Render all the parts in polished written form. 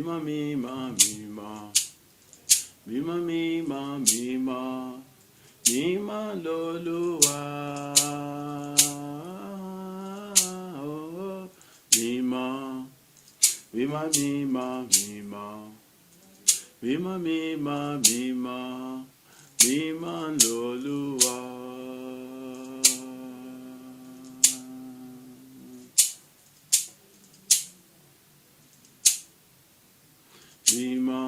Mímọ́, mímọ́, mímọ́. Mímọ́, mímọ́, mímọ́. Mímọ́ lolúwa. Oh, mímọ́. Mímọ́, mímọ́, mímọ́. Mímọ́, mímọ́, mímọ́. Mímọ́ lolúwa. Mímọ́,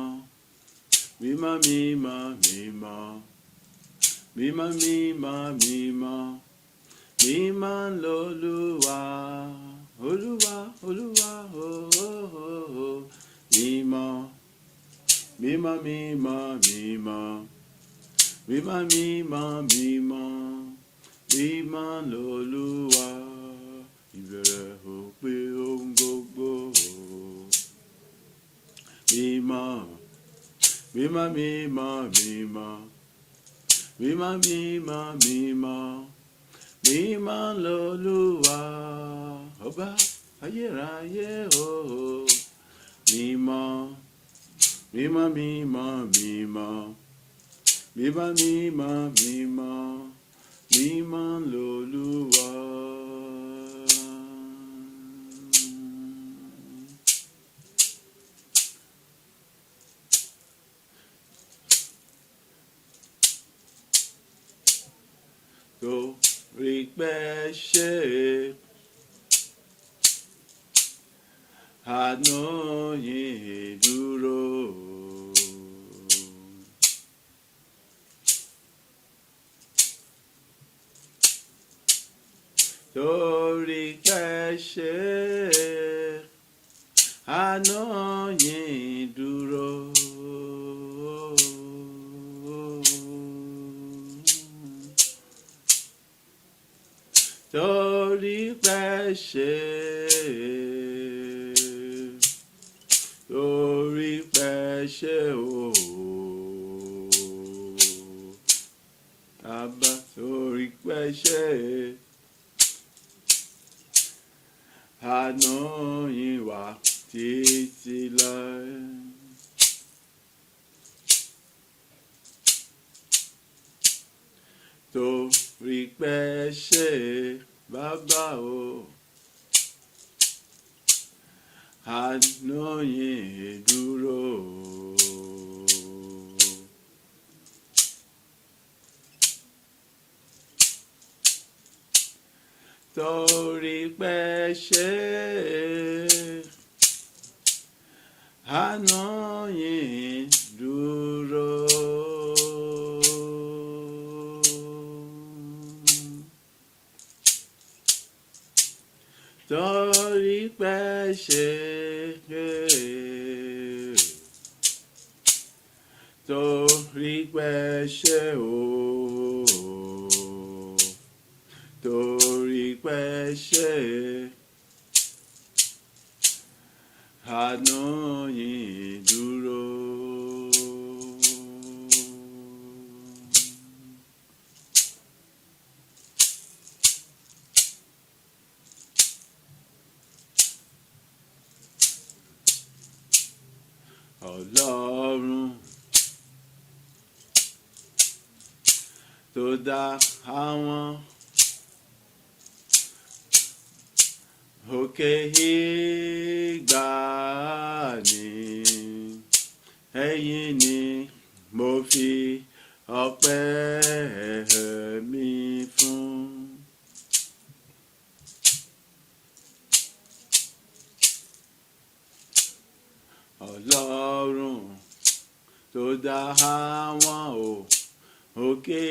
mímọ́, mímọ́, mímọ́. Mímọ́, mímọ́, mímọ́. Mímọ́ lolúwa. Olúwa, Olúwa, oh, oh, oh, oh. Mímọ́, mímọ́, mímọ́, mímọ́. Mímọ́, mímọ́, mímọ́. Mímọ́ lolúwa. Ìbẹ̀rẹ̀ òpin ohun gbogbo. Mímọ́, mímọ́, mímọ́, mímọ́. Mímọ́, mímọ́, mímọ́. Mímọ́ lolúwa. Ọba ayérayé o. Mímọ́, mímọ́, mímọ́, mímọ́. Mímọ́, mímọ́, mímọ́. Mímọ́ lolúwa. Torí pé ṣe àánú yín dúró. Torí pé ṣe àánú yín dúró. Torí pé ṣe, torí pé ṣe o. Bàbá, torí pé ṣe àánú yín wà títí láé. Torí pé ṣe bàbá o. Àánú yín dúró. Torí pé ṣe àánú yín dúró. Torí pé ṣe, torí pé ṣe o. Torí pé ṣe àánú yín dúró. Ọlọ́run tó dá àwọn òkè ìgbàanì, ẹ̀yin ni mo fi ọpẹ́ mi fún. Ọlọ́run tó dá àwọn òkè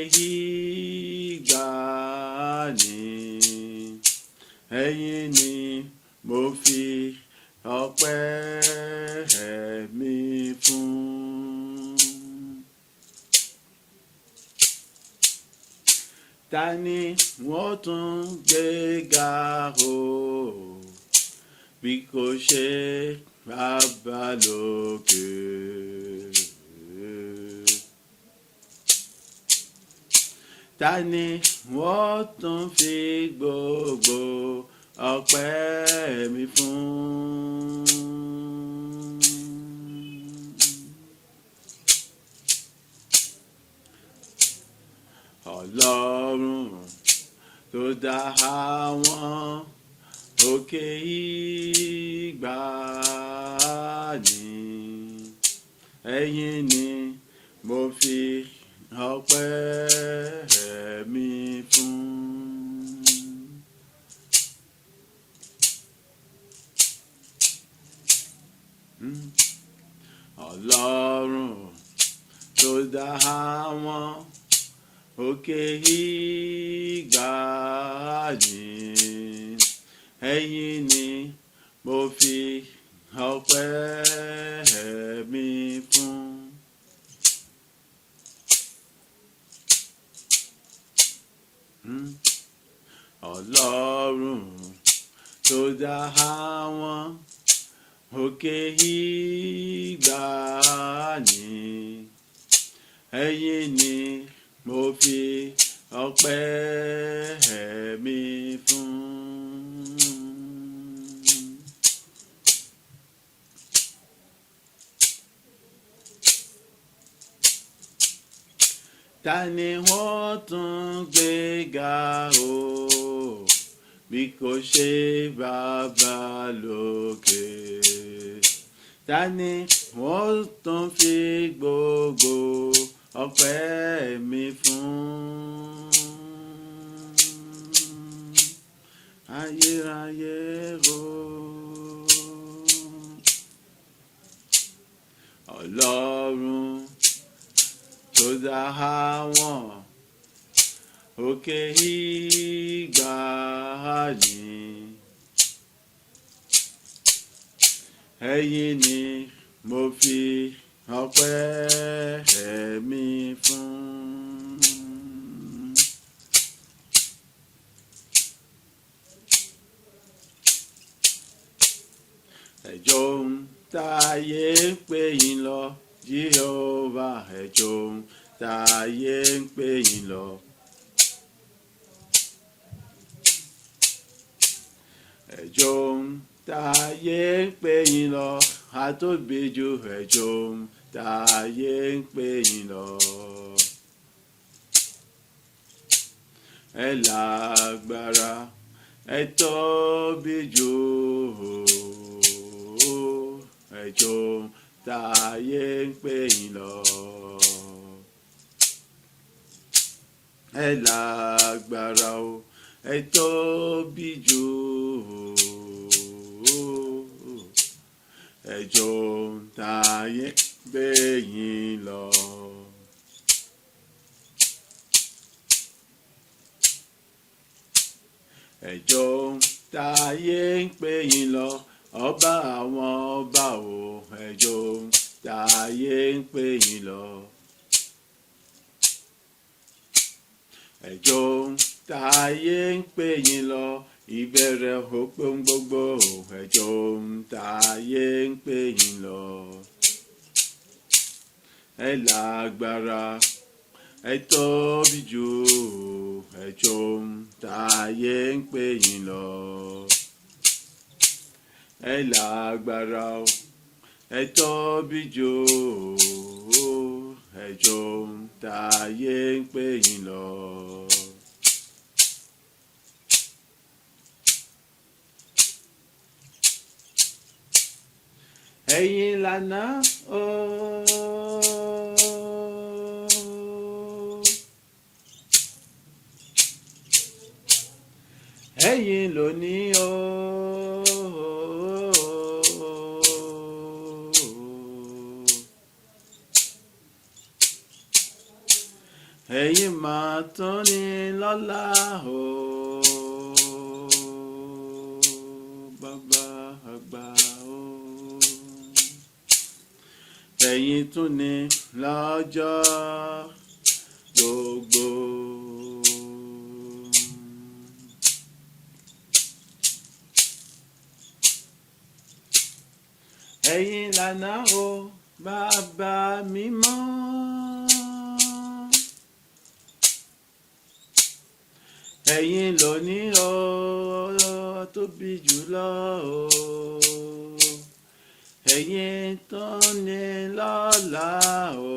ìgbàanì, ẹ̀yin ni mo fi ọpẹ́ mi fún. Ta ni wọ́n tún gbé ga o bí kò ṣe bàbá lókè? Ta ni wọ́n tún fi gbogbo ọpẹ́ mi fún? Ọlọ́run tó dá àwọn òkè ìgbàanì, ẹ̀yin ni mo fi ọpẹ́ mi fún. Ọlọ́run tó dá àwọn òkè ìgbàanì, ẹ̀yin ni mo fi ọpẹ́ mi fún. Ọlọ́run tó dá àwọn òkè ìgbàanì, ẹ̀yin ni mo fi ọpẹ́ mi fún. Ta ni wọ́n tún gbé ga o, bí kò ṣe bàbá lókè? Ta ni wọ́n tún fi gbogbo ọpẹ́ mi fún? Ayérayé o. Ọlọ́run tó dá àwọn òkè ìgbàanì, ẹ̀yin ni mo fi ọpẹ́ mi fún. Ẹjọ́ ń táyé ń pè yín lọ, Jehovah, ẹjọ́ ń táyé ń pè yín lọ. Ẹjọ́ ń táyé ń pè yín lọ, àtóbíjù, ẹjọ́ ń táyé ń pè yín lọ. Ẹ lágbára, ẹ tóbi jù, ẹjọ́ ń táyé ń pè yín lọ. Ẹ lágbára o, ẹ tóbi jù, ẹjọ́ ń táyé ń pè yín lọ. Ẹjọ́ ń táyé ń pè yín lọ, ọba àwọn ọba o, ẹjọ́ ń táyé ń pè yín lọ. Ẹjọ́ ń táyé ń pè yín lọ, ìbẹ̀rẹ̀ òpin gbogbo, ẹjọ́ ń táyé ń pè yín lọ. Ẹ lágbára, ẹ tóbi jù, ẹjọ́ ń táyé ń pè yín lọ. Ẹ lágbára, ẹ tóbi jù, ẹjọ́ ń táyé ń pè yín lọ. Ẹ̀yin lànà o. Ẹ̀yin lónìí o. Ẹ̀yin máa tún ní lọ́lá o. Bàbá àgbà o. Ẹ̀yin tún ní lọ́jọ́ gbogbo. Ẹ̀yin lànà o, bàbá mímọ́. Ẹ̀yin lónìí o, tóbi jùlọ o. Ẹ̀yin tó ní lọ́lá o.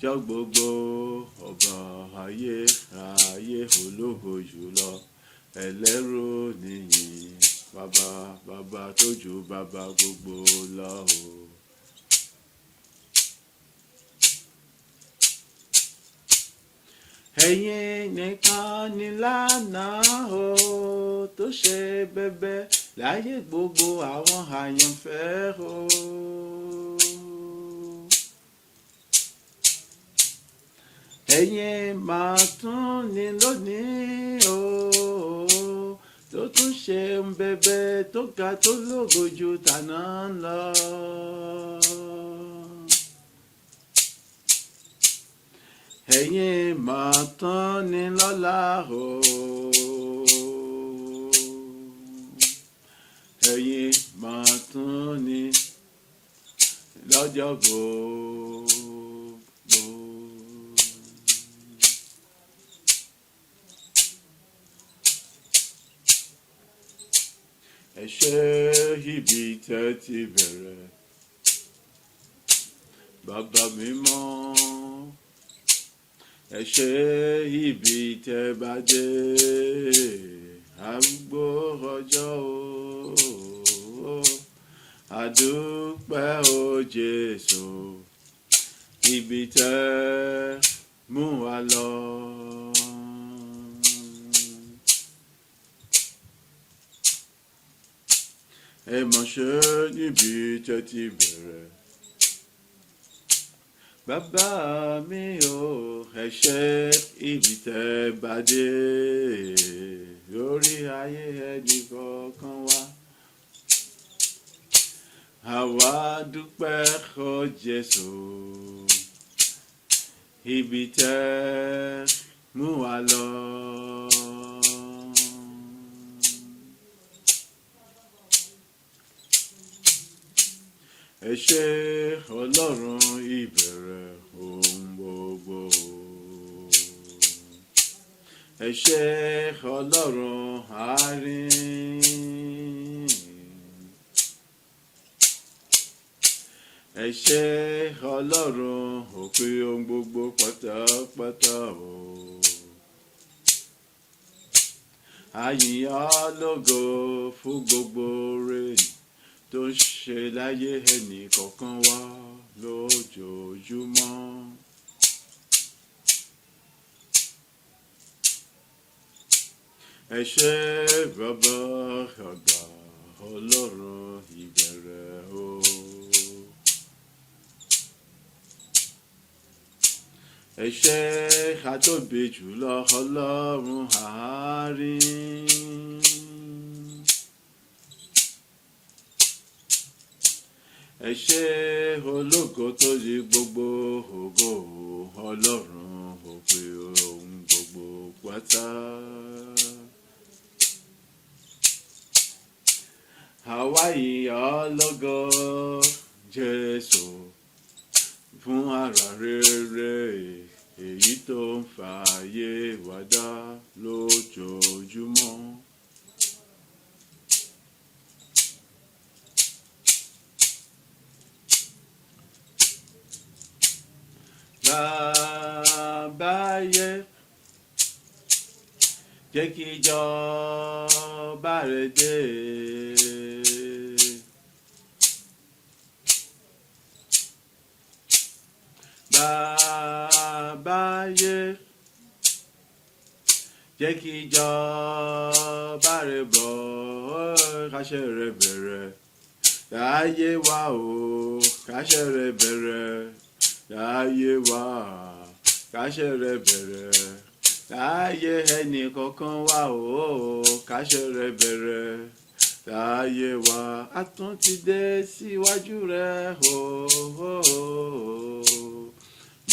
Jọ́ gbogbo ọba ayé ayé ológo jùlọ ẹlẹ́rù nìyí bàbá bàbá tó ju bàbá gbogbo lọ o. Ẹ̀yin nìkan ni lánàá o tó ṣe bẹbẹ láyé gbogbo àwọn àyànfẹ́ o. Ẹ̀yin máa tún ní lónìí o tó tún ṣe ń bẹbẹ tó ga tó lógo ju tàná lọ. Ẹ̀yin máa tán ní lọ́la o. Ẹ̀yin máa tún ní lọ́jọ́ gbogbo. Ẹ ṣé ibi tẹ́ ti bẹ̀rẹ̀, bàbá mímọ́. Ẹ ṣé ibi tẹ́ bá dé, arúgbó ọjọ́ o. Àdúpẹ́ o Jésù, ibi tẹ́ mú wa lọ. Ẹ mọ̀ ṣe níbi tẹ́ ti bẹ̀rẹ̀. Bàbá mi ò, ẹ ṣé ibi tẹ́ bá dé lórí ayé ẹnì kọ̀ọ̀kan wa. Àwa dúpẹ́ o Jésù, ibi tẹ́ mú wa lọ. Ẹ ṣé Ọlọ́run ìbẹ̀rẹ̀ ohun gbogbo. Ẹ ṣé Ọlọ́run àárín. Ẹ ṣé Ọlọ́run òpin ohun gbogbo pátápátá o. A yìn ọ́ lógo fún gbogbo oore tó ń ṣe láyé ẹnì kọ̀ọ̀kan wa lójoojúmọ́. Ẹ ṣé bàbá àgbà Ọlọ́run ìbẹ̀rẹ̀ o. Ẹ ṣé atóbi jùlọ Ọlọ́run àárín. Ẹ ṣé ológo tó di gbogbo ògo Ọlọ́run òpin ohun gbogbo pátá. Àwa yìn ọ́ lógo Jésù fún ara rere èyí tó ń fààyè wa dá lójoojúmọ́. Bàbá yẹ jẹ́ kí ìjọba rẹ dé. Bàbá yẹ jẹ́ kí ìjọba rẹ bọ̀, káṣẹ rẹ bẹ̀rẹ̀ láyé wa o, káṣẹ rẹ bẹ̀rẹ̀ láyé wa, káṣẹ rẹ bẹ̀rẹ̀ láyé ẹnì kọ̀ọ̀kan wa o, káṣẹ rẹ bẹ̀rẹ̀ láyé wa. A tún ti dé síwájú rẹ o.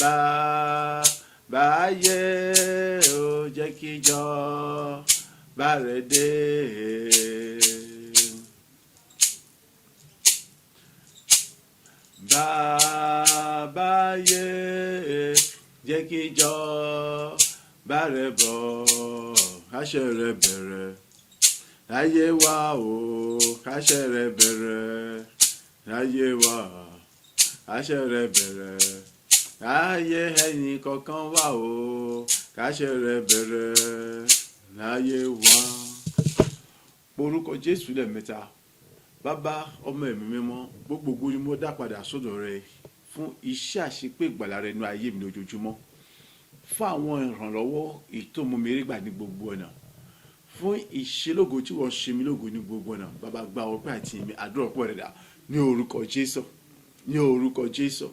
Bàbá yẹ o, jẹ́ kí ìjọba rẹ dé. Bàbá yẹ jẹ́ kí ìjọba rẹ bọ̀, káṣẹ rẹ bẹ̀rẹ̀ láyé wa o, káṣẹ rẹ bẹ̀rẹ̀ láyé wa, káṣẹ rẹ bẹ̀rẹ̀ Láyé ẹnì kọ̀ọ̀kan wà o, káṣẹ rẹ bẹ̀rẹ̀ láyé wa. Orúkọ Jésù lẹ́ẹ̀mẹ́ta. Bàbá, ọmọ, ẹ̀mí mímọ́, gbogbo ògo ni mo dá padà sọ́dọ̀ rẹ fún iṣẹ́ àṣepé ìgbàlà rẹ nínú ayé mi lójoojúmọ́, fún àwọn ìrànlọ́wọ́ èyí tó mú mi rí gbà ní gbogbo ọ̀nà, fún ìṣelógo tí wọ́n ṣe mí lógo ní gbogbo ọ̀nà. Bàbá, gba ọpẹ́ àti ìyìn. Àdúrà ọpẹ́ rẹ̀ dà ní orúkọ Jésù, ní orúkọ Jésù,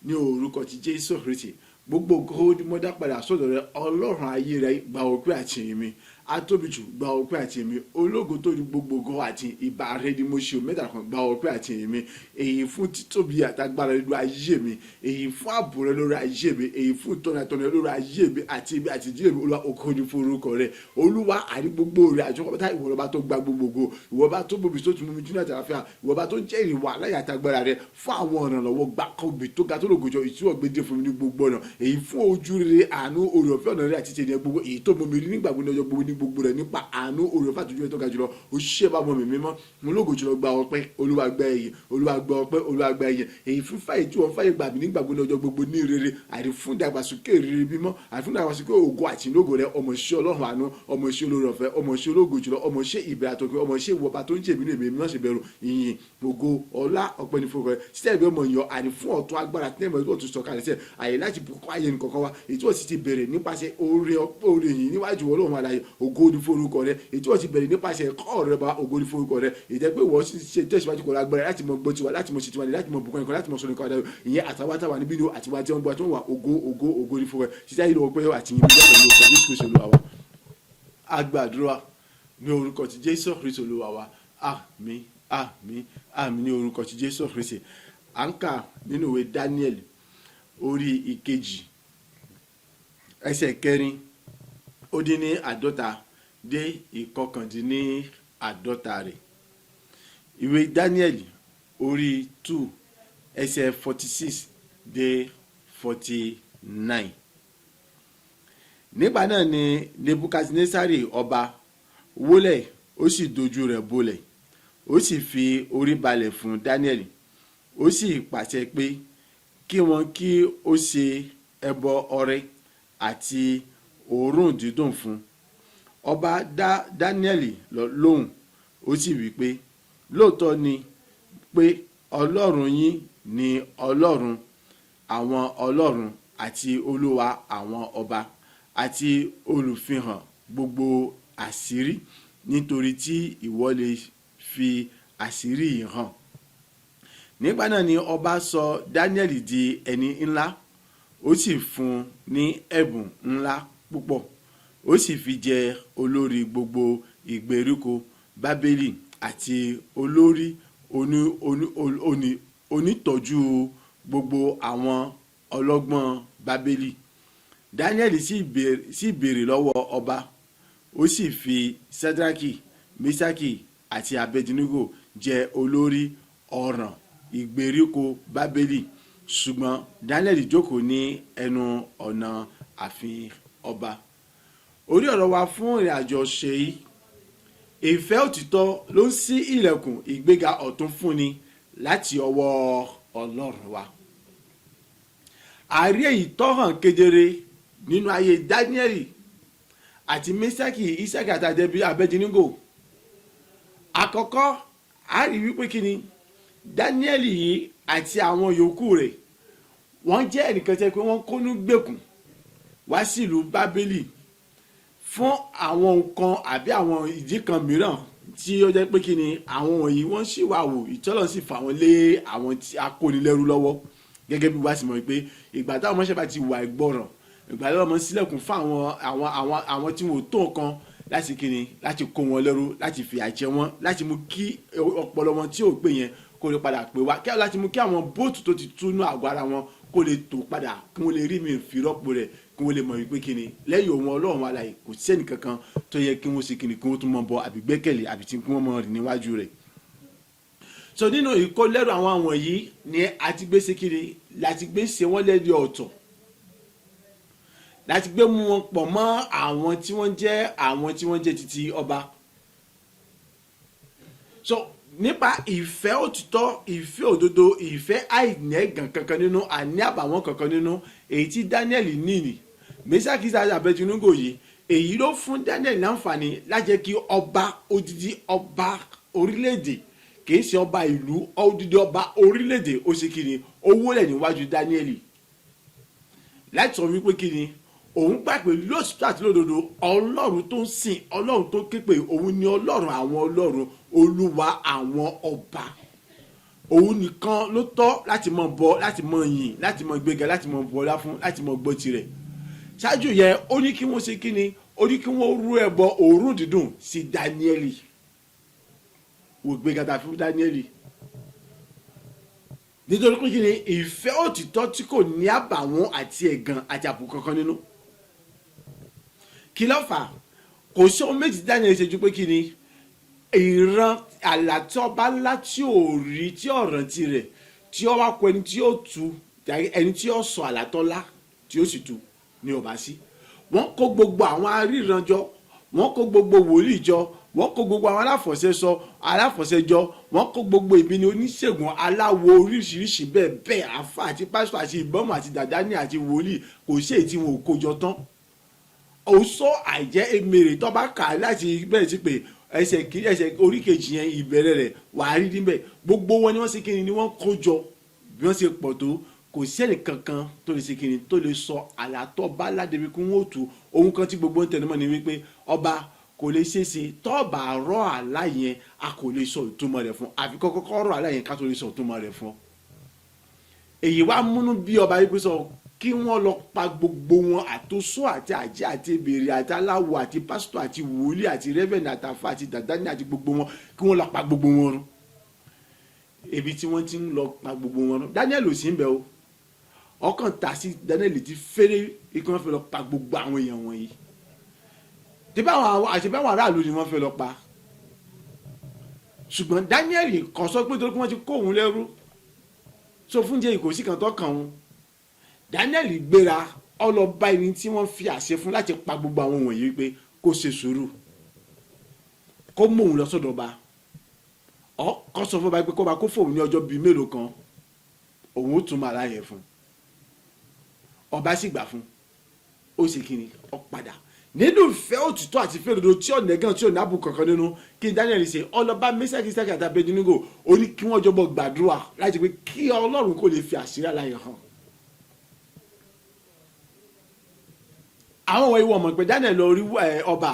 ní orúkọ ti Jésù Kristi. Gbogbo ògo ni mo dá padà sọ́dọ̀ rẹ. Ọlọ́run ayé rẹ, gba ọpẹ́ àti ìyìn mi. Atóbi jù, gba ọpẹ́ àti ìyìn mi. Ológo tó ní gbogbo ògo àti ìbà rẹ ni mo ṣe o. Mẹ́ta kan, gba ọpẹ́ àti ìyìn mi. Èyí fún títóbi àtagbára nínú ayé mi, èyí fún ààbò rẹ lórí ayé mi, èyí fún ìtọ́ni àtọ́ni rẹ lórí ayé mi àti ibi àti ìdílé mi. Olúwa, ògo ni fún orúkọ rẹ. Olúwa, àní gbogbo rẹ àjọpọ̀. Ìwọ lọba tó gba gbogbo ògo, ìwọ bá tó bòbí tó tún mú mi júnà àtàlàfíà, ìwọ bá tó jẹ́ ìwà aláyà àtagbára rẹ, fún àwọn ìrànlọ́wọ́ gbàkọ́gbì tó ga tó lògòjọ ìtúwọ̀ gbédè fún mi ní gbogbo ọ̀nà, èyí fún ojú rere, àánú, oore ọ̀fẹ́, ọ̀nà rẹ àti tènìyàn gbogbo, èyí tó mú mi rí nígbà gbogbo, ọjọ́ gbogbo, ní gbogbo rẹ, nípa àánú, oore ọ̀fẹ́ àtúnjú rẹ tó ga jùlọ. Ó ṣe bá mọ mi mímọ́ mo lógo jùlọ. Gba ọpẹ́, Olúwa, gba ẹ̀yìn. Olúwa, gba ọpẹ́. Olúwa, gba ẹ̀yìn. Èyí fún fàyè tí wọ́n fàyè gbà mí nígbà gbogbo, ọjọ́ gbogbo ní rere, àti fún ìdàgbàsókè rere mímọ́, àti fún ìdàgbàsókè ògo àti ìlógo rẹ. Ọmọ iṣẹ́ Ọlọ́run àánú, ọmọ iṣẹ́ olóore ọ̀fẹ́, ọmọ iṣẹ́ ológo jùlọ, ọmọ iṣẹ́ ìbẹ̀rẹ̀ àtòkè, ọmọ iṣẹ́ ìwọba tó ń jẹ́ ìbínú èmi mímọ́ ṣe bẹ̀rù. Ìyìn, ògo, ọlá, ọpẹ́ ní fún rẹ títẹ̀ ìbí ọmọ ìyàn, àní fún ọ̀tún agbára tí ẹ̀mọ́ ìwọ̀n tún sọ̀kalẹ̀ sẹ̀ àyè láti bùkún ayé nìkọ̀ọ̀kan wa, èyí tí wọ́n sì ti bẹ̀rẹ̀ nípasẹ̀ oore ọpẹ́, oore yìí níwájú Ọlọ́run alààyè. Ògo ní forúkọ rẹ. Èyí tí wọ́n ti bẹ̀rẹ̀ nípasẹ̀ ẹ̀kọ́ rẹ bá, ògo ní forúkọ rẹ. Èyí tẹ́ pé wọ́n sì ṣe tẹ̀síwájú kọ́ lágbára láti mọ gbọ́ tiwa, láti mọ ṣe tiwa, láti mọ bùkún ẹ̀kọ́, láti mọ sọ nìkan adáyọ̀ ìyẹn àtàwọn àtàwọn níbí ni àtiwá tí wọ́n gbọ́ tí wọ́n wà. Ògo, ògo, ògo ní forúkọ rẹ títí ayé lọ́wọ́ pé àti yìí bí pẹ̀lú orúkọ Jésù Kristi Olúwa wa. A gbàdúrà ní orúkọ ti Jésù Kristi Olúwa wa. Àmín, àmín, àmín ní orúkọ ti Jésù Kristi. À ń kà nínú ìwé Daniel, orí 2, ẹsẹ̀ 46 dé 49 rẹ̀. Ìwé Daniel, orí 2, ẹsẹ̀ 46 dé 49. Nígbà náà ni Nebukadnesari ọba wólẹ̀, ó sì dojú rẹ̀ bolẹ̀, ó sì fi orí balẹ̀ fún Daniel. Ó sì pàṣẹ pé kí wọ́n kí ó ṣe ẹbọ ọrẹ àti òórùn dídùn fún. Ọba dá Daniel lóhùn, ó sì wí pé, "Lóòótọ́ ni pé Ọlọ́run yín ni Ọlọ́run àwọn ọlọ́run àti Olúwa àwọn ọba àti olùfihàn gbogbo àṣírí, nítorí tí ìwọ lè fi àṣírí yìí hàn." Nígbà náà ni ọba sọ Daniel di ẹni ńlá, ó sì fún un ní ẹ̀bùn ńlá púpọ̀, ó sì fi jẹ olórí gbogbo ìgbèríko Bábélì àti olórí onítọ́jú gbogbo àwọn ọlọ́gbọ́n Bábélì. Daniel sì béèrè lọ́wọ́ ọba, ó sì fi Sadraki, Mesaki àti Abednego jẹ olórí ọ̀ràn ìgbèríko Bábélì, ṣùgbọ́n Daniel jókòó ní ẹnu ọ̀nà ààfin ọba. Orí ọ̀rọ̀ wa fún ìrìn àjò ṣe yìí: ìfẹ́ òtítọ́ ló ń ṣí ilẹ̀kùn ìgbéga ọ̀tun fúnni láti ọwọ́ Ọlọ́run wa. Àrí èyí tó hàn kedere nínú ayé Daniel àti Mesaki, Isaki àti Abednego. Àkọ́kọ́, a rí wípé kí ni Daniel yìí àti àwọn yòókù rẹ̀, wọ́n jẹ́ ẹnìkan tẹ́ pé wọ́n kónú gbèkùn wá sílùú Bábélì fún àwọn nǹkan àbí àwọn ìdí kan mìíràn tí ó jẹ́ pé kí ni àwọn wọ̀nyí wọ́n sì wà wò ìtọ́lọ̀ sì fà wọ́n lé àwọn tí akónilẹ́rú lọ́wọ́. Gẹ́gẹ́ bí wàá sì mọ̀ pé ìgbà táwọn ọmọọṣẹ́ bá ti wà ìgbọràn, ìgbà lọ́wọ́ mọ́ sílẹ̀kùn fún àwọn tí wọn ò tó nǹkan láti kí ni, láti kó wọn lẹ́rú, láti fìyà jẹ wọ́n, láti mú kí ọpọlọ wọn tí ò pé yẹn kó lè padà pé wá, kí láti mú kí àwọn bóòtù tó ti túnú àgọ́ ara wọn kó lè tó padà, kí wọ́n lè rí mi fi rọ́pò rẹ̀, kí wọ́n lè mọ̀ wípé kí ni lẹ́yìn òun Ọlọ́run alààyè kò sẹ́ni kankan tó yẹ kí wọ́n ṣe kí ni, kí wọ́n tún mọ̀ bọ àbí gbẹ́kẹ̀lé àbí tí kí wọ́n mọ̀ rìn níwájú rẹ̀. So nínú ìkólẹ́rù àwọn wọ̀nyí ni a ti gbé ṣe kí ni, láti gbé ṣe wọ́n lẹ́ni ọ̀tọ̀, láti gbé mú wọn pọ̀ mọ́ àwọn tí wọ́n jẹ́ títí ọba. So Nípa ìfẹ́ òtítọ́, ìfẹ́ òdodo, ìfẹ́ àìnẹ́gàn kankan nínú, àní àbàwọ́n kankan nínú, èyí tí Daniel ní ní Mesaki Abednego yìí, èyí ló fún Daniel láǹfààní láti jẹ́ kí ọba, odidi ọba orílẹ̀-èdè, kìí ṣe ọba ìlú, odidi ọba orílẹ̀-èdè, ó ṣe kí ni? Ó wólẹ̀ níwájú Daniel láti sọ wípé kí ni? Òun gbà pé lóòtítọ́ àti lódodo, Ọlọ́run tó ń sìn, Ọlọ́run tó ké pè, òun ni Ọlọ́run àwọn ọlọ́run, Olúwa àwọn ọba. Òun nìkan ló tọ́ láti mọ bọ, láti mọ yìn, láti mọ gbéga, láti mọ bọlá fún, láti mọ gbọ́ tirẹ̀. Ṣáájú yẹn, ó ní kí wọ́n ṣe kí ni? Ó ní kí wọ́n rú ẹbọ òórùn dídùn sí Dáníẹ́lì. Wò gbéga ta fún Dáníẹ́lì, nítorí pé kí ni? Ìfẹ́ òtítọ́ tí kò ní àbàwọ́n àti ẹ̀gàn àti àbùkù kankan nínú. Kí ló fà? Kò sí ohun méjì tí Daniel ṣe ju pé kí ni? Ìran àlá tí ọba ńlá tí ò rí, tí ò rántí rẹ̀, tí ó wá kọ ẹni tí ó tu, ẹni tí ó sọ àlá tó lá tí ó sì tu ní ọba sí. Wọ́n kó gbogbo àwọn aríran jọ, wọ́n kó gbogbo wòlíì jọ, wọ́n kó gbogbo àwọn aláfọ̀ṣẹ sọ aláfọ̀ṣẹ jọ, wọ́n kó gbogbo ìbíni oníṣègùn aláwo oríṣiríṣi bẹ́ẹ̀ bẹ́ẹ̀, àfa àti pásítọ̀ àti ìbọ́mọ̀ àti dàdání àti wòlíì, kò sí èyí tí wọn ò kó jọ tán. Ó sọ àìjẹ́ emèrè tó bá kà á láti bẹ̀rẹ̀ sí pé ẹsẹ̀ kí ẹsẹ̀ orí kejì yẹn, ìbẹ̀rẹ̀ rẹ̀, wàá rí níbẹ̀. Gbogbo wọn ni wọ́n ṣe kíni? Ni wọ́n kó jọ. Bí wọ́n ṣe pọ̀ tó, kò sí ẹnì kankan tó lè ṣe kíni, tó lè sọ àlàtọ́ bá ládébi kí wọ́n ó tu. Ohun kan tí gbogbo ń tẹnumọ́ ni wípé ọba, kò lè ṣeéṣe. Tọ́ọ̀bà rọ́ àlá yẹn, a kò lè sọ ìtumọ̀ rẹ̀ fún, àfi kọ́kọ́ rọ́ àlá yẹn ká tó lè sọ ìtumọ̀ rẹ̀ fún. Èyí wá múnú bí ọba yìí pé sọ kí wọ́n lọ pa gbogbo wọn, àtòsó àti àjẹ́ àti ebèrè àti aláwo àti pásítọ̀ àti wòlíì àti reverend àtàfà àti dàdání àti gbogbo wọn, kí wọ́n lọ pa gbogbo wọn run. Ibi tí wọ́n ti ń lọ pa gbogbo wọn run, Daniel ò sí ń bẹ̀ o. Ọkàn tà sí Daniel ti fẹ́rẹ́ ikú, wọn fẹ́ lọ pa gbogbo àwọn èèyàn wọ̀nyí tí báwọn àti báwọn aráàlú ni wọ́n fẹ́ lọ pa. Ṣùgbọ́n Daniel kàn sọ pé torí pé wọ́n ti kó òun lẹ́rú so fún jẹ́ ìkòsí kan tó kàn òun. Daniel gbéra, ó lọ bá ẹni tí wọ́n fi àṣẹ fún láti pa gbogbo àwọn wọ̀nyí wípé kó ṣe sùúrù, kó mú òun lọ sọ́dọ̀ ọba. Ọ kó sọ fún ọba pé kó bá kó fóun ní ọjọ́ bíi mélòó kan, òun ó tún máa láyẹ̀ fún. Ọba sì gbà fún. Ó sì kíni? Ó padà nínú ìfẹ́ òtítọ́ àti ìfẹ́ òdodo tí ọ̀nà ẹ̀gàn, tí ò ní àbùkù kankan nínú. Kí Daniel ṣe? Ọlọ́ba Mesaki àti Abednego, ó ní kí wọ́n jọbọ gbàdúrà láti pé kí Ọlọ́run kò lè fi àṣírí àlàyé hàn. Àwọn wọ̀nyí wọ́n mọ̀ pé Daniel lọ rí ọba,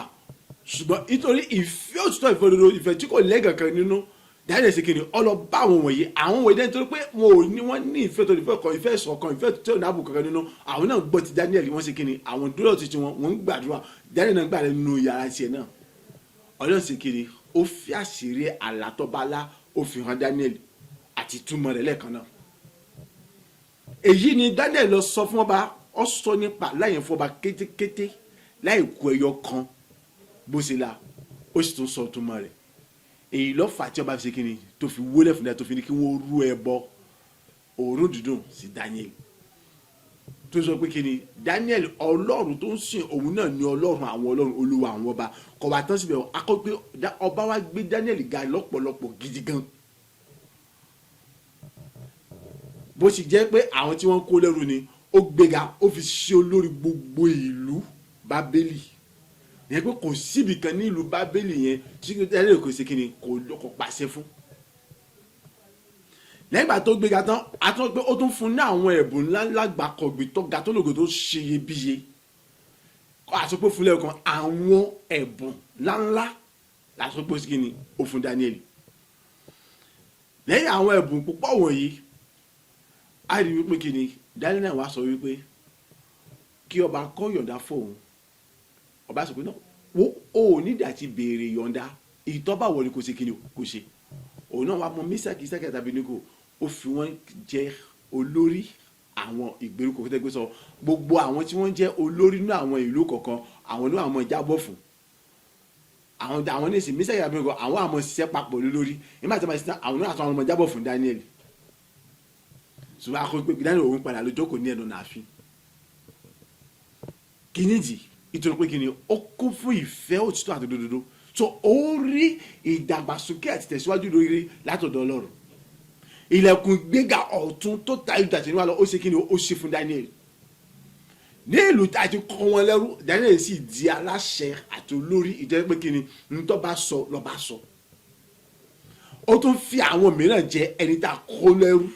ṣùgbọ́n nítorí ìfẹ́ òtítọ́, ìfẹ́ òdodo, ìfẹ́ tí kò lẹ́gàn kan nínú, Daniel ṣe kí ni? Ọlọ́ba àwọn wọ̀nyí. Àwọn wọ̀nyí dẹ́ni torí pé wọn ò ní, wọ́n ní ìfẹ́ tó ìfẹ́ kan, ìfẹ́ ìṣọ̀kan, ìfẹ́ tí ò ní àbùkù kankan nínú. Àwọn náà gbọ́ ti Daniel, wọ́n ṣe kí ni? Àwọn dúró ti wọn, wọ́n ń gbàdúrà. Daniel náà gbàdúrà nínú yàrá tiẹ̀ náà. Ọlọ́run ṣe kí ni? Ó fi àṣírí àlàtọ́balá, ó fi hàn Daniel àti túmọ̀ rẹ̀ lẹ́ẹ̀kan náà. Èyí ni Daniel lọ sọ fún ọba. Ó sọ nípa láyẹn fún ọba kétékété láì kú ẹyọ kan bó ṣe la, ó sì tún sọ túmọ̀ rẹ̀. Èyí ló fà tí ọba fi ṣe kíni? Tó fi wólẹ̀ fún ẹ, tó fi ní kí wọ́n rú ẹbọ òórùn dídùn sí Daniel, tó sọ pé kíni? Daniel, Ọlọ́run tó ń sìn, òun náà ní Ọlọ́run àwọn ọlọ́run, Olúwa àwọn ọba. Kò wá tán síbẹ̀, akọ́ pé ọba wa gbé Daniel ga lọ́pọ̀lọpọ̀ gidi gan. Bó sì jẹ́ pé àwọn tí wọ́n kó lẹ́rú ni, ó gbéga, ó fi ṣe olórí gbogbo ìlú Bábélì yẹn, pé kò síbi kan ní ìlú Bábélì yẹn tí Daniel kò ṣe kíni? Kò pàṣẹ fún. Lẹ́yìn ìgbà tó gbéga tán, àtúntò pé ó tún fún ní àwọn ẹ̀bùn ńláńlá gbàkọ̀gbì tó ga tó lògò tó ṣeyebíye. Àti pé fún lẹ́ẹ̀kan àwọn ẹ̀bùn ńláńlá láti pé sí kíni? Ó fún Daniel. Lẹ́yìn àwọn ẹ̀bùn púpọ̀ wọ̀nyí, a rí wípé kíni? Daniel náà wá sọ wípé kí ọba kó yọ̀ǹda fóun. Ọba sọ pé náà wo ò nídìí àti béèrè yọ̀ǹda, ìtọ́ba wọ̀ ni kò ṣe kíni? Kò ṣe. Òun náà wà mọ Mísàkì, Ísákì àti Abednego, ó fi wọ́n jẹ́ olórí àwọn ìgbèríko kó tẹ́ pé sọ gbogbo àwọn tí wọ́n jẹ́ olórí nínú àwọn ìlú kọ̀ọ̀kan, àwọn ní àwọn ìjábọ̀ fún àwọn ní ìsìn Mísàkì àti Abednego, àwọn àmọ́ ṣiṣẹ́ papọ̀ lórí. Nígbà tí wọ́n bá ṣiṣẹ́, àwọn náà àtàwọn ọmọ ìjábọ̀ fún Daniel. Ṣùgbọ́n akọ pé Daniel òun padà lọ jókòó ní ẹnu nàáfin. Kìíní nítorí pé kìíní ó kún fún ìfẹ́ òtítọ́ àti òdodo. So ó rí ìdàgbàsókè àti tẹ̀síwájú lórí látọ̀dọ̀ Ọlọ́run. Ilẹ̀kùn ìgbéga ọ̀tun tó tayọ tàtẹ̀yìnwá lọ, ó ṣe kí ni? Ó ṣe fún Daniel ní ìlú tá a ti kọ́ wọn lẹ́rú. Daniel sì di aláṣẹ àti olórí, ìjẹ́ pé kí ni ntọ́ bá sọ lọ́ bá sọ. Ó tún fi àwọn mìíràn jẹ ẹni tá a kó lẹ́rú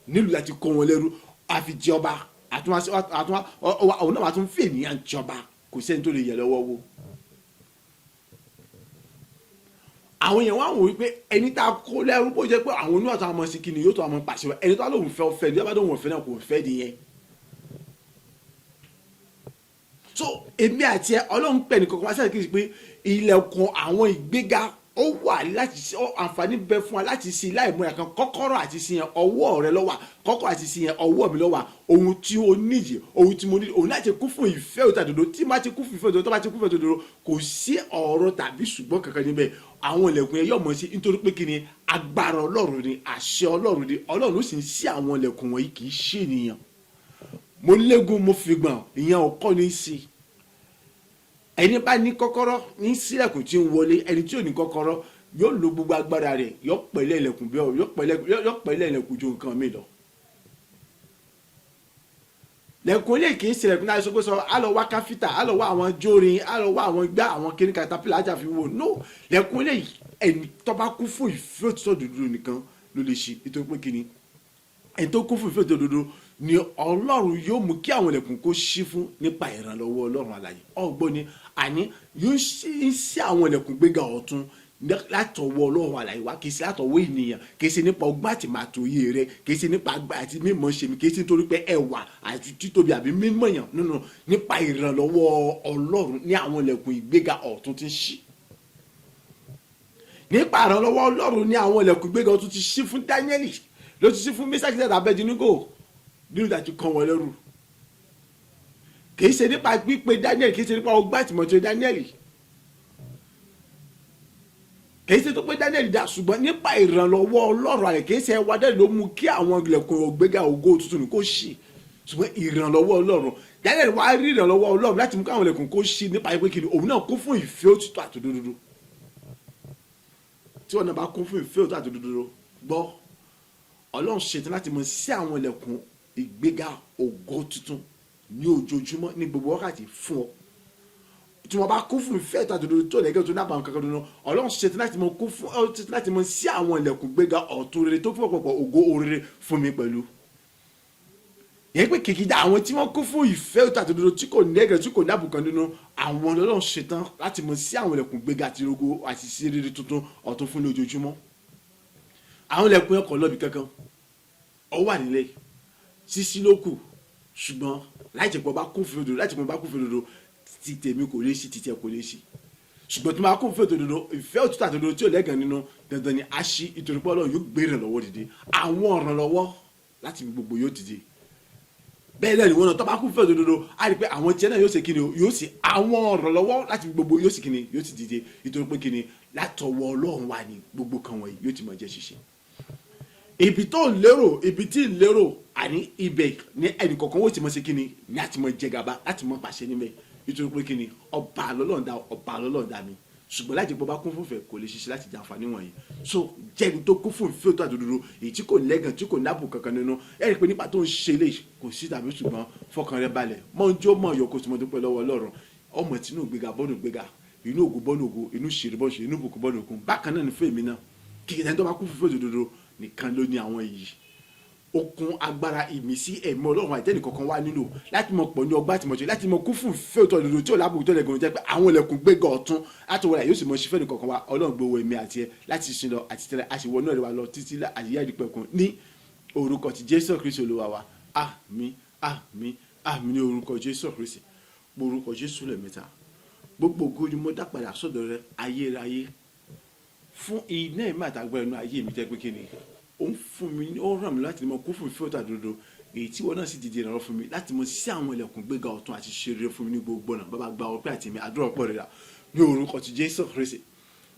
nílùú láti kó wọn lẹ́rú, àfi jọba. Àtúnwá òun náà wà tún fi ènìyàn jọba, kò sẹ́ni tó lè yẹ lọ́wọ́ wò. Àwọn èèyàn wá wò wípé ẹni tá a kó lẹ́rú, bó jẹ́ pé àwọn oníwà tó àmọ́ sí kí ni yóò tó àmọ́ pàṣẹ, ẹni tó bá lóun fẹ́ ọ̀fẹ́, ẹni tó bá lóun ọ̀fẹ́ náà kò fẹ́ nìyẹn. So èmi àti ẹ, Ọlọ́run pẹ̀ ní kankan wá sẹ́yìn kí n pé ilẹ̀kùn àwọn ìgbéga ó wà láti ṣe àǹfààní bẹ fún wa láti ṣe láì múra kan. Kọ́kọ́rọ́ àti ṣe yẹn, ọwọ́ rẹ ló wà. Kọ́kọ́rọ́ àti ṣe yẹn, ọwọ́ mi ló wà. Ohun tí o níyì, ohun tí mo níyì, òun láti kún fún ìfẹ́ òtàdodo. Tí má ti kún fún ìfẹ́ òtàdodo, tó bá ti kún fún ìfẹ́ òtàdodo, kò sí ọ̀rọ̀ tàbí ṣùgbọ́n kankan níbẹ̀. Àwọn ilẹ̀kùn yẹn yóò mọ̀ sí, nítorí pé kí ni? Agbára Ọlọ́run ni, àṣẹ Ọlọ́run ni. Ọlọ́run ló sì ń ṣí àwọn ilẹ̀kùn wọ̀nyí, kì í ṣe ènìyàn. Mo légun, mo fìgbọ̀n, ìyẹn ò kọ́ ní í sí. Ẹni bá ní kọ́kọ́rọ́ ní sílẹ̀kùn tí ń wọlé. Ẹni tí ò ní kọ́kọ́rọ́ yóò lo gbogbo agbára rẹ̀, yóò pẹ̀lẹ́ ilẹ̀kùn bí yóò pẹ̀lẹ́ ilẹ̀kùn ju nǹkan mi lọ. Lẹ̀kùn ilé kì í ṣe lẹ̀kùn náà sọ pé sọ á lọ wá káfíńtà, á lọ wá àwọn jórin, á lọ wá àwọn gbá àwọn kíní katapila ajá fi wò no. Lẹ̀kùn ilé, ẹni tó bá kú fún ìfẹ́ òtítọ́ dúdú nìkan ló lè ṣe, nítorí pé kíni? Ẹni tó kún fún ìfẹ́ òdodo ni Ọlọ́run yóò mú kí àwọn ilẹ̀kùn kó ṣí fún nípa ìrànlọ́wọ́ Ọlọ́run alààyè. Ọgbọ́n ni àní yóò ṣí àwọn ilẹ̀kùn gbéga ọ̀tun látọwọ́ Ọlọ́run alààyè wá, kì í ṣe látọwọ́ ènìyàn, kì í ṣe nípa ọgbọ́n àti màtòyè rẹ, kì í ṣe nípa agbára àti mímọ̀ ṣe mi, kì í ṣe nítorí pé ẹwà àti títóbi àbí mímọ̀ yàn nínú. Nípa ìrànlọ́wọ́ Ọlọ́run ní àwọn ilẹ̀kùn ìgbéga ọ̀tun ti ń ṣí. Nípa ìrànlọ́wọ́ Ọlọ́run ní àwọn ilẹ̀kùn ìgbéga ọ̀tun ti ṣí fún Dáníẹ́lì, ló ti ṣí fún Mísákì àti Abẹ́dínígò nínú ìdájú kan wọn lẹ́rù. Kì í ṣe nípa pípe Daniel, kì í ṣe nípa ọgbà àtìmọ̀tò Daniel, kì í ṣe tó pé Daniel dá, ṣùgbọ́n nípa ìrànlọ́wọ́ Ọlọ́run àrẹ. Kì í ṣe ẹwà Daniel ló mú kí àwọn ilẹ̀kùn ògbéga ògo tuntun ní kó ṣí, ṣùgbọ́n ìrànlọ́wọ́ Ọlọ́run. Daniel wá rí ìrànlọ́wọ́ Ọlọ́run láti mú kí àwọn ilẹ̀kùn kó ṣí nípa pé kí ni? Òun náà kún fún ìfẹ́ òtítọ́ àtòdodo. Tí wọn náà bá kún fún ìfẹ́ òtítọ́ àtòdodo, gbọ́, Ọlọ́run ṣetán láti mọ sí àwọn ilẹ̀kùn ìgbéga ògo tuntun ní ojoojúmọ́, ní gbogbo wákàtí fún ọ. Tí wọ́n bá kún fún ìfẹ́ àtòdodo tó lẹ́gẹ́ tó nábàá kankan dúró, Ọlọ́run ṣetán láti mọ kún fún ọ, ṣetán láti mọ sí àwọn ilẹ̀kùn gbéga ọ̀tun rere tó fún ọ̀pọ̀pọ̀ ògo orere fún mi pẹ̀lú. Yẹn pé kìkìdá àwọn tí wọ́n kún fún ìfẹ́ àtòdodo tí kò nẹ́gẹ̀, tí kò ní àbùkàn nínú, àwọn Ọlọ́run ṣetán láti mọ sí àwọn ilẹ̀kùn gbéga àti rogo àti sí rere tuntun ọ̀tun fún ní ojoojúmọ́. Àwọn ilẹ̀kùn yẹn kò lọ́bi kankan, ọ wà nílẹ̀ sísí ló kù. Ṣùgbọ́n láì jẹ́ pé ọba kún fún òdodo, láì jẹ́ pé ọba kún fún òdodo, ti tèmi kò lè ṣí, títí ẹ kò lè ṣí. Ṣùgbọ́n tí wọ́n bá kún fún òdodo, ìfẹ́ òtítọ́ àti òdodo tí ò lẹ́gàn nínú, dandan ni a ṣí, nítorí pé Ọlọ́run yóò gbé ìrànlọ́wọ́ dìde, àwọn ìrànlọ́wọ́ láti gbogbo yóò dìde. Bẹ́ẹ̀ náà ni wọ́n náà tó bá kún fún òdodo, á rí i pé àwọn tiẹ̀ náà yóò ṣe kíni o? Yóò sì àwọn ìrànlọ́wọ́ láti gbogbo yóò sì kíni? Yóò sì dìde, nítorí pé kíni? Látọwọ́ Ọlọ́run wà ní gbogbo kan wọ̀nyí yóò ti máa jẹ́ ṣíṣe. Ibi tó ń lérò, ibi tí ń lérò, àní ibẹ̀ ní ẹnì kọ̀ọ̀kan wọ́n ti mọ̀ ṣe kíni ní àti mọ̀ jẹ gàba láti mọ̀ pàṣẹ níbẹ̀, nítorí pé kíni? Ọba lọ́lọ́run dá, ọba lọ́lọ́run dá mi. Ṣùgbọ́n láti pọ̀ bá kún fún ìfẹ́, kò lè ṣiṣẹ́ láti jẹ àǹfààní wọ̀nyí. So jẹ́ni tó kún fún ìfẹ́ òtítọ́ àtòdodo, èyí tí kò lẹ́gàn, tí kò nábù kankan nínú. Ẹ rí i pé nípa tó ń ṣe lè kò sí tàbí ṣùgbọ́n, fọkàn rẹ balẹ̀, mọ́ ń jó mọ́ ọ̀yọ́, kó tí mo dúpẹ́ lọ́wọ́ Ọlọ́run. Ọmọ tí inú gbéga bọ́nù gbéga, inú ògo bọ́nù ògo, inú ṣèrè bọ́nù ṣèrè, inú bùkún bọ́nù òkun. Bákan náà ní fún èmi náà, kí ẹni tó bá kún fún ìfẹ́ òdodo nìkan ló ní àwọn èyí. Okun, agbára, ìmísí ẹ̀mí Ọlọ́run àìtẹ́nì kankan wá nílò láti mọ pọ̀ ní ọgbà àtìmọ̀ṣe, láti mọ kún fún ìfẹ́ òtọ́ òdodo tí ò lábùkù tó lẹ́gùn, jẹ́ pé àwọn ilẹ̀kùn gbéga ọ̀tun láti wọlé yóò sì mọ ṣífẹ́ nìkankan wa. Ọlọ́run gbowó èmi àti ẹ láti sin lọ àti tẹ́lẹ̀ àti wọnú ẹ̀rọ wa lọ títí àyíyá ìdípẹ̀kun ní orúkọ ti Jésù Kristi Olúwa wa. Àmín, àmín, àmín ní orúkọ Jésù Kristi. Orúkọ Jésù lẹ́ẹ̀mẹ́ta. Gbogbo ògo ni mo dá padà sọ́dọ̀ rẹ ayérayé fún iná ẹ̀mí àtàgbà ẹnu ayé mi, jẹ́ pé kí ni ó ń fún mi, ó ràn mí láti mọ kún fún ìfẹ́ òtún àdodo, èyí tí wọn náà sì dìde ìrànlọ́wọ́ fún mi láti mọ sí àwọn ilẹ̀kùn gbéga ọ̀tun àti ṣe rere fún mi ní gbogbo ọ̀nà. Bàbá, gba ọpẹ́ àti mi, àdúrà ọ̀pọ̀ rẹ̀ ní orúkọ ti Jésù Kristi.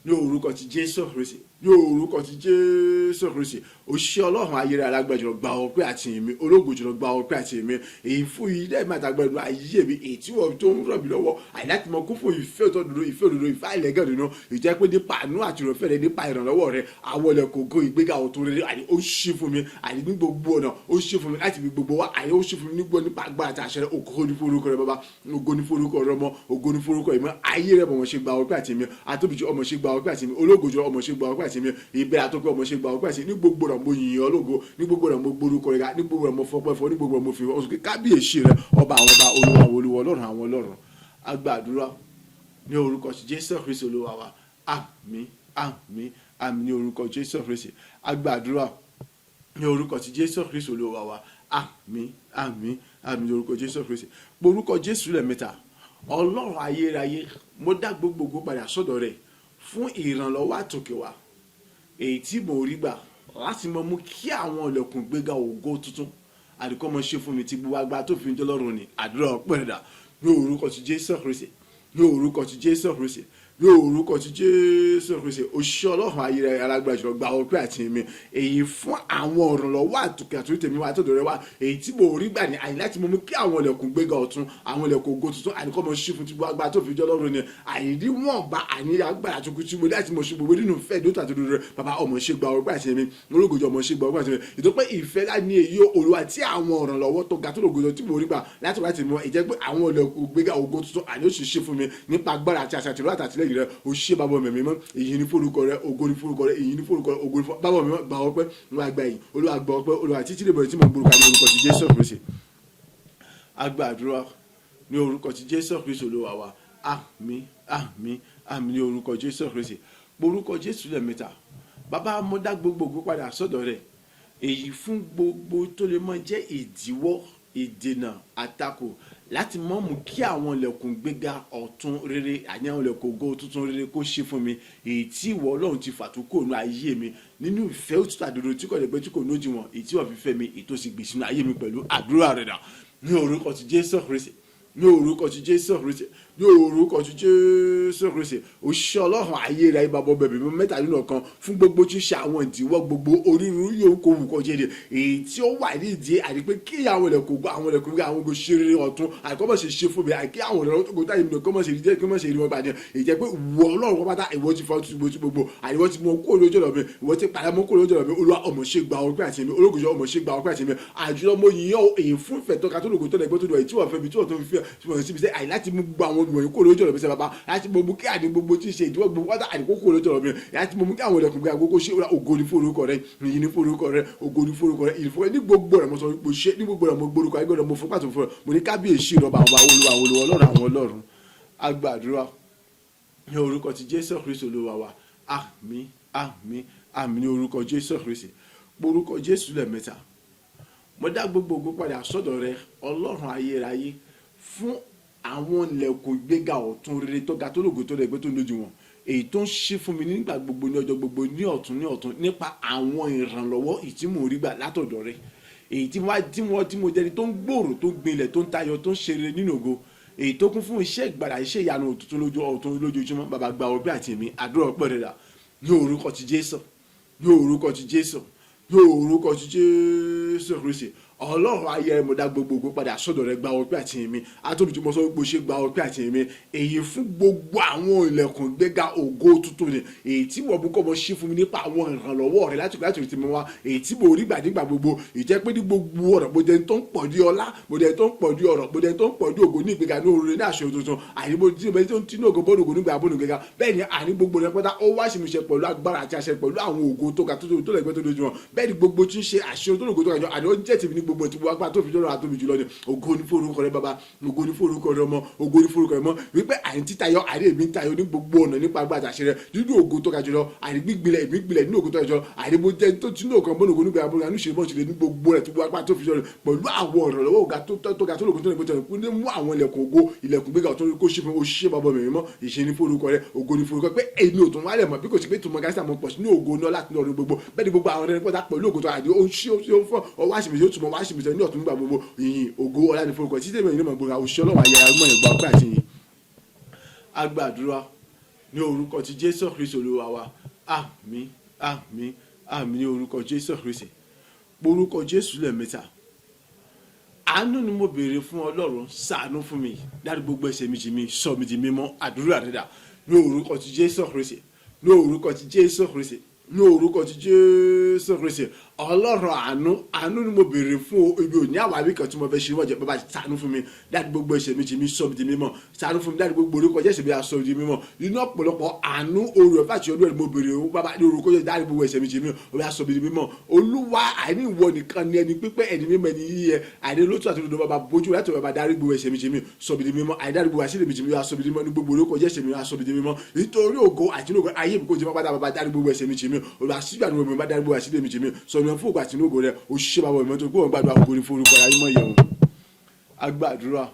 Ní orúkọ ti Jésù Kristi, ní orúkọ ti Jésù Kristi. Òṣìṣẹ́ Ọlọ́run ayérayé, alágbára, gba ọpẹ́ àti ìyìn mi. Ológo jùlọ, gba ọpẹ́ àti ìyìn mi. Èyí fún ilé ìmọ̀tàgbẹ́nu ayé mi, èyí tí wọ́n tó ń ràn mí lọ́wọ́ àìláti mọ kún fún ìfẹ́ òdodo, ìfẹ́ òdodo, ìfẹ́ àìlẹ́gàn nínú ìjẹ́ pé nípa àánú àti ìrọ̀fẹ́ rẹ, nípa ìrànlọ́wọ́ rẹ, àwọn ilẹ̀kùn ògo, ìgbéga ọ̀tun rere àní ó ṣí fún mi, àní ní gbogbo ọ̀nà ó ṣí fún mi láti fi gbogbo wá, àní ó ṣí fún mi ní gbogbo nípa agbára àti àṣẹ rẹ. Ògo ní forúkọ rẹ, Bàbá. Ògo ní forúkọ rẹ, Ọmọ. Ògo ní forúkọ ìmọ̀ ayé rẹ. Mọ̀ ṣe gba ọpẹ́ àti mi. Atóbijù ọmọ ṣe gba ọpẹ́ àti mi. Ológo jùlọ, ọmọ ṣe gba ọpẹ́ àti mi. Ìbẹ̀rẹ̀ àtọ́pẹ́, ọmọ ṣe gba ọpẹ́ àti mi. Ní gbogbo ọ̀nà mo yìn ọ́ lógo, ní gbogbo ọ̀nà mo gbórúkọ rẹ ga, ní gbogbo ọ̀nà mo fọpẹ́ fọ, ní gbogbo ọ̀nà mo fi ọ̀sùn kábíyèsí rẹ, Ọba àwọn ọba, Olúwa àwọn olúwa, Ọlọ́run àwọn ọlọ́run. A gbàdúrà ní orúkọ ti Jésù Kristi Olúwa wa. Àmín, àmín, àmín ní orúkọ Jésù Kristi. A gbàdúrà ní orúkọ ti Jésù Kristi Olúwa wa. Àmín, àmín, àmín ní orúkọ Jésù Kristi. Orúkọ Jésù lẹ́ẹ̀mẹ́ta. Ọlọ́run ayérayé, mo dá gbogbo padà sọ́dọ̀ rẹ̀ fún ìrànlọ́wọ́ àtòkè wá èyí tí mo rí gbà láti mọ mú kí àwọn ilẹ̀kùn gbéga ògo tuntun àdìkọ́ mọ ṣe fún mi tí gbogbo agbára tó fi ń jọlọ́run ní. Àdúrà ọpẹ́ rẹ̀ ní orúkọ ti Jésù Kristi, ní orúkọ ti Jésù Kristi, ní orúkọ ti Jésù Kristi. Òṣìṣẹ́ Ọlọ́run ayérayé, alágbára jùlọ, gba ọpẹ́ àti mi èyí fún àwọn ìrànlọ́wọ́ àtòkè àtòrí tèmi wá àtọ̀dọ̀ rẹ wá, èyí tí mo rí gbà ní àyè láti mọ mú kí àwọn ilẹ̀kùn gbéga ọ̀tun, àwọn ilẹ̀kùn ògo tuntun àdìkọ́ mọ ṣí fún tí gbogbo agbára tó fi jọlọ́run ní àyè wọn bá àní agbára tó kú tí mo ní láti mọ ṣe gbogbo nínú ìfẹ́ ìdótò àti òdodo rẹ. Bàbá, ọmọ ṣe gba ọpẹ́ àti mi. Ológo jùlọ, ọmọ ṣe gba ọpẹ́ àti mi. Ìtọ́pẹ́ ìfẹ́ lá ní èyí, Olúwa, tí àwọn ìrànlọ́wọ́ tó ga tó lògo tí mo rí gbà láti mọ ìjẹ́ pé àwọn ilẹ̀kùn gbéga ògo tuntun àní ó sì ṣe fún mi nípa agbára àti àṣà àtìlú àtàtìlẹ́yìn rẹ. O ṣé, Bàbá mi mímọ́. Èyí ní forúkọ rẹ, ògo ní forúkọ rẹ, èyí ní forúkọ rẹ, ògo ní forúkọ. Bàbá mi mímọ́, gba ọpẹ́, Olúwa, gba ìyìn. Olúwa, gba ọpẹ́. Olúwa, títí lè bẹ̀rẹ̀ tí mo gbórúkọ ní orúkọ ti Jésù Kristi. A gbàdúrà ní orúkọ ti Jésù Kristi Olúwa wa. Àmín, àmín, àmín ní orúkọ Jésù Kristi. Orúkọ Jésù lẹ́ẹ̀mẹ́ta. Bàbá, mo dá gbogbo ògo padà sọ́dọ̀ rẹ̀ èyí fún gbogbo tó lè mọ jẹ́ ìdíwọ́, ìdènà, àtakò láti mọ́ mú kí àwọn ilẹ̀kùn gbéga ọ̀tun rere àní àwọn ilẹ̀kùn ògo tuntun rere kó ṣe fún mi, èyí tí ìwọ Ọlọ́run ti fàtúkò nínú ayé mi nínú ìfẹ́ òtítọ́ àdodo tí kò lè pẹ́, tí kò nójúwọ̀n, èyí tí wọ́n fi fẹ́ mi, èyí tó sì gbè sínú ayé mi pẹ̀lú. Àdúrà rẹ̀ dà ní orúkọ ti Jésù Kristi, ní orúkọ ti Jésù Kristi, ní orúkọ ti Jésù Kristi. Òṣìṣẹ́ Ọlọ́run ayé rẹ̀, ìbàbọ̀ bẹ̀bẹ̀ mi mẹ́ta nínú ọ̀kan, fún gbogbo tí ń ṣe àwọn ìdíwọ́ gbogbo onírúurú yóò kó wù kọjá èdè èyí tí ó wà nídìí àti pé kí àwọn ilẹ̀kùn gbọ́, àwọn ilẹ̀kùn gbé àwọn ogun ṣe rere ọ̀tun àìkọ́ mọ̀ ṣe ṣe fún mi, àìkí àwọn ilẹ̀kùn tó táyé mi kọ́ mọ̀ ṣe rí jẹ́ kí wọ́n ṣe rí wọn gbà ní èyí jẹ́ pé wọ Ọlọ́run pátá, ìwọ ti fọ́ gbogbo gbogbo àìwọ́ ti mọ kó lójú ọ̀nà mi, ìwọ ti padà mọ́ kó lójú ọ̀nà mi. Olúwa, ọmọ ṣe gba ọpẹ́ àti mi. Ológo jùlọ, ọmọ ṣe gba ọpẹ́ àti mi. Àjùlọ, mo yìn ọ́ èyí fún ìfẹ́ tó ka tó lògùn tó lẹ́gbẹ́ tó lọ èyí tí wọ́n fẹ́ mi, tí wọ́n tó fi fẹ́ tí wọ́n sì fi sẹ́ àyè láti mú gbogbo àwọn olùwọ̀nyí kó lójú ọ̀nà mi sẹ́. Bàbá, láti mú kí àní gbogbo tí ń ṣe ìdíwọ́ gbogbo pátá àní kó kó lójú ọ̀nà mi, láti mú kí àwọn ilẹ̀kùn gbé àkókò ṣe. Ògo ní forúkọ rẹ, ìyìn ní forúkọ rẹ, ògo ní forúkọ rẹ, ìyìn fún ní gbogbo rẹ. Mo sọ mo ṣe ní gbogbo rẹ, mo gbórúkọ ayé gbọdọ, mo fún pàtó fún rẹ. Mo ní kábíyèsí ìrọba àwọn Olúwa, Olúwa, Ọlọ́run àwọn ọlọ́run. A gbàdúrà ní orúkọ ti Jésù Kristi Olúwa wa. Àmín, àmín, àmín ní orúkọ Jésù Kristi. Orúkọ Jésù lẹ́ẹ̀mẹ́ta. Mo dá gbogbo ògo padà sọ́dọ̀ rẹ, Ọlọ́run ayérayé, fún àwọn ilẹ̀kùn ìgbéga ọ̀tun rere tó ga tó lògo tó lẹ́gbẹ́ tó lójú wọn, èyí tó ń ṣí fún mi nígbà gbogbo, ní ọjọ́ gbogbo, ní ọ̀tun ní ọ̀tun, nípa àwọn ìrànlọ́wọ́ èyí tí mò ń rí gbà látọ̀dọ̀ rẹ, èyí tí wọ́n tí wọ́n tí mo jẹ́ni tó ń gbòòrò, tó ń gbinlẹ̀, tó ń tayọ, tó ń ṣe rere nínú ògo, èyí tó kún fún iṣẹ́ ìgbàlà, iṣẹ́ ìyanu òtútù lójú ọ̀tun lójoojúmọ́. Bàbá, gba ọpẹ́ àti èmi. Àdúrà ọpẹ́ rẹ̀ rà ní orúkọ ti Jésù, ní orúkọ ti Jésù, ní orúkọ ti Jésù Kristi. Ọlọ́run ayé rẹ, mo dá gbogbo ògo padà sọ́dọ̀ rẹ. Gba ọpẹ́ àti èmi. Atóbi tí mo sọ wípé o ṣe, gba ọpẹ́ àti èmi èyí fún gbogbo àwọn ilẹ̀kùn gbéga ògo tuntun ni èyí tí wọ́n mú kọ́ mọ ṣí fún mi nípa àwọn ìrànlọ́wọ́ rẹ láti ti mọ wá, èyí tí mo rí gbà nígbà gbogbo, ìjẹ́ pé ní gbogbo ọ̀rọ̀ mo jẹ́ tó ń pọ̀ ní ọlá, mo jẹ́ tó ń pọ̀ ní ọ̀rọ̀, mo jẹ́ tó ń pọ̀ ní ògo, ní ìgbéga, ní oore, ní àṣẹ tuntun, àní mo tí mo tó ń tinú ògo bọ́ọ̀lù ògo nígbà bọ́ọ̀lù gbéga. Bẹ́ẹ̀ ni àní gbogbo rẹ pátá ó wá sí mi ṣe pẹ̀lú agbára àti àṣẹ, pẹ̀lú àwọn ògo tó ga tó tó lẹ́gbẹ́ tó lójú wọn. Bẹ́ẹ̀ ni gbogbo tí ń ṣe àṣẹ tó lògo tó ga jọ àní ó jẹ́ tèmi ní gbogbo tí gbogbo agbára tó fi jọ́rọ̀ àtóbi jùlọ ni. Ògo ní forúkọ rẹ, Bàbá. Ògo ní forúkọ rẹ, Ọmọ. Ògo ní forúkọ rẹ mọ́ wípé àní títayọ, àní èmi ń tayọ ní gbogbo ọ̀nà nípa agbára àti àṣẹ rẹ nínú ògo tó ga jùlọ, àní gbígbilẹ̀, èmi gbilẹ̀ nínú ògo tó ga jùlọ, àní mo jẹ́ tó tinú ògo mọ́nà ògo nígbà àbúrò àánú ṣe mọ́ ṣe ní gbogbo rẹ̀ tó gbogbo agbára tó fi jọrọ pẹ̀lú àwọn ọ̀rọ̀ lọ́wọ́ ọ̀gá tó ga tó lògo tó lè gbé tó ní mú àwọn ilẹ̀kùn ògo, ilẹ̀kùn gbéga ọ̀tún kó ṣe fún oṣiṣẹ́. Bàbá mi mọ́, ìṣe ní forúkọ rẹ, ògo ní forúkọ pé èmi ò tún wálẹ̀ mọ́ bí kò sí pé tùmọ̀ gásà mọ́ pọ̀ sí ní ògo náà láti ní ọdún gbogbo. Bẹ́ẹ̀ ni gbogbo àwọn ẹni pọ́tà pẹ̀lú ògo tó àdé ó ń ṣe ó ń fọ́ ọwọ́ àṣìmí yóò túmọ̀ wá àṣìmí ní ọ̀tún nígbà gbogbo. Ìyìn, ògo, ọlá ní forúkọ títí èmi ní mọ̀ gbogbo òṣìṣẹ́ Ọlọ́run ayẹyẹ mọ̀ ìgbà ọpẹ́ àti yìn. Agbàdúrà Ní orúkọ ti Jésù Kristi Olúwa wa. Àmín, àmín, àmín ní orúkọ Jésù Kristi. Porúkọ Jésù lẹ́ẹ̀mẹ́ta. Àánú ni mo béèrè fún. Ọlọ́run, ṣàánú fún mi, dárí gbogbo ẹ̀ṣẹ̀ mi jì mí, sọ mi di mímọ́. Àdúrà dídà ní orúkọ ti Jésù Kristi, ní orúkọ ti Jésù Kristi, ní orúkọ ti Jésù Kristi. Ọlọ́run àánú, àánú ni mo béèrè fún o. Ibi òní àwáwí kan tí mo fẹ́ ṣe wọ́n jẹ́. Bàbá, ṣàánú fún mi, dárí gbogbo ẹ̀ṣẹ̀ mi jì mí, sọ mi di mímọ́. Ṣàánú fún mi, dárí gbogbo orúkọ Jésù mi, sọ mi di mímọ́. Nínú ọ̀pọ̀lọpọ̀ àánú, oore ọ̀fẹ́ àti ọdún ẹ̀ mo béèrè o. Bàbá, ní orúkọ Jésù, dárí gbogbo ẹ̀ṣẹ̀ mi jì mí, ó yá, sọ mi di mímọ́. Olúwa, àìní ìwọ nìkan ni ẹni pípẹ́, ẹni mímọ́, ẹni yíyẹ, àìní lótú àti òdodo. Bàbá, bójú láti, bàbá, dárí gbogbo ẹ̀ṣẹ̀ mi jì mí, sọ mi di mímọ́. Àìdárí gbogbo àṣírí mi jì mí, sọ mi di mímọ́. Ní gbogbo orúkọ Jésù mi, sọ mi di mímọ́. Nítorí ògo àti ògo ayé mi kò jẹ́ pápátá, bàbá, dárí gbogbo ẹ̀ṣẹ̀ mi jì mí. Olúwa, sígbà ní omi bá dárí gbogbo àṣírí mi jì mí, sọ mi fún ògo àti ògo rẹ. O ṣé, bàbá mi, tó gbóhùn gbàdúrà. Ògo ní forúkọ ayé mọ́ yẹn o. Agbàdúrà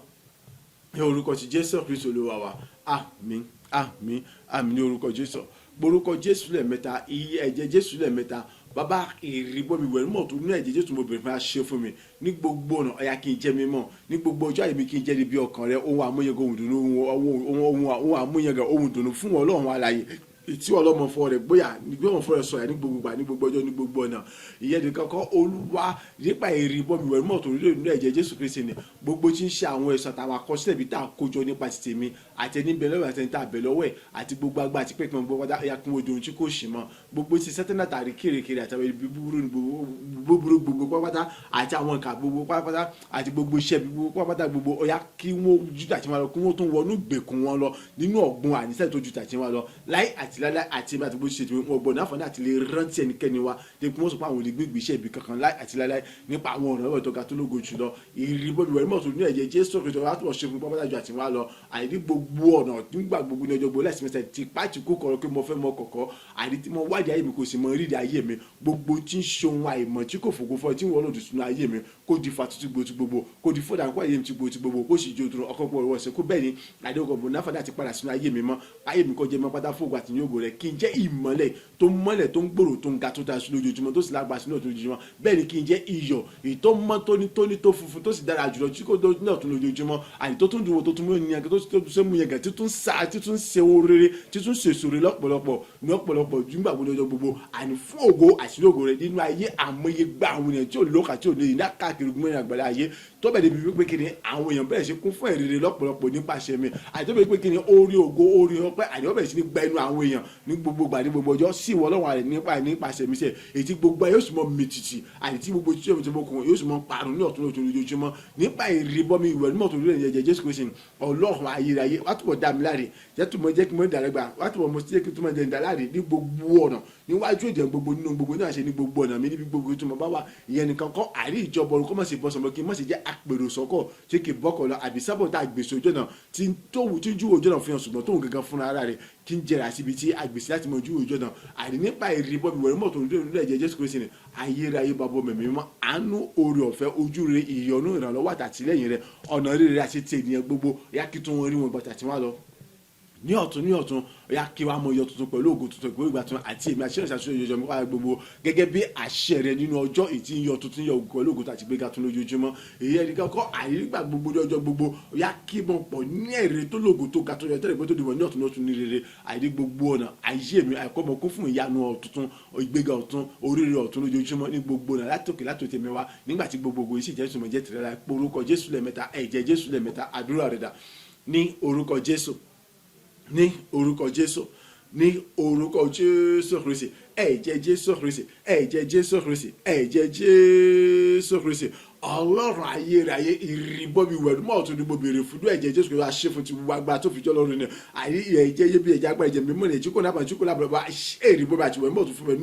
ní orúkọ ti Jésù Kristu Olúwa wa. Àmín, àmín, àmín ní orúkọ Jésù. Orúkọ Jésù lẹ́ẹ̀mẹ́ta, iye ẹ̀jẹ̀ Jésù lẹ́ẹ̀mẹ́ta. Bàbá, ìrìbọmi wẹ̀ mọ̀ tó ní ẹ̀jẹ̀ Jésù, mo bèrè fún ṣe fún mi ní gbogbo ọ̀nà. Ọ̀yà, kí n jẹ́ mímọ́ ní gbogbo ọjọ́ àyè mi, kí n jẹ́ níbi ọkàn rẹ, ohun àmúyangàn, ohun dùnú, ohun àmúyangàn, ohun dùnú fún Ọlọ́run alààyè tí ọlọ́mọ fọ rẹ̀ gbóyà nígbà wọn fọ rẹ̀ sọ̀yà ní gbogbo gbà, ní gbogbo ọjọ́, ní gbogbo ọ̀nà. Ìyẹn nìkan kọ́. Olúwa, nípa ìrìbọmi wẹ̀ mọ̀ tó rí nínú ẹ̀jẹ̀ Jésù Kristi ni gbogbo tí ń ṣe àwọn ẹ̀sọ́ àtàwọn àkọsílẹ̀ bí tá a kójọ nípa ti tèmi àti ẹni bẹ lọ́wọ́ àti ẹni tá a bẹ̀ lọ́wọ́ ẹ̀ àti gbogbo agbá àti pẹ̀pẹ̀ gbogbo pátá ya kún odò ohun tí kò sì mọ́. Gbogbo ti sẹ́tẹ́nà tàrí kèrèkèrè àti àwọn ibi búburú gbogbo pátá àti àwọn nǹkan gbogbo pátá àti gbogbo iṣẹ́ gbogbo pátá gbogbo, ọ̀yà, kí wọ́n ju tàtí wọn lọ, kí wọ́n tún wọnú ìgbèkùn wọn lọ nínú ọ̀gbun àníṣe tó ju tàtí wọn lọ láì àti láíláí. Àti àti bó ṣe ti wọn gbọ́dọ̀ náà àti lè rántí ẹnikẹ́ni wa dé kí wọ́n sọ pé àwọn olè gbégbé iṣẹ́ ibi kankan láì àti láíláí nípa àwọn ọ̀rọ̀ lọ́wọ́ tó ga tó lógo jùlọ. Ìrìbọmi wẹ̀rí mọ̀tò ní ẹ̀jẹ̀ Jésù Kristo wá tó ṣe fún pápátá ju àti wá lọ. Àìní gbogbo ọ̀nà, nígbà gbogbo, ní ọjọ́ gbogbo, láìsí mẹ́sẹ̀ tí pàtì kó kọ̀rọ̀ pé mo fẹ́ mọ kọ̀kọ́ àìní tí mo wádìí ayé mi kò sì mọ rírì ayé mi. Gbogbo tí ń ṣe ohun àìmọ̀ tí kò fògo fọ́ tí wọ́n lòdì sínú ayé mi, kó di fa tuntun gbogbo, kó di fọ́dà kó ayé mi ti gbogbo, kó sì jó dúró ọkọ̀ pọ̀ wọ́n ṣe kó. Bẹ́ẹ̀ ni àdéhùn bò náfàdà ti padà sínú ayé mi mọ́. Ayé mi kọ́ jẹ́ mọ́ pátá fún ògo àti ní ògo rẹ̀. Kí n jẹ́ ìmọ́lẹ̀ tó mọ́lẹ̀, tó ń gbòòrò, tó ń ga, tó ta sí lójoojúmọ́, tó sì lágbà sínú ọ̀tún lójoojúmọ́. Bẹ́ẹ̀ ni kí n jẹ́ iyọ̀ ìtọ́ mọ́ tónítóní, tó funfun, tó sì dára jùlọ, tí kò tó ní ọ̀tún lójoojúmọ́, àti tó tún dùn, tó tún mú yẹn, tó tún mú yẹn gàn, tí tún sa, tí tún ṣe ohun rere, tí tún ṣe èso rere lọ́pọ̀lọpọ̀ ní ọ̀pọ̀lọpọ̀ nígbà gbogbo, ọjọ́ gbogbo, àní fún ògo àti ní ògo rẹ̀ nínú ayé àmọye gba àwọn èèyàn tí ò lóka, tí ò ní ní káàkiri gbọ́n àgbàlá ayé tó bẹ̀ débi wípé kí ni àwọn èèyàn bẹ̀rẹ̀ sí kún fún ìrere lọ́pọ̀lọpọ̀ nípasẹ̀ mi, àti tó bẹ̀ pé kí ni orí ògo, orí ọpẹ́ àti wọ́n bẹ̀rẹ̀ sí ní gba ẹnu àwọn èèyàn ní gbogbo gbà, ní gbogbo ọjọ́ sí ìwọ Ọlọ́run rẹ̀ nípasẹ̀ mi sẹ̀, èyí tí gbogbo ayé yóò sì mọ mìtìtì, àti tí gbogbo tí yóò mọ kùn yóò sì mọ parun ní ọ̀tún ọ̀tún lójoojúmọ́ nípa ìrìbọmi ìwẹ̀ nímọ̀ tó lórí ẹ̀jẹ̀ Jésù Kristi. Ọlọ́run ayérayé, wá túbọ̀ dá mi láre, jẹ́ tó mọ jẹ́ kí mo dàrẹ́gbà, wá túbọ̀ mo jẹ́ kí tó mọ jẹ́ ìdáláre ní gbogbo ọ̀nà níwájú èdè gbogbo, nínú gbogbo náà ṣe, ní gbogbo ọ̀nà mi, níbi gbogbo tí mo bá wà. Ìyẹn nìkan kọ́. Àrí ìjọba orúkọ mọ̀ sí bọ́sọ̀mọ́, kí n mọ̀ sí jẹ́ àpèrò sọ́kọ̀ tí kì í bọ́kọ̀ lọ, àbí sábọ̀ tá a gbèsè ojú ọ̀nà tí tó wù tí ń júwò ojú ọ̀nà fún yàn, ṣùgbọ́n tóun gangan fúnra ara rẹ̀ kí ń jẹrà síbi tí àgbèsè láti mọ júwò ojú ọ̀nà. Àrí nípa ìrìbọmi wẹ̀rẹ̀ mọ̀ tó ń dúró ẹ̀jẹ̀ Jésù Kristi ni ayérayé. Bàbá mẹ̀mí mímọ́, àánú, oore ọ̀fẹ́, ojú rere, ìyọ́nú, ìrànlọ́wọ́ àtàtìlẹ́yìn rẹ, ọ̀nà rere àti ti ènìyàn gbogbo, yá kí tún wọn rí wọn gbọ́tà tí wọ́n lọ ní ọ̀tún ní ọ̀tún. Ya kí wàá mọ iyọ̀ tuntun pẹ̀lú ògo tuntun, pẹ̀lú ìgbà tuntun, àti èmi àti ìṣàṣọ ìjọjọ mi wá gbogbo gẹ́gẹ́ bí àṣẹ rẹ nínú ọjọ́ ìtí ń yọ tuntun, yọ ògo pẹ̀lú ògo àti gbéga tún lójoojúmọ́. Èyí ẹni kọ́kọ́ àyígbà gbogbo ní ọjọ́ gbogbo, ya kí mo pọ̀ ní èrè tó lógo, tó ga, tó yọ tẹ́lẹ̀ pé tó dìbò ní ọ̀tún ní ọ̀tún ní rere. Àìní gbogbo ọ̀nà ayé mi, àìkọ́ mọ kún fún ìyanu ọ̀tún, ìgbéga ọ̀tún, oríire ọ̀tún lójoojúmọ́ ní gbogbo ọ̀nà látòkè látòkè mi wá, nígbà tí gbogbogbò yìí sì jẹ́ sùnmọ̀ jẹ́ tìrẹ la. Porúkọ Jésù lẹ́ẹ̀mẹ́ta, ẹ̀jẹ̀ Jésù lẹ́ẹ̀mẹ́ta. Àdúrà rẹ̀ dà. Ní orúkọ Jésù, ní orúkọ Jésù, ní orúkọ Jésù Kristi. Ẹ̀jẹ̀ Jésù Kristi, ẹ̀jẹ̀ Jésù Kristi, ẹ̀jẹ̀ Jésù Kristi. Ọlọ́run ayérayé, ìrìbọmi wẹ̀dúmọ̀ ọ̀tún ni mo béèrè fún ẹ̀jẹ̀ Jésù Kristi wá ṣe fún ti gbogbo agbára tó fi jọ́ lọ́rùn ni. Àyè ẹ̀jẹ̀ yé bí ẹ̀jẹ̀ agbára, ẹ̀jẹ̀ mímọ́ ní ẹ̀jẹ̀ kò náà tí kò náà bá ṣe ìrìbọmi àti wẹ̀mọ̀ ọ̀tún fún mi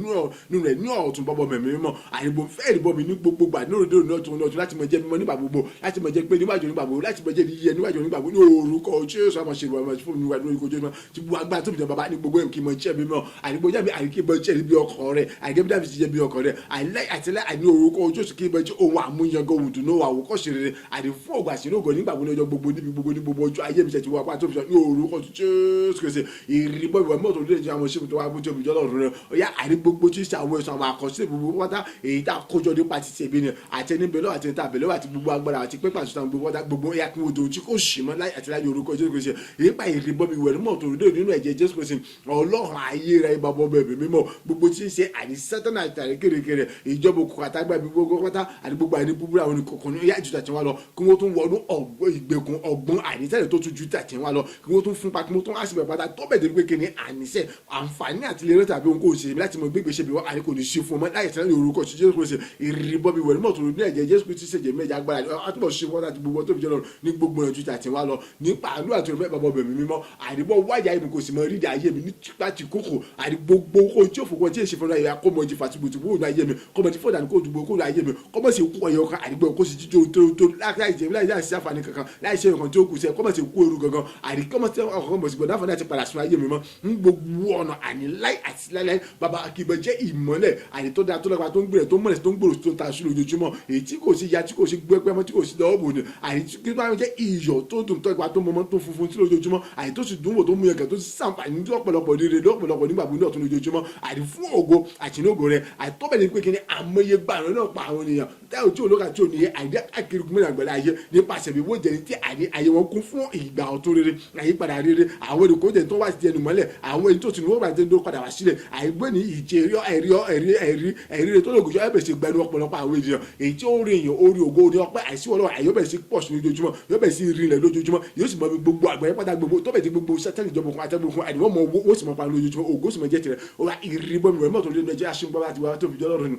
nínú rẹ̀ ní ọ̀tún. Bọ́bọ̀ mẹ̀mí mímọ́, àyìnbó fẹ́ ìrìbọmi ní gbogbo gbà ní òde ní ọ̀tún ní ọ̀tún, láti mọ jẹ́ mímọ́ nígbà gbogbo, láti mọ jẹ́ pé níwájú nígbà gbogbo, láti mọ jẹ́ yíyẹ níwájú nígbà gbogbo ní orúkọ Jésù. Àmọ́ ṣe ìrìbọmi fún mi níwájú orúkọ Jésù tí gbogbo agbára tó fi jẹ́ bàbá ní gbogbo ẹ̀ kí n mọ jẹ́ mímọ́. Àyìnbó jẹ́ mi, àyìnkí mọ jẹ́ bí ọkàn rẹ̀, àyìnkí bí Dáfídì jẹ́ bí ọkàn rẹ̀, àìlẹ́ àtìlẹ́ àní orúkọ Jésù, kí n mọ jẹ́ ohun àmúyangàn. Ohun dùnú àwòkọ́ṣe rere àti fún ògo àti ògo nígbà gbogbo, ní ọjọ́ gbogbo, níbi gbogbo, ní gbogbo ọjọ́ ayé mi ṣe ti wá pa tó fi sọ ní orúkọ Jésù Kristi. Ìrìbọ ìwà mọ́tò lóde jẹ́ àwọn ṣẹ́gun tó wá bójú omi jọ́lọ́run rẹ̀. Ọ̀yá, àní gbogbo tí ń ṣe àwọn ẹ̀sùn, àwọn àkọsílẹ̀ gbogbo pátá, èyí tá a kójọ nípa ti ṣèbí ni àti ẹni bẹ̀rẹ̀ àti ẹni tá a bẹ̀rẹ̀ àti gbogbo agbára àti pépà àti gbogbo pátá gbogbo, ẹ̀yà kí wọ́n dohun tí kò sì mọ́ láì àti láyé orúkọ Jésù Kristi. Nípa ìrìbọ mi ìwẹ̀ mọ́tò lóde nínú ẹ̀jẹ̀ Jésù Kristi, Ọlọ́run ayé rẹ̀, ìbàbọ̀ bẹ̀bẹ̀ mímọ́, gbogbo tí ń ṣe àní Sátánà àti àrékèrèkèrè, ìjọba òkùnkùn àtàgbà ibi gbogbo pátá àti gbogbo àní búburú àwọn oníkọ̀ọ̀kan ní ẹ̀yà ju tàtí wá lọ, kí wọ́n tún wọnú ìgbèkùn ọ̀gbun àníṣẹ́ tó tún ju tàtí wá lọ, kí wọ́n tún fúnpa, kí wọ́n tún wá síbẹ̀ pátá tó bẹ̀ débi pé kí ni àníṣe àǹfààní àti lè rántí àbí ohun kò ṣe láti mọ gbégbé ṣe bí wọ́n àní kò ní ṣe fún ọmọ láyé sẹ́yìn orúkọ tí Jésù Kristi. Ìrìbọ bí wẹ̀rí mọ̀tò ní ẹ̀jẹ̀ Jésù Kristi ṣèjẹ̀ méjì agbára àtúbọ̀ ṣe fún àti gbogbo tó fi jẹ́ lọ ní gbogbo ọ̀nà ju tàtí wá lọ nípa àánú àti òfin bàbá ọbẹ̀ mi mímọ́. Àdìbọ̀ wáyà mi kò sì mọ rídìí ayé mi nípa ti kókò àdì gbogbo kó tí òfò kan tí èsì fúnra ìyá kó mọ jí fàtìgbò tí wọ́n ayé mi kó mọ tí fọ́dà kó dùgbò kó ayé mi kó mọ sí kú ẹyọ kan àdìgbò kó sì jíjó tó tó láì jẹ láì láì sí àǹfààní kankan láì ṣe nǹkan tí ó kù sí ẹ kó mọ sí kú eru gangan àdì kó mọ sí ọkọ̀ mọ̀ sí gbọ̀dá fún láti padà sún ayé mi mọ́ ní gbogbo ọ̀nà àní láì àti láíláí. Bàbá akíbẹ̀ jẹ́ ìmọ́lẹ̀ àní tó dáa tó lọ́pàá tó ń gbèrè, tó mọ̀lẹ̀, tó ń gbòòrò, tó ń ta sí lójoojúmọ́, èyí tí kò sí ya, tí kò sí gbẹ́gbẹ́ mọ́, tí kò sí lọ́wọ́ bò ní àní tí kò jẹ́ iyọ̀ tó dùn tó ìpa tó mọmọ́ tó funfun tí lójoojúmọ́, àní tó sì dùn wò, tó mú yẹn, tó sì sàǹfààní lọ́pọ̀lọpọ̀ rere lọ́pọ̀lọpọ̀ nígbà gbogbo ní ọ̀tún lójoojúmọ́, àní fún ògo àti ní ògo rẹ̀. Àní tó bẹ̀rẹ̀ pé kí ni àmọye gbàrún náà pa àwọn ènìyàn táwọn tí olóka tí ò ní àìdí káàkiri gómìnà àgbẹ̀lẹ̀ ayé nípasẹ̀ bí wọ́n jẹ́ ní tí àní ayé wọn kún fún ìgbà ọ̀tun rere, àyípadà rere. Àwọn ènìyàn kò jẹ́ tó wá sí ẹnu mọ́lẹ̀, àwọn èyí tó ti ní wọ́n bá jẹ́ tó padà wá sílẹ̀ àìgbé ní ìjẹ́rí ẹ̀rí ẹ̀rí ẹ̀rí ẹ̀rí rere tó lògùn jọ ẹ̀bẹ̀ sí gbẹnu ọ̀pọ̀lọpọ̀ àwọn ènìyàn, èyí tí ó rí èèyàn orí ògo ní ọpẹ́ àìsí ọlọ́run àyè bẹ̀rẹ̀ sí pọ̀ sí lójoojúmọ́, yóò bẹ̀rẹ̀ sí rinlẹ̀ lójoojúmọ́, yóò sì mọ bí gbogbo àgbáyé pátá gbogbo tó bẹ̀ tí gbogbo sátánì ìjọba òkun àtẹ́gbọ̀n àdìwọ́ mọ owó ó sì mọ pa lójoojúmọ́, ògo sì mọ jẹ́ tirẹ̀. Ó wá ìrìbọmi rẹ̀ mọ́tò lójú ẹjẹ́ àṣìǹgbọ́n láti wá tó fi jọ́ lọ́rùn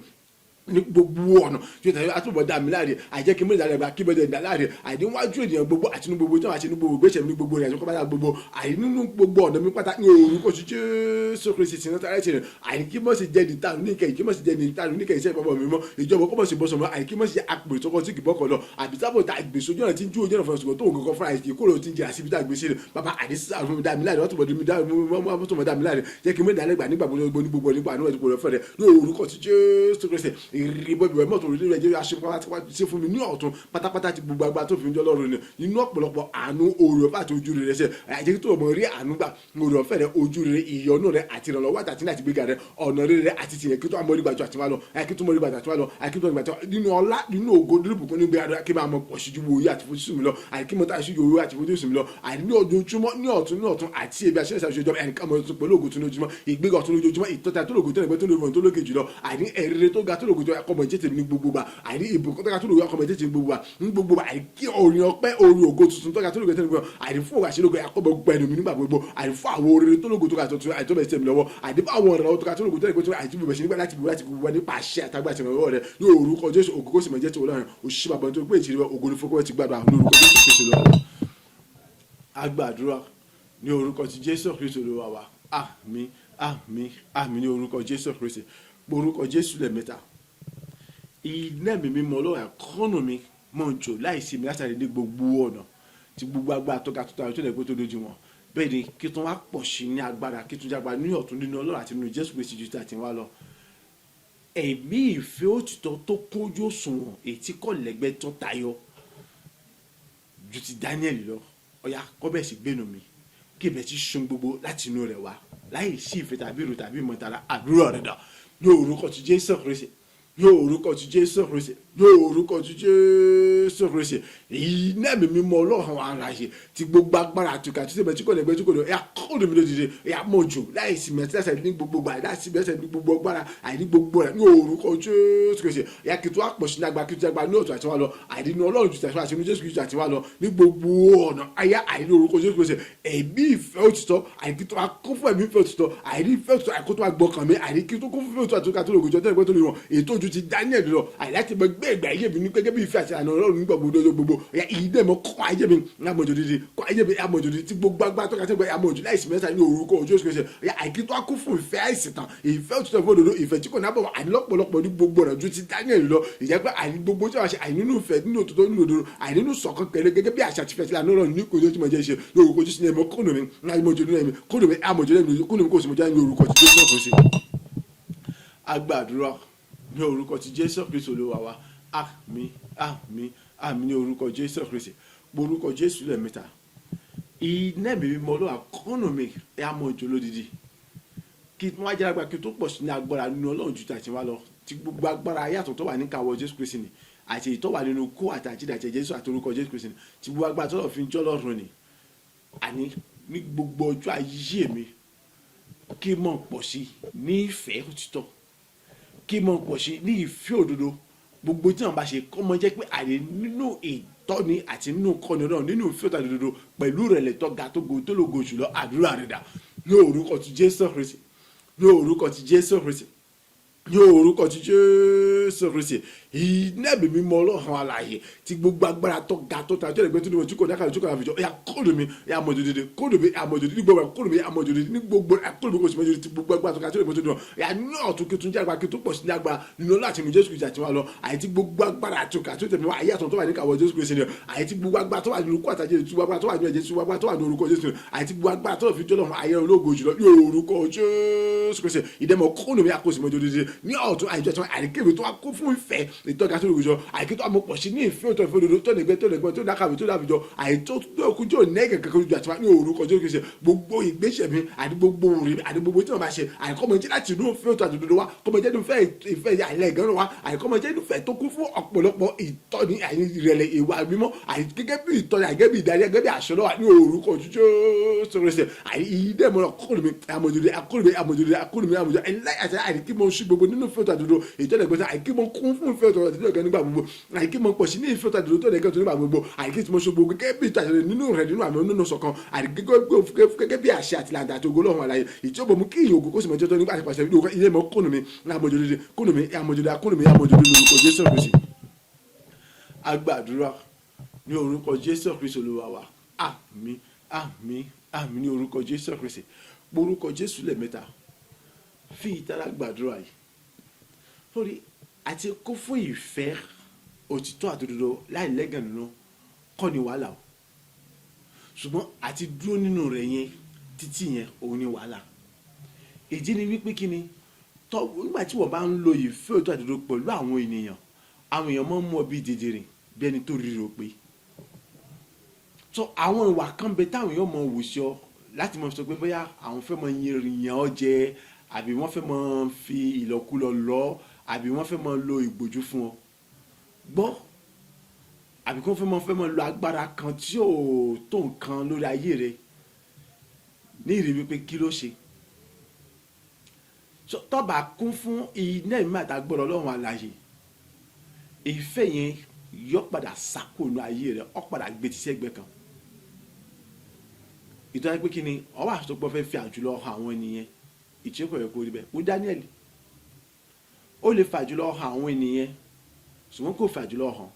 ní gbogbo ọ̀nà tí ó tẹ̀lé àtúbọ̀ dá mi láre, àìjẹ́ kí mẹ́ta rẹ̀ kí bẹ́ẹ̀ dá láre àìníwájú ènìyàn gbogbo àti ní gbogbo tí wọ́n àti ní gbogbo ìgbésẹ̀ mi ní gbogbo ìrìnàjò kọ́bátà gbogbo àì nínú gbogbo ọ̀nà mi pátá ní orúkọ sí Jésù Kristi ti Násárẹ́tì rẹ̀. Àìní kí mọ̀ sí jẹ́ ní tànú níkẹyìn, kí mọ̀ sí jẹ́ ní tànú níkẹyìn iṣẹ́ ìbọ̀bọ̀ mi mọ́ ìjọba kọ́ mọ̀ sí bọ́sọ̀ mọ́, àìní kí mọ̀ sí jẹ́ àpè tó kọ́ sí kìbọ́kọ̀ lọ àbí sábò tá gbèsè ojú ọ̀nà tí ń jú ojú ọ̀nà fún ọ̀sùn tó ń kankan fúnra ẹ̀ kí kúrò tí ń jẹ́ àṣìbí tá gbèsè rẹ̀. Bàbá àdìsí àfún mi dá mi láre, wọ́n túbọ̀ mi dá wọ́n túbọ̀ dá mi láre, jẹ́ kí n mọ̀ ìdálẹ́gbà nígbà gbogbo ní gbogbo nígbà níwájú kò rẹ̀ fẹ́ rẹ̀ ní orúkọ ti Jésù Kristi. Ìrìbọ ìwẹ̀ mọ́tò orí rẹ̀ jẹ́ àṣepọ̀ sí fún mi ní ọ̀tún pátápátá ti gbogbo agbára tó fi ń jọ lọ́rùn ni nínú ọ̀pọ̀lọpọ̀ àánú, oore ọ̀fẹ́ àti ojú rere ṣe àjẹ́ tó mọ̀ rí àánú gbà, oore ọ̀fẹ́ rẹ̀, ojú rere, ìyọ́nú rẹ̀ àti ìrànlọ́wọ́ àti àti gbéga rẹ̀, ọ̀nà rere àti tìyẹn kí tó àmọ́ rí gbàjọ àti wá lọ, kí tó mọ̀ rí gbàjọ àti wá lọ, kí tó mọ̀ rí gbàjọ nínú ọlá, nínú ògo, nínú ìbùkún, nígbà àdúrà, kí máa mọ pọ̀ sí ju òye àti fojúsùn mi lọ, àti kí mo ta sí ju òye àti fojúsùn mi lọ, àti ní ojoojúmọ́ ní ọ̀tún ní ọ̀tún àti ebi àṣẹ ìṣàṣẹ ìjọba ẹnìkan mọ̀ tuntun pẹ̀lú ògo tún lójúmọ́, ìgbéga ọ̀tún lójoojúmọ́, ìtọ́ta tó lògùn tó lẹ́gbẹ́ tó lògùn tó lókè jùlọ, àní ẹ̀rẹ́rẹ́ tó ga tó lògùn tó akọmọ jẹ́ tèmi ní gbogbo gbà, àní ìbùkún tó ga tó lògùn akọmọ jẹ́ tèmi ní gbogbo gbà, ní gbogbo gbà, àní kí orin ọpẹ́, orin ògo tuntun tó ga tó lògùn tó lògùn, àní fún ògùn àṣelógo akọmọ gbẹnu mi nígbà gbogbo, àní fún àwọn orin tó lògùn tó ga tuntun àti tó bẹ̀ tẹ̀mí lọ́wọ́, àní fún àwọn ọ̀rọ̀ tó ga tó lògùn tó lògùn tó àti bẹ̀rẹ̀ sí nígbà láti bù láti gbogbo nípa àṣẹ àtàgbà àti ìrànlọ́wọ́ rẹ̀ ní orúkọ Jésù. Ògo kó sì mọ̀ jẹ́ ti Ọlọ́run òṣìṣẹ́ bàbá tó gbé ìṣirí ògo ní fọkọ́ ti gbàdúrà ní orúkọ Jésù Kristi lọ́wọ́. Agbàdúrà ní orúkọ ti Jésù Kristi Olúwa wa. Àmín, àmín, àmín ní orúkọ Jésù Kristi. Orúkọ Jésù lẹ́ẹ̀mẹ́ta. Iná mi mímọ́ Ọlọ́run àkọ́nù mi mọ̀ ń jò láìsí mi látàrí ní gbogbo ọ̀nà tí gbogbo agbára tó ga tó tayọ tó lè pé tó dojú wọn. Bẹ́ẹ̀ ni kí tó wá pọ̀ sí ní agbára, kí tó jágba ní ọ̀tún nínú Ọlọ́run àti nínú Jésù Kristi ju tí a ti wá lọ. Ẹ̀mí ìfẹ́ òtítọ́ tó kójú òṣùwọ̀n, èyí tí kò lẹ́gbẹ́, tó tayọ ju ti Daniel lọ, ọ̀yá kọ́ bẹ́ẹ̀ sì gbénu mi, kí ibẹ̀ ti sun gbogbo láti inú rẹ̀ wá láì sí ìfẹ́ tàbí ìrò tàbí ìmọ̀tara. Àdúrà rẹ̀ dà ní orúkọ ti Jésù Kristi, ní orúkọ ti Jésù Kristi, ní orúkọ ti Jésù Kristi. Iná mi mímọ́ Ọlọ́run aláṣẹ ti gbogbo agbára àtúkà tí sèbẹ̀ tí kò lẹ́gbẹ́ tí kò lè ẹ̀yà kọ́ọ̀dù mi lójijì, ẹ̀yà mọ̀ jù láìsí mẹ́tẹ́sẹ̀ ní gbogbo gbà, láìsí mẹ́tẹ́sẹ̀ ní gbogbo agbára àìní gbogbo rẹ̀ ní orúkọ Jésù Kristi. Ẹ̀yà kìtù àpọ̀sí ní agbára, kìtù agbára ní ọ̀tún àti wá lọ, àìní Ọlọ́run ju tàṣí àti Jésù Kristi àti wá lọ ní gbogbo ọ̀nà ayá àìní orúkọ Jésù Kristi. Ẹ̀mí ìfẹ́ òtítọ́, àìní tó kún fún ẹ̀mí ìfẹ́ òtítọ́, àìní ìfẹ́ òtítọ́ àìkú tó wá gbọ́kàn mi, àìní kí tó kún fún ìfẹ́ òtítọ́ àti tó lògùn tẹ́lẹ̀ tó lè wọ̀n èyí tó ju ti Daniel lọ, àìní láti mọ gbé ìgbà ayé mi ní gẹ́gẹ́ bí ìfẹ́ àti àná Ọlọ́run nígbà gbogbo ọjọ́ gbogbo. Ọ̀yà ìdè mọ́ kọ́ ayé mi ní àmọ̀jò dídì, kọ́ ayé mi àmọ̀jò dídì tí gbogbo agbára tó ka tẹ́gbẹ́ àmọ̀jò láìsí mẹ́ta ní orúkọ Jésù Kristi. Ọ̀yà àìkí tó kún fún ìfẹ́ àìsìtàn, ìfẹ́ òtítọ́, ìfẹ́ òdodo, ìfẹ́ tí kò ní àbọ̀wọ̀, àìní lọ́pọ̀lọpọ̀ ní gbogbo ọ̀nà ju ti Daniel lọ. Ìjẹ́ pé àìní gbogbo tí wọ́n ṣe, àìní nínú ìfẹ́, nínú òtítọ́, nínú òdodo, àìní nínú ṣọ̀kan pẹ̀lú gẹ́gẹ́ bí àṣà àti ìfẹ́ tí àná Ọlọ́run ní kò ní ojúmọ̀ jẹ́ ṣe ní orúkọ Jésù ní ẹ̀mọ́ kúnnù mi ní àmọ̀jò nínú ẹ̀mí kúnnù mi, àmọ̀jò nínú kúnnù mi kò sì mọ̀ jẹ́ ní orúkọ ti Jésù Kristi. Agbàdúrà ní orúkọ ti Jésù Kristi Olúwa wa. Àmín, àmín, àmín ní orúkọ Jésù Kristi. Orúkọ Jésù lẹ́ẹ̀mẹ́ta. Iná ẹ̀mí mímọ́ Olúwa kọ́nù mi ẹ̀ á mọ ìjọ lódìdí, kí wọ́n á jẹ́ agbára, kí n tó pọ̀ sí ní agbára nínú Ọlọ́run ju tàti wá lọ, tí gbogbo agbára ayàtọ̀ tó wà ní káwọ́ Jésù Kristi ni, àti èyí tó wà nínú kó àti àjíǹde àti ẹ̀jẹ̀ Jésù àti orúkọ Jésù Kristi ni, tí gbogbo agbára tó lọ fi ń jọ́ lọ́run ni. Àní ní gbogbo ọjọ́ ayé mi, kí n mọ̀ pọ̀ sí ní ìfẹ́ òtítọ́, kí n mọ̀ pọ̀ sí ní ìfẹ́ òdodo. Gbogbo tí wọn bá ṣe, kọ́ mọ jẹ́ pé àlè nínú ìtọ́ni àti nínú kọ́ni náà, nínú ìfẹ́ òdodo pẹ̀lú ìrẹ̀lẹ̀ tó ga, tó go, tó lógo jùlọ. Àdúrà rẹ̀ dà? Ní orúkọ ti Jésù Kristi, ní orúkọ ti Jésù Kristi, ní orúkọ ti Jésù Kristi. Iná ẹ̀mí mímọ́ Ọlọ́run alààyè, tí gbogbo agbára tó ga, tó ta, tó lè gbé, tó ní ojú kò dákàlù, ojú kò àfijọ́, ẹ̀yà kóòdù mi, ẹ̀yà mọ̀ jòdìdì, kóòdù mi, ẹ̀yà mọ̀ jòdìdì ní gbogbo ẹ̀, kóòdù mi, ẹ̀yà mọ̀ jòdìdì ní gbogbo ẹ̀, kóòdù mi kò sì mọ̀ jòdìdì, tí gbogbo agbára tó ga, tó lè gbé, tó ní ọ̀, ẹ̀yà ní ọ̀tún, kí tún jẹ́ agbára, kí tún pọ̀ sí ní agbára nínú láti inú Jésù Kristi àti wa lọ, àyè tí gbogbo agbára àti òkè àti òtẹ̀mí wa, àyè àtọ̀ tó wà ní kàwọ́ Jésù Kristi ni, àyè tí gbogbo agbára tó wà nínú kó àtàjẹ́, tí gbogbo agbára tó wà nínú ẹ̀jẹ̀, tí gbogbo agbára tó wà ní orúkọ Jésù, àyè tí gbogbo agbára tó fi jọ́lọ́run ayé ológo jùlọ ní orúkọ Jésù Kristi. Ìdẹ́mọ̀ kóòdù mi, àkóso mọ́ jòdìdì ní ọ̀tún àìjọ tí àìkéwì tó wá kó fún ìfẹ́ ìtọ́ka tó lòjọ, àìkí tó àmọ́ pọ̀ sí ní ìfẹ́ òtọ́, ìfẹ́ òdodo tó lè gbé, tó lè gbọ́, tó dákàwé, tó dábìjọ, àìtó tó kú tó nẹ́gẹ̀ kankan lójú àti wá ní orúkọ Jésù Kristi. Gbogbo ìgbésẹ̀ mi àti gbogbo òrì àti gbogbo tí wọ́n bá ṣe, àìkọ́mọ jẹ́ láti inú ìfẹ́ òtọ́ àti òdodo wa, kọ́mọ jẹ́ inú ìfẹ́ àìlẹ́gàn wa, àìkọ́mọ jẹ́ inú ìfẹ́ tó kún fún ọ̀pọ̀lọpọ̀ ìtọ́ni, àì ìrẹ̀lẹ̀, ìwà mímọ́, àì gẹ́gẹ́ bí ìtọ́ni, àì gẹ́gẹ́ bí ìdarí, gẹ́gẹ́ bí àṣọ lọ́wọ́ ní orúkọ Jésù Kristi. Àì ìdẹ́mọ̀ràn kọ́lù mi àmọ̀jòdì, akọ́lù mi àmọ̀jòdì, akọ́lù mi àmọ̀jòdì, àti àìkí mo ṣí gbogbo nínú ìfẹ́ òtọ́ àti òdodo ìtọ́ni ẹ̀gbọ́n, àìkí mo kún fún ìfẹ́ òtọ́ àti òdodo nígbà gbogbo, àìkí mo pọ̀ sí ní ìfẹ́ òtọ́ àti òdodo tó nígbà gbogbo, àìkí tí mo ṣe gbogbo gẹ́gẹ́ bí ìtọ́ àti òdodo nínú rẹ̀, nínú àmì, nínú ṣọ̀kan, àti gẹ́gẹ́ bí àṣẹ àti ìlànà àti ògo Ọlọ́run àlàyé ìtí ó bọ̀ mú kí ìyìn ògo kó sì mọ̀ jẹ́ tó nígbà àti pàṣẹ ilé mọ́ kónú mi àmọ̀jòdì, kónú mi àmọ̀jòdì, akónú mi àmọ̀jòdì lórúkọ Jésù Kristi. Agbàdúrà ní orúkọ Jésù Kristi Olúwa wa. Àmín, àmín, àmín ní orúkọ Jésù Kristi. Orúkọ Jésù lẹ́ẹ̀mẹ́ta. Fi ìtara gbàdúrà yìí lórí àti kún fún ìfẹ́ òtítọ́ àti òdodo láì lẹ́gàn nínú kọ́ ni wàhálà o, ṣùgbọ́n àti dúró nínú rẹ̀ yẹn títí yẹn, òun ni wàhálà. Ìdí ni wípé kí ni tọ́, nígbà tí wọ́n bá ń lo ìfẹ́ òtítọ́ àti òdodo pẹ̀lú àwọn ènìyàn, àwọn èèyàn máa ń mú ọ bí dìdìrìn, bí ẹni tó ríro pé tó àwọn ìwà kan bẹ táwọn èèyàn mọ wù sí ọ láti mọ sọ pé bóyá àwọn fẹ́ mọ yìnyín ọ jẹ, àbí wọ́n fẹ́ mọ fi ìlọkulọ lọ, àbí wọ́n fẹ́ mọ lo ìgbòjú fún ọ gbọ́, àbí kí wọ́n fẹ́ mọ lo agbára kan tí ò tó nǹkan lórí ayé rẹ ní ìrírí wípé kí ló ṣe tọ́ba kún fún iná ìmọ̀ àtàgbọ́dọ̀ Ọlọ́run àlàyé. Ìfẹ́ yẹn yọ padà sákòónú ayé rẹ, ọ padà gbé ti sẹ́gbẹ́ kan. Ìtọ́jú pé kí ni ọwọ́ àtọ́pọ̀ fẹ́ fi àjùlọ hàn àwọn ènìyàn ìtí kò yẹ kó rí bẹ́ẹ̀. Wú Daniel, ó lè fa àjùlọ hàn àwọn ènìyàn, ṣùgbọ́n kò fi àjùlọ hàn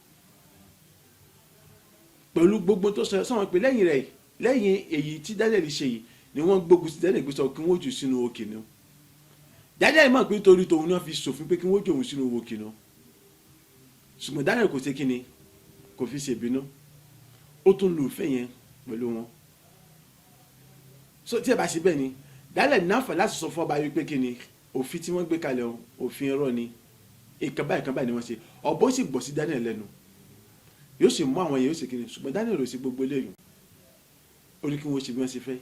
pẹ̀lú gbogbo tó sọ sọ́wọ́n pé lẹ́yìn rẹ̀. Lẹ́yìn èyí tí Daniel ṣe yìí ni wọ́n gbógun sí Daniel, gbé sọ kí wọ́n jù sínú òkè náà. Daniel mọ̀ pé nítorí tòun náà fi ṣòfin pé kí wọ́n jù òun sínú òkè náà, ṣùgbọ́n Daniel kò ṣe kí ni, kò fi ṣèbínú, ó tún lu ìfẹ́ yẹn pẹ̀lú wọn. So tí ẹ bá ṣe bẹ́ẹ̀ ni, Daniel náfà láti sọ fún ọba wípé kí ni òfin tí wọ́n gbé kalẹ̀ o, òfin irọ́ ni, ìkan báyìí, ìkan báyìí ni wọ́n ṣe. Ọ̀bọ sì gbọ́ sí Daniel lẹ́nu, yóò sì mú àwọn yẹn, yóò sì kí ni. Ṣùgbọ́n Daniel ò sí gbogbo eléyìí, ó ní kí wọ́n ṣe bí wọ́n ṣe fẹ́,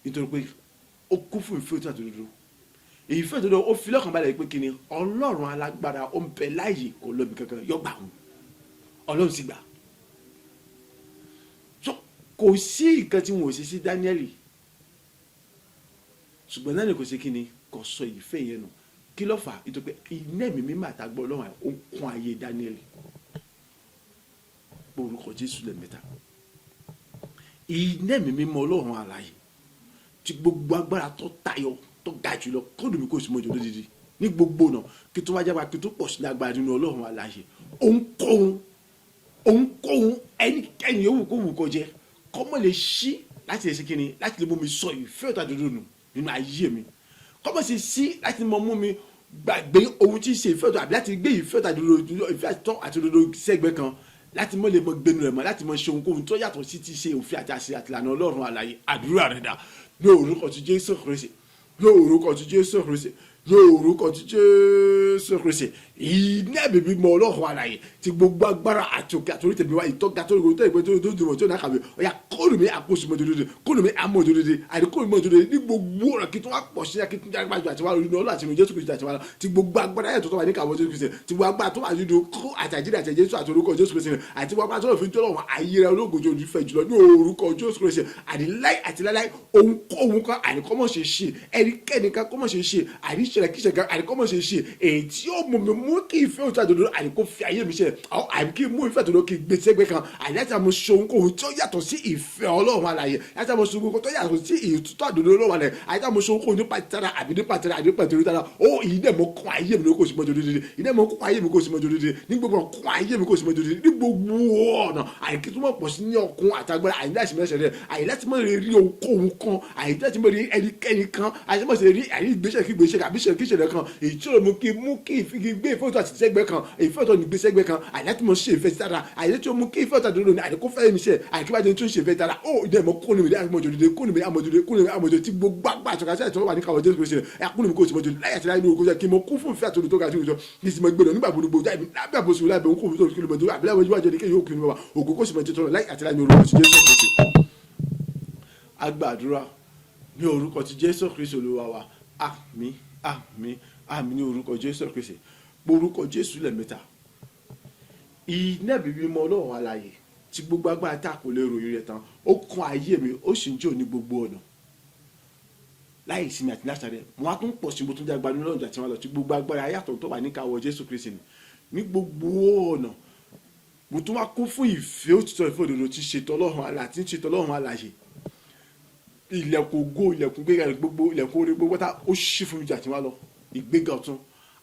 nítorí pé ó kún fún ìfẹ́ òtítọ́ àti òdodo. Ìfẹ́ òdodo, ó fi lọ́kàn balẹ̀ pé kí ni Ọlọ́run alágbára ó ń bẹ láàyè, kò lọ́bi kankan, yọ gbà wọn, Ọlọ́run sì gbà. So kò sí nǹkan tí wọn ò ṣe sí Daniel, ṣùgbọ́n Daniel kò ṣe kí ni, kò sọ ìfẹ́ yẹn nù. Kí ló fà á? Nítorí pé iná ẹ̀mí mímọ́ àtàgbọ́ Ọlọ́run ó ń kún ayé Daniel. Orúkọ Jésù lẹ́ẹ̀mẹ́ta. Iná ẹ̀mí mímọ́ Ọlọ́run àlàyé, tí gbogbo agbára tó tayọ, tó ga jùlọ, kódù mi kò sí mọ́jọ lódìdí ní gbogbo ọ̀nà, kí tó wá jábá, kí tó pọ̀ sí ní agbára nínú Ọlọ́run àlàyé. Ohunkóhun ẹnikẹ́ni yòówù kó wù kó jẹ, kọ́mọ lè ṣí láti lè ṣe kíni, láti lè mú mi sọ ìfẹ́ òtún àdúdú nù nínú ayé mi, kọ́mọ sì sí láti mọ mú mi gbàgbé ohun tí ń ṣe ìfẹ́ òtún, àbí láti gbé ìfẹ́ òtún àdúdú, ìfẹ́ àtọ́ àti òdodo sẹ́gbẹ́ kan, láti mọ lè mọ gbẹnu rẹ̀ mọ́, láti mọ ṣe ohunkóhun tó yàtọ̀ sí ti ṣe òfin àti àṣẹ àti ìlànà Ọlọ́run àlàyé. Àdúrà rẹ̀ dà? Ní orúkọ ti Jésù Kristi, ní orúkọ ti Jésù Kristi, ní Ní orúkọ ti Jésù Kristi, iná ẹ̀mí mímọ́ Ọlọ́run alààyè tí gbogbo agbára àti òkè àti orí tẹ̀mí wá ìtọ́ga tó lóko tó ìgbẹ́ tó tó dùnmọ̀ tó náà kàwé, ọ̀yà kóòlù mi àkóso mọ́ dòdòdò, kóòlù mi àmọ́ dòdòdò, àti kóòlù mọ́ dòdòdò ní gbogbo ọ̀nà, kí tó wá pọ̀ sí, kí tó jáde gbàgbà àti wá lórí ọlọ́ àti Jésù Kristi àti wá lọ tí gbogbo agbára yẹn tó tó wà ní kàwọ́ Jésù Kristi, tí gbogbo agbára tó wà nínú kó àti àjíǹde àti Jésù àti orúkọ Jésù Kristi, àti gbogbo agbára tó wà fi tó lọ́wọ́ ayé rẹ ológo tó fẹ́ jùlọ ní orúkọ Jésù Kristi, àní láì àti láíláí, ohunkóhun kan àní kọ́mọ̀ ṣe ṣe, ẹnikẹ́ni kan kọ́mọ̀ ṣe ṣe, àní ìṣẹ̀lẹ̀ kíṣẹ̀ kan àní kọ́mọ̀ ṣe ṣe, èyí tí ó mú mi mú kí ìfẹ́ òtún àdòdó àní kó fi ayé mi ṣe, àbí kí mú ìfẹ́ àdòdó kí n gbé sẹ́gbẹ́ kan, àní láti àmọ́ ṣe ohunkóhun tí ó yàtọ̀ sí ìfẹ́ Ọlọ́run alààyè, láti àmọ́ ṣe ohunkóhun tó yàtọ̀ sí ìtútọ́ àdòdó Ọlọ́run alààyè, àti àmọ́ ṣe ohunkóhun nípa tara àbí nípa tara àbí nípa torí tara ó. Ìyí dẹ̀ mọ́ kún ayé mi kò sí mọ́jọ́ dídí, ìyí dẹ̀ mọ́ kún ayé mi kò sí mọ́jọ́ dídí ní gbogbo ọ̀nà, kún ayé mi kò sí mọ́jọ́ dídí ní gbogbo ọ̀nà, àìkí tó mọ̀ pọ̀ sí ní ọkùn àtagbára, àyè láti mẹ́sẹ̀ rẹ̀, àyè láti mọ̀ rí ohunkóhun kan, àyè láti mọ̀ rí ẹnikẹ́ni kan, àyè láti mọ̀ rí àyè ìgbésẹ̀ kí ìgbésẹ̀ àbí ìṣẹ̀lẹ̀ kí ìṣẹ̀lẹ̀ kan, èyí tí ó mú kí mú kí ìfi gbé ìfẹ́ òtún àti sẹ́gbẹ́ kan, ìfẹ́ òtún ní gbé sẹ́gbẹ́ kan, àyè láti mọ̀ ṣe ìfẹ́ sára, àyè tí ó mú kí ìfẹ́ òtún àdúró ní àyè kó fẹ́ mi ṣe, àyè kí bá jẹ́ tó ń ṣe ìfẹ́ sára ó. Ìdẹ́ mọ̀ kó ní mi àmọ̀ jòdìdè, kó ní mi àmọ̀ jòdìdè, kó ní mi àmọ̀ jòdìdè, tí gbogbo àgbà àtọ̀kà sí àtọ̀wà ní káwọ́ Jésù Kristi ẹ̀, kó ní mi kó sì mọ̀ jòdìdè láyé àti láyé ní orúkọ kí mo kún fún ìfẹ́ àtòlù tó ga sí ìjọ kí sì mọ̀ gbé lọ nígbà gbogbo jáde lábẹ́ àbòsí lábẹ́ òun kò fi tó kí ló mọ̀ tó àbílẹ̀ wọ́n wájú ní kéyìí òkè ní bàbá ògo kó sì mọ̀ jẹ́ tọ́lọ̀ láyé àti láyé ní orúkọ ti Jésù Kristi. A gbàdúrà ní orúkọ ti Jésù Kristi Olúwa wa. Àmín, àmín, àmín ní orúkọ Jésù Kristi. Orúkọ Jésù lẹ́ẹ̀mẹ́ta. Iná ẹ̀mí mímọ́ Ọlọ́run alààyè tí gbogbo agbára tá a kò lè ròyìn rẹ̀ tán, ó kún ayé mi, ó sì ń jò ní gbogbo ọ̀nà láì ìsinmi àti láṣàrẹ. Mo á tún pọ̀ sí, mo tún jẹ́ agbani lọ́nà àti wọn lọ tí gbogbo agbára ayàtọ̀ tó wà níkàáwọ́ Jésù Kristi ní gbogbo ọ̀nà. Mo tún wá kún fún ìfẹ́ òtítọ́, ìfẹ́ òdodo tí ṣètò Ọlọ́run alààyè, tí ń ṣètò Ọlọ́run alààyè. Ilẹ̀kùn ògo, ilẹ̀kùn gbéga gbogbo, ilẹ̀kùn orí gbogbo tá ó ṣí fún mi jà tí wọ́n lọ, ìgbéga ọ̀tun,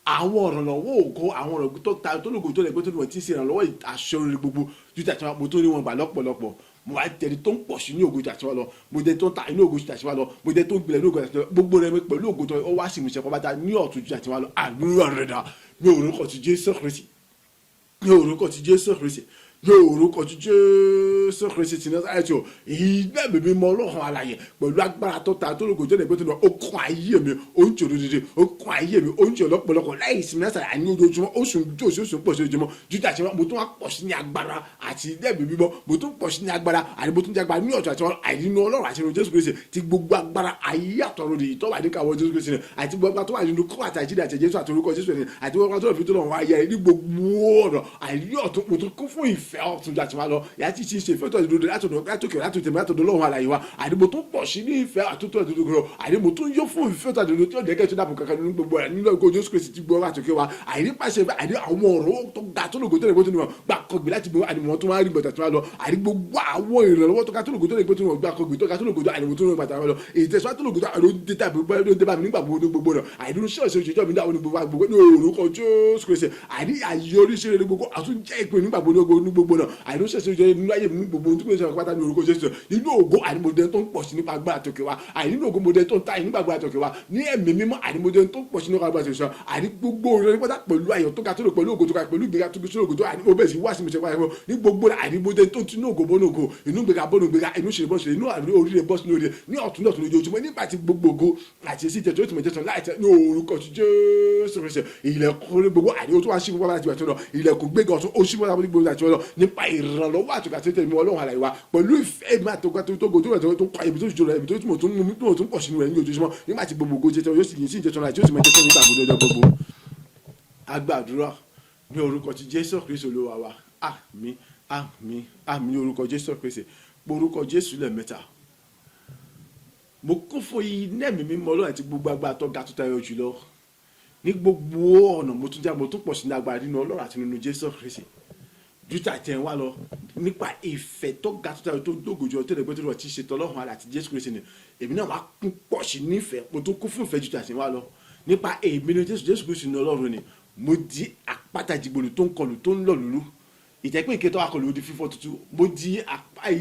àwọn ìrànlọ́wọ́ ògo, àwọn ọ̀rọ̀ tó ta tó lògò tó lè gbé tó lè tí ń ṣe ìrànlọ́wọ́ àṣẹ orí gbogbo ju tàti wọn. Mo tó rí wọn gbà lọ́pọ̀lọpọ̀. Mo wá tẹ̀lé tó ń pọ̀ sí ní ògo ju tàti wọn lọ. Mo jẹ́ tó ń ta inú ògo ju tàti wọn lọ. Mo jẹ́ tó ń gbilẹ̀ ní ògo ju tàti wọn lọ. Gbogbo rẹ̀ mi pẹ̀lú ògo tó ó wá sí ìmúṣẹ pátá ní ọ̀tun ju tàti wọn lọ. Àdúrà rẹ̀ dà ní orúkọ ti Jésù Kristi, ní orúkọ ti Jésù Kristi, ní orúkọ ti Jésù Kristi ti Násárẹ́tì o. Ìgbà mímí mọ Ọlọ́run alààyè pẹ̀lú agbára tó ta tó lóko tó lè gbé tó lọ, ó kún ayé mi, ó ń jò lódìdí, ó kún ayé mi, ó ń jò lọ́pọ̀lọpọ̀ láì ìsinmi lásàrè àní ojoojúmọ́. Ó sùn jò sí, ó sùn pọ̀ sí ojoojúmọ́ jújà tí mo tún wá pọ̀ sí ní agbára àti ilé ẹ̀mí mímọ́. Mo tún pọ̀ sí ní agbára àti mo tún jẹ́ agbára ní ọ̀tún àti àìnínú Ọlọ́run àti Jésù Kristi ti gbogbo agbára ayé àtọ̀run nìyí tó wà ní káwọ́ Jésù Kristi àti gbogbo agbára tó wà nínú kọ́ àti àjíǹde àti Jésù àti orúkọ Jésù àti gbogbo agbára tó wà fi tó lọ́wọ́ ayé rẹ̀ ní gbogbo ọ̀nà àìní ọ̀tún. Mo tún kún fún ìfẹ́ ọ̀tún jà tí wọ́n lọ ìyá tí ṣe ìfẹ́ tó ìdúró látọ̀dọ̀ látòkè látòtẹ̀ látọ̀dọ̀ Ọlọ́run alààyè wa. Àní mo tún pọ̀ sí ní ìfẹ́ àtúntò ìdúró, àní mo tún yó fún ìfẹ́ tó ìdúró tí ó jẹ́ kẹ́ tó dàbò kankan nínú gbogbo rẹ̀ nínú ẹ̀kọ́ Jésù Kristi ti gbọ́ àtòkè wa. Àìní pàṣẹ, àní àwọn ọ̀rọ̀ tó ga tó lògó tó lè gbó tó ní wọn gbà kọgbì láti gbọ́, àní mo tún wá rí gbọ̀tà tó wá lọ. Àní gbogbo àwọn ìrànlọ́wọ́ tó ga tó lògó tó lè gbó tó ní wọn gbà kọgbì tó ga tó lògó tó, àní mo tún rí gbàtà wọn lọ. Ìtẹ̀síwájú tó lògó tó àní ó dé tàbí ó dé bá mi nígbà gbogbo gbogbo náà. Àìní ṣọ́ọ̀ṣì òṣèjọ́ mi dáwọn ní gbogbo gbogbo ní orúkọ Jésù Kristi. Àní àyè oríṣiríṣi gbogbo àtúnjẹ́ ìpín nígbà gbogbo ní gbogbo náà. Àìní ṣọ́ọ̀ṣì òṣèjọ́ nínú ayé mi ní gbogbo ohun tí kò ṣe pátá ní orúkọ Jésù. Nínú ògo, àní mo dẹni tó ń pọ̀ sí nípa agbára àtòkè wa. Àní nínú ògo, mo dẹni tó ń ta nípa agbára àtòkè wa ní ẹ̀mí mímọ́. Àní mo dẹni tó ń pọ̀ sí nípa agbára àtòkè wa. Àní gbogbo orin pátá pẹ̀lú ayọ̀ tó ga tó lò, pẹ̀lú ògo tó ga, pẹ̀lú ìgbéga tó gbé ògo tó, àní mo bẹ̀rẹ̀ sí wá sí mi ṣe wáyé ní gbogbo. Àní mo dẹni tó ń tinú ògo bọ́nú ògo, inú gbéga bọ́nú gbéga, inú ṣe bọ́ ṣe, inú oríire bọ́ sínú oríire ní ọ̀tún ní ọ̀tún lójoojúmọ́, nígbà tí gbogbo ògo àti èsì ìjẹ́jọ́ tó mọ̀ jẹ́sán láì tẹ́ ní orúkọ ti Jésù Kristi. Ilẹ̀kùn gbogbo àní o tó wá sí gbogbo láti wà tó lọ, ilẹ̀kùn gbéga ọ̀tún ó sí gbogbo láti wà lọ nípa ìrànlọ́wọ́ àtùkà tó tẹ̀lé mi Ọlọ́run àlàyé wa pẹ̀lú ìfẹ́ mi àtùkà tó tó tó tó tó kọ́ ibi tó jòrò ibi tó tó tó mú tó tó ń pọ̀ sínú rẹ̀ ní ojoojúmọ́, nígbà tí gbogbo ògo jẹ́jọ́ yóò sì yìn sí ìjẹ́sán láti yóò sì mọ̀ jẹ́sán nígbà gbogbo ọjọ́ gbogbo. A gbàdúrà ní orúkọ ti Jésù Kristi Olúwa wa. Àmín, àmín, àmín ní orúkọ Jésù Kristi. Orúkọ Jésù lẹ́ẹ̀mẹ́ta. Mo kún fún iná ẹ̀mí mímọ́ Ọlọ́run àti gbogbo agbára tó ga tó tayọ jùlọ ní gbogbo ọ̀nà. Mo tún jẹ́, mo tún pọ̀ sí ní agbára nínú Ọlọ́run àti nínú Jésù Kristi jútà tẹ̀ ń wá lọ nípa ìfẹ́ tó ga tó tayọ tó dógò jù tó lè gbé tó lọ tí ṣe tọ́lọ́run àti Jésù Kristi ni èmi náà wá kún pọ̀ sí nífẹ̀ẹ́. Mo tún kún fún ìfẹ́ jútà tẹ̀ ń wá lọ nípa èmi ní Jésù, Jésù Kristi ní Ọlọ́run ni. Mo di àpáta jìgbòlù tó ń kọlù tó ń lọ lùlù ìtẹ́pẹ́ ìké tó wà kọlù ó di fífọ́ tuntun. Mo di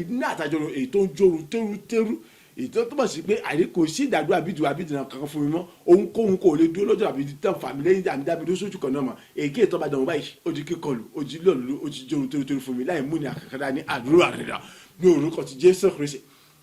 iná àtàjọ èyí tó ń jóru tẹ́rú tẹ́rú, èyí tó túmọ̀ sí pé àní kò sí ìdádúró àbí ìdúró àbí ìdènà kankan fún mi mọ́. Ohunkóhun kò lè dúró lọ́jọ́ àbí tán fà mí lẹ́yìn àmì dábì dúró sójú kan náà mọ́. Èké ìtọ́ bá dànù báyìí, ó di kíkọlù, ó di lọ́lùlù, ó di jóru tẹ́rú tẹ́rú fún mi láì mú ní àkàkàdá ní. Àdúrà rẹ̀ ní orúkọ ti Jésù Kristi,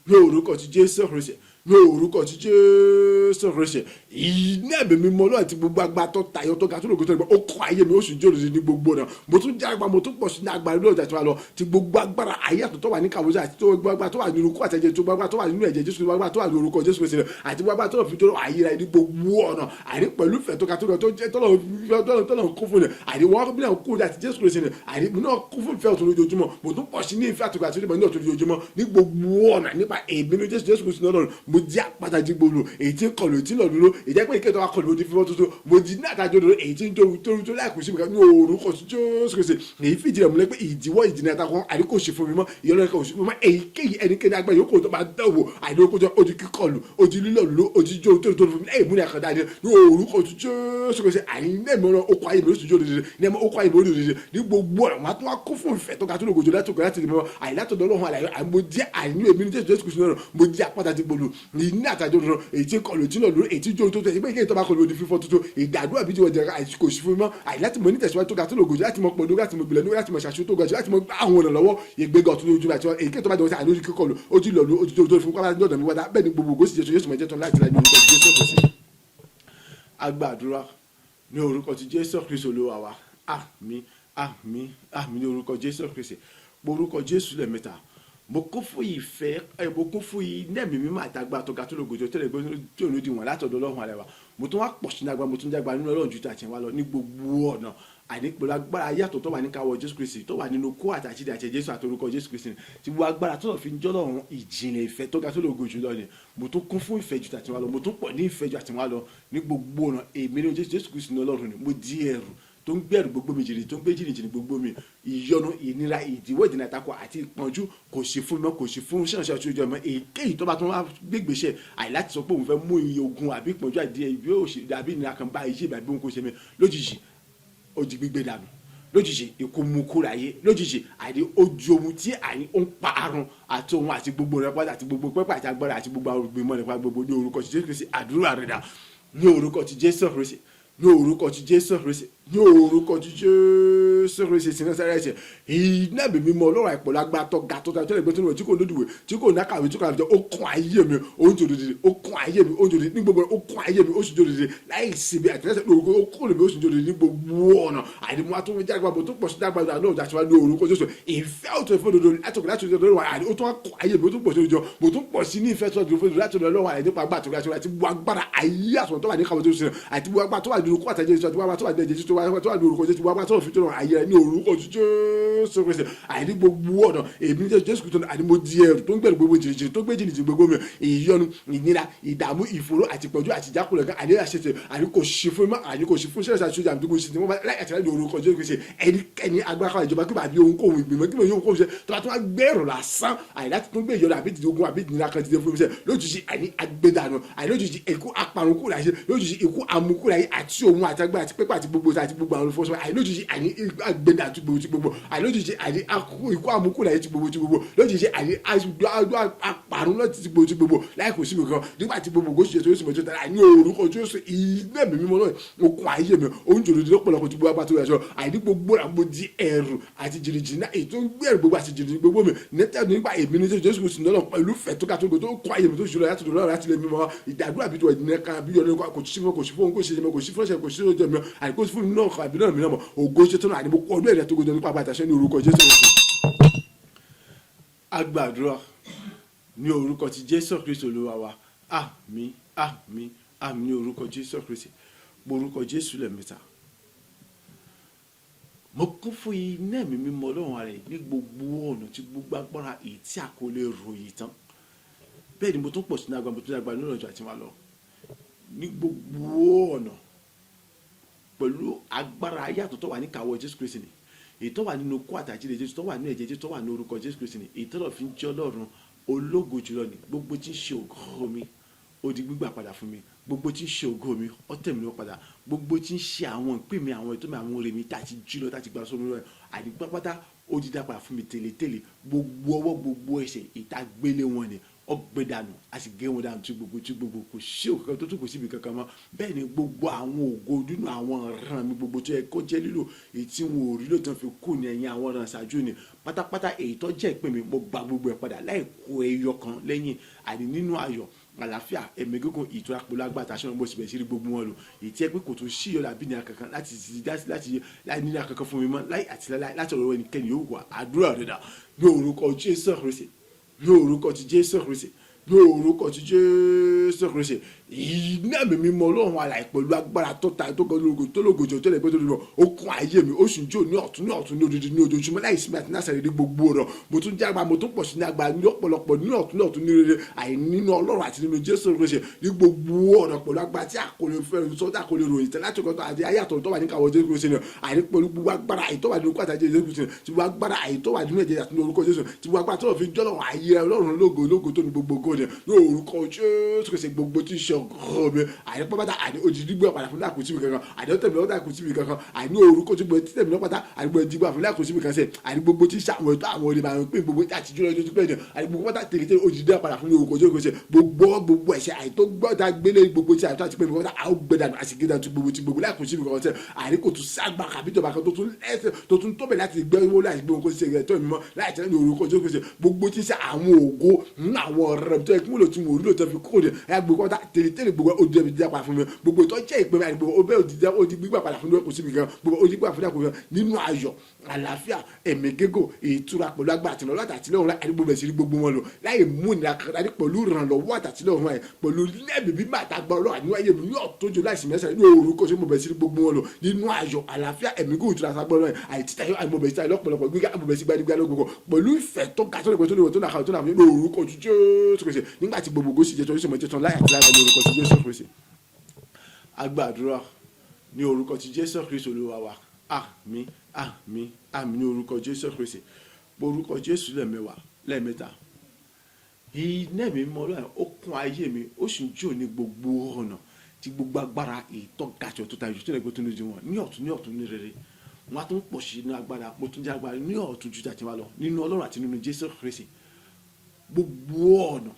ní orúkọ ti Jésù Kristi. Ní orúkọ ti Jésù Kristi, iná ẹ̀mí mímọ́ Ọlọ́run àti gbogbo agbára tó tayọ, tó ga, tó lògo, tó lògo, ó kọ́ ayé mi, ó sì jó lòdì ní gbogbo náà. Mo tún jẹ́ agbára, mo tún pọ̀ sí ní agbára lórí ọjà tí wà lọ ti gbogbo agbára ayé àtúntò wà ní kàwé àti tó gbogbo agbára tó wà nínú ikú àtẹ̀jẹ̀, tó gbogbo agbára tó wà nínú ẹ̀jẹ̀ Jésù, gbogbo agbára tó wà ní orúkọ Jésù Kristi àti gbogbo agbára tó fi tó ayé rẹ̀ ní gbogbo ọ̀nà, àní pẹ̀lú ìfẹ́ tó ga, tó ga, tó jẹ́ tọ́lọ̀ kún fún ni. Àní wọ́n bí náà kú àti Jésù Kristi ni. Àní mo náà kún fún ìfẹ́ ọ̀tún lójoojúmọ́. Mo tún pọ̀ sí ní ìfẹ́ àtúgbà àti ìmọ̀ ní ọ̀tún lójoojúmọ́ ní gbogbo ọ̀nà nípa èmi ní Jésù Kristi náà. Mo jẹ́ àpáta jí gbogbo èyí tí ń kọlù, èyí tí ń lọ dúró, ìjẹ́ pé ìkéde wa kọlù odi fífọ́ tuntun. Mo di ní àtàjọ dúró, èyí tí ń jó tó tó láìkú sí mi ní orúkọ Jésù Kristi. Èyí fìdí rẹ̀ múlẹ̀ pé ìdíwọ́, ìdìnnà àtàkùn àní kò ṣe fún mi mọ́, ìyọlọ́ kò ṣe fún mi mọ́. Èyíkéyìí ẹnikẹ́ni agbára yòókù tó máa dánwò, àní ó kójọ, ó di kíkọlù, ó di lílọ̀ ló, ó di jó tó tó fún mi lẹ́yìn múlẹ̀ àkàndá ni ní orúkọ Jésù Kristi. Àní ní ẹ̀mí ọ̀rọ̀ okọ̀ ayé mi ó sì jó lódìdí ní ẹ̀mí okọ̀ ayé mi ó lódìdí ní gbogbo ọ̀rọ̀. Wọn á tún wá kún fún ìfẹ́ tó ga, tó lògòjò látòkè láti lè mọ àìlátọ̀dọ̀ Ọlọ́run àlàyé. Àmọ́ jẹ́ àìní èmi ní Jésù Kristi náà, mo jẹ́ àpáta ti gbòòlù ní àtàjọ tuntun, èyí tí kọlù, tí lọ lórí, èyí tí jó tó tẹ̀ ìgbẹ́ ìkéyìí tó bá kọlù, odi fífọ́ tuntun. Ìdàdúrà bí tí wọ́n jẹ́ àìsí kò sí fún mi mọ́. Àìláti mọ nítẹ̀síwájú tó ga, tó lògòjò, láti mọ pọ̀lú, láti mọ gbìlẹ̀, láti mọ ṣàṣù tó ga jù, láti mọ gbá àwọn ọ̀nà lọ́wọ́ ìgbéga ọ̀tún lójú àti èyíkéyìí tó bá jẹ́ wọ́n sí àìlójú kíkọlù, ó ti lọ lù, ó ti jó tó fún pápá lọ́dọ̀ mi wá. Bẹ́ẹ̀ ni gbogbo ògo sì Jésù Jésù mọ̀ jẹ́ tán láti láti ní orúkọ Jésù Kristi. Agbàdúrà ní orúkọ ti Jésù Kristi Olúwa wa. Àmín, àmín, àmín ní orúkọ Jésù Kristi. Orúkọ Jésù lẹ́ẹ̀mẹ́ta. Mo kún fún ìfẹ́ ẹ, mo kún fún iná ẹ̀mí mímọ́ àtàgbà tó ga, tó lògòjò tẹ́lẹ̀ gbé tí òun di wọn látọ̀dọ̀ Ọlọ́run àlẹ́ wa. Mo tún wá pọ̀ sí ní agbára, mo tún jágba nínú Ọlọ́run ju ti àtẹ̀wá lọ ní gbogbo ọ̀nà, àní pẹ̀lú agbára yàtọ̀ tó wà ní káwọ́ Jésù Kristi, tó wà nínú kó àtàjídé àti Jésù àti orúkọ Jésù Kristi, tí gbogbo agbára tó fi ń jọ́lọ́run ìjìnlẹ̀ ìfẹ́ tó ga, tó lògo jù lọ ni. Mo tún kún fún ìfẹ́ ju tàtẹ̀wá lọ, mo tún pọ̀ ní ìfẹ́ ju àtẹ̀wá lọ ní gbogbo ọ̀nà. Èmi ní Jésù Kristi ní Ọlọ́run ni. Mo di ẹrù tó ń gbẹ̀rù gbogbo mi jìnnì, tó ń gbé jìnnìjìnnì gbogbo mi. Ìyọnu, ìnira, ìdíwọ́, ìdènà, àtakò àti ìpọ́njú kò sí fún mi mọ́, kò sí fún ṣẹ̀ṣẹ̀ ṣojú ọmọ. Èyíkéyìí tó bá tún wá gbégbèsè àìláti sọ pé òun fẹ́ mú iye ogun àbí ìpọ́njú àdí ìbí òṣì àbí ìnira kan bá iṣẹ́ àbí òun kò ṣe mi lójijì, ó di gbígbé dànù lójijì, ikú mú kúrò ayé lójijì. Àní ojú ohun tí àní ó ń pa arun àti ohun àti gbogbo rẹ pátá àti gbogbo pẹ́pẹ́ àti agbára àti gbogbo àwọn ìgbìmọ̀ nípa gbogbo ní orúkọ ti Jésù Kristi. Àdúrà rẹ̀ dà ní orúkọ ti Jésù Kristi, ní orúkọ ti Jésù Kristi, ní orúkọ ti Jésù Kristi ti Násárẹ́tì. Iná ẹ̀mí mímọ́ Ọlọ́run àìpọ̀ lágbára tó ga, tó ga, tó lè gbé, tó lè tí kò lódìwé, tí kò nákàwé, tí kò náà ó kún ayé mi, ó ń jòdìdì. Ó kún ayé mi, ó ń jòdìdì ní gbogbo. Ó kún ayé mi, ó sì jòdìdì láì síbi àtẹ̀lẹ́sẹ̀ lórúkọ. Ó kún mi, ó sì jòdìdì ní gbogbo ọ̀nà. Àìní mo tún jáde mo tún pọ̀ sí dágbà náà ọjà tí wọ́n ní orúkọ Jésù. Ìfẹ́ òtún ìfẹ́ òdodo látòkè láti òdodo lọ́wọ́, àìní ó tún wá kún ayé mi, ó tún pọ̀ sí òjò. Mo tún pọ̀ sí ní ìfẹ́ tó ìfẹ́ òdodo láti òdodo lọ́wọ́, àìní nípa agbára tó ga àti gbogbo agbára ayé àtúntò tó wà ní kàwé tó ṣe àti gbogbo agbára tó wà nínú kó àtẹ̀jẹ́ àti gbogbo agbára tó wà ní ẹ̀jẹ̀ tó wà ní orúkọ Jésù, gbogbo agbára tó fi tó lọ ayé rẹ ní orúkọ Jésù Kristi. Àìní gbogbo ọ̀nà èmi ní Jésù Kristi, àní mo di ẹrù tó ń gbẹ̀rù gbogbo jìnnìjìnnì, tó gbé jìnnìjìnnì gbogbo mi. Ìyọnu, ìnira, ìdààmú, ìfòró àti ìpọ́njú àti ìjákulẹ̀ kan, àní àṣetì, àní kò ṣe fún mi, àní kò ṣe fún ṣẹlẹ̀ ṣàṣojú àbí gbogbo ṣe wọ́n bá láì àtìlẹ́yìn ní orúkọ Jésù Kristi. Ẹnikẹ́ni agbára kan, ìjọba kí bàbí ohunkóhun, ìgbìmọ̀ kí yóò kó ṣe tó bá tún wá gbẹ̀rù lásán àyè láti tún gbé ìyọnu àbí ìdíje ogun àbí ìnira kan dìde fún mi sẹ lójijì, àní agbẹ́dànù, àní lójijì ikú aparun kúrò láyé, lójijì ikú amukú láyé àti òun àti agbára àti pépà àti gbogbo àti gbogbo àwọn olùfọwọ́sọ, àní lójijì àní agbẹ́dà ti gbogbo ti gbogbo, àní lójijì àní ikú amukú láyé ti gbogbo ti gbogbo, lójijì àní aparun lọ́ti ti gbogbo ti gbogbo láì kò síbi kan nígbà tí gbogbo ògo ṣe tó sì mọ̀ tó tẹ̀lé. Àní orúkọ Jésù, iná ẹ̀mí mímọ́ náà, okun ayé mi, oúnjẹ òdòdó lọ́pọ̀lọpọ̀ tí gbogbo agbá tó yẹ sọ. Àìní gbogbo rà, mo di ẹrù àti jìnnìjìnnì náà, èyí tó ń gbé ẹrù gbogbo àti jìnnìjìnnì gbogbo mi nẹ́tẹ̀ nígbà èmi ní Jésù Kristi náà pẹ̀lú fẹ̀ tó ká tó tó kọ́ ayé mi tó ṣùlọ láti lọ́rọ̀ láti lè mímọ́. Ìdádúrà bí tó ẹ̀dínlẹ̀ kan bí yọ̀ọ́ kò sí fún, kò sí fún, kò sí kò sí fún kò sí fún mi, àní kò sí fún mi náà kan àbí náà mi náà mọ̀. Ògo ṣe tó náà, àní mo kọ́ ọdún ẹ̀rẹ́ tó gbọdọ̀ nípa àgbàtàṣẹ́ ní orúkọ Jésù Kristi. Agbàdúrà ní orúkọ ti Jésù Kristi Olúwa wa. Àmín, àmín, àmín ní orúkọ Jésù Kristi. Orúkọ Jésù lẹ́ẹ̀mẹ́ta. Mo kún fún iná ẹ̀mí mímọ́ Ọlọ́run rẹ̀ ní gbogbo ọ̀nà tí gbogbo agbára èyí tí a kò lè ròyìn tán. Bẹ́ẹ̀ ni mo tún pọ̀ sínú agbára, mo tún agbára nínú ọjọ́ àti wá lọ ní gbogbo ọ̀nà pẹ̀lú agbára ayé àtúntò wà ní kàwọ́ Jésù Kristi ni, èyí tó wà nínú kó àtàjílẹ̀ Jésù, tó wà nínú ẹ̀jẹ̀ Jésù, tó wà ní orúkọ Jésù Kristi ni, èyí tó lọ fi ń jẹ́ Ọlọ́run ológo jùlọ ni. Gbogbo tí ń ṣe ògo mi, ó di gbígbà padà fún mi. Gbogbo tí ń ṣe ògo mi, ó tẹ̀ mí lọ́wọ́ padà. Gbogbo tí ń ṣe àwọn ìpín mi, àwọn ètò mi, àwọn oore mi tá a ti jí lọ, tá a ti gbà sómi rẹ̀, àdìgbà pátá, ó di dá padà fún mi tẹ́lẹ̀tẹ́lẹ̀. Gbogbo ọwọ́, gbogbo ẹsẹ̀ ìta gbélé wọn ni ọgbẹ́ dànù, a sì gé wọn dànù tí gbogbo tí gbogbo. Kò sí òkè kan tó tún kò síbi kankan mọ́. Bẹ́ẹ̀ ni gbogbo àwọn ògo nínú àwọn ọ̀ràn mi gbogbo tó yẹ kó jẹ́ lílò, èyí tí wọn ò rí lò tán fi kú ní ẹ̀yìn àwọn ọ̀ràn ṣáájú ni pátápátá, èyí tó jẹ́ ìpín mi, mo gba gbogbo ẹ̀ padà láì kó ẹyọ kan lẹ́yìn, àní nínú ayọ̀. Àlàáfíà, ẹ̀mí gígùn, ìtura pẹ̀lú agbára àti aṣọ́nà, bó ṣe bẹ̀rẹ̀ sí rí gbogbo wọn lò, èyí tí ẹ pé kò tún sí ìyọ̀lá bí nira kankan láti láì nira kankan fún mi mọ́ láì àti láì láti ọ̀rọ̀ ẹnikẹ́ni yóò wà. Àdúrà rẹ̀ dà ní orúkọ Jésù Kristi, ní orúkọ ti Jésù Kristi, ní orúkọ ti Jésù Kristi. Iná mi mímọ́ Ọlọ́run alààyè pẹ̀lú agbára tó ta tó lógo tó lógo jọ tó lè pé tó lè ó kún ayé mi, ó sì ń jó ní ọ̀tún ní ọ̀tún, ní odidi, ní ojoojúmọ́, láì sinmi àti náà ní gbogbo ọ̀rọ̀. Mo tún jágba, mo tún pọ̀ sí ní agbára ní ọ̀pọ̀lọpọ̀, ní ọ̀tún ní ọ̀tún, ní rere àìní nínú Ọlọ́run àti nínú Jésù Kristi, ní gbogbo ọ̀nà, pẹ̀lú agbára tí a kò lè fẹ́ sọ, tí a kò lè ròyìn tẹ́ láti ọkọ̀ àti ayé àtọ̀run tó wà ní káwọ́ Jésù Kristi ni. Àìní pẹ̀lú gbogbo agbára àìtọ́ wà nínú kó àti Jésù Kristi, tí gbogbo agbára àìtọ́ wà nínú ẹ̀jẹ̀ àti nínú orúkọ Jésù, tí gbogbo agbára tó lọ fi jọ́lọ́run ayé Ọlọ́run lógo lógo tó ní gbogbo ògo ni, ní orúkọ Jésù Kristi. Gbogbo tí ń ṣe ọgọ́ mi àìní pápátá, àní òjijì gbé padà fún lákòóso mi kankan, àní ọ̀tẹ̀mí lọ́wọ́ lákòóso mi kankan, àní orúkọ tí gbogbo títẹ̀mí lọ́wọ́ pátá, àní gbogbo ìdìgbò àfún lákòóso mi kan sẹ̀, àní gbogbo tí ń ṣe àwọn ètò àwọn olè máa ń pín gbogbo àti jùlọ ojú pé ní àní gbogbo pátá tèrè òjijì dá padà fún ní orúkọ Jésù Kristi. Gbogbo ẹ̀ṣẹ̀ àìtó gbọ́dá gbélé, gbogbo tí àìtó àti pé mi pátá àwọn gbẹdànù àti gbẹdànù gbogbo tí gbogbo lákòóso mi kankan sẹ̀. Àní kò tún ságbá kàbíjọba kan tó tún lẹ́sẹ̀ tó tún tóbẹ̀ láti gbẹ́ wọlé àti gbé wọn kó ṣe ẹ̀tọ́ mi mọ́ láì tẹ́lẹ̀ ní orúkọ Jésù Kristi. Gbogbo tí ń ṣe àwọn ògo nínú àwọn ọ̀rẹ́ mi tó yẹ kí wọ́n lò tí mo rí lò tó fi kó de ẹ̀, gbogbo kọ́ta tèrè gbogbo ó di ẹbí dídá padà fún mi. Gbogbo tó jẹ́ ìpè mi àti gbogbo ọbẹ̀ òdìdá ó di gbígbà padà fún mi, kò síbi kan gbogbo ó di gbígbà fún mi nínú ayọ̀, àlàáfíà, ẹ̀mí gígùn, ìtura pẹ̀lú agbára àtìlọ́wọ́ àtìlẹ́yìn àti gbogbo ẹ̀sìn gbogbo wọn lò láì mú ìnira kan àti pẹ̀lú ìrànlọ́wọ́ àtìlẹ́yìn ẹ̀ pẹ̀lú lẹ́mìí bí màtá gbọ́ ọlọ́run àníwá ayé mi ní ọ̀tọ́jú láìsí mẹ́sàn ní orúkọ tí mo bẹ̀ sí gbogbo wọn lò nínú ayọ̀, àlàáfíà, ẹ̀mí gígùn, ìtura àtàgbọ́ ọlọ́run àìtítà yọ àìmọ̀ bẹ̀ sí lọ́pọ̀lọpọ̀ gbígbà àmọ̀ bẹ̀ sí gbanigbá lọ́gbọ̀gbọ̀ pẹ̀lú ìfẹ́ tó ga tó lè pẹ́ tó lè wọ̀ tó nà tó nà ní orúkọ Jésù Kristi. Nígbà tí gbogbo sì jẹ́ tó sì mọ̀ jẹ́ tán láyà tí láyà ní orúkọ ti Jésù Kristi. A gbàdúrà ní orúkọ ti Jésù Kristi Olúwa wa. Àmín, àmín, àmín ní orúkọ Jésù Kristi. Orúkọ Jésù lẹ́ẹ̀mẹ́wàá, lẹ́ẹ̀mẹ́ta. Iná mi mọ́ Ọlọ́run, ó kún ayé mi, ó sì ń jó ní gbogbo ọ̀nà, tí gbogbo agbára ìtọ́ gàjọ tó tayọ tó lẹ́gbẹ́ tó lójú wọn ní ọ̀tún ní ọ̀tún, ní rere. Wọn á tún pọ̀ sí ní agbára, mo tún jẹ́ agbára ní ọ̀tún ju tàti wá lọ nínú Ọlọ́run àti nínú Jésù Kristi, gbogbo ọ̀nà,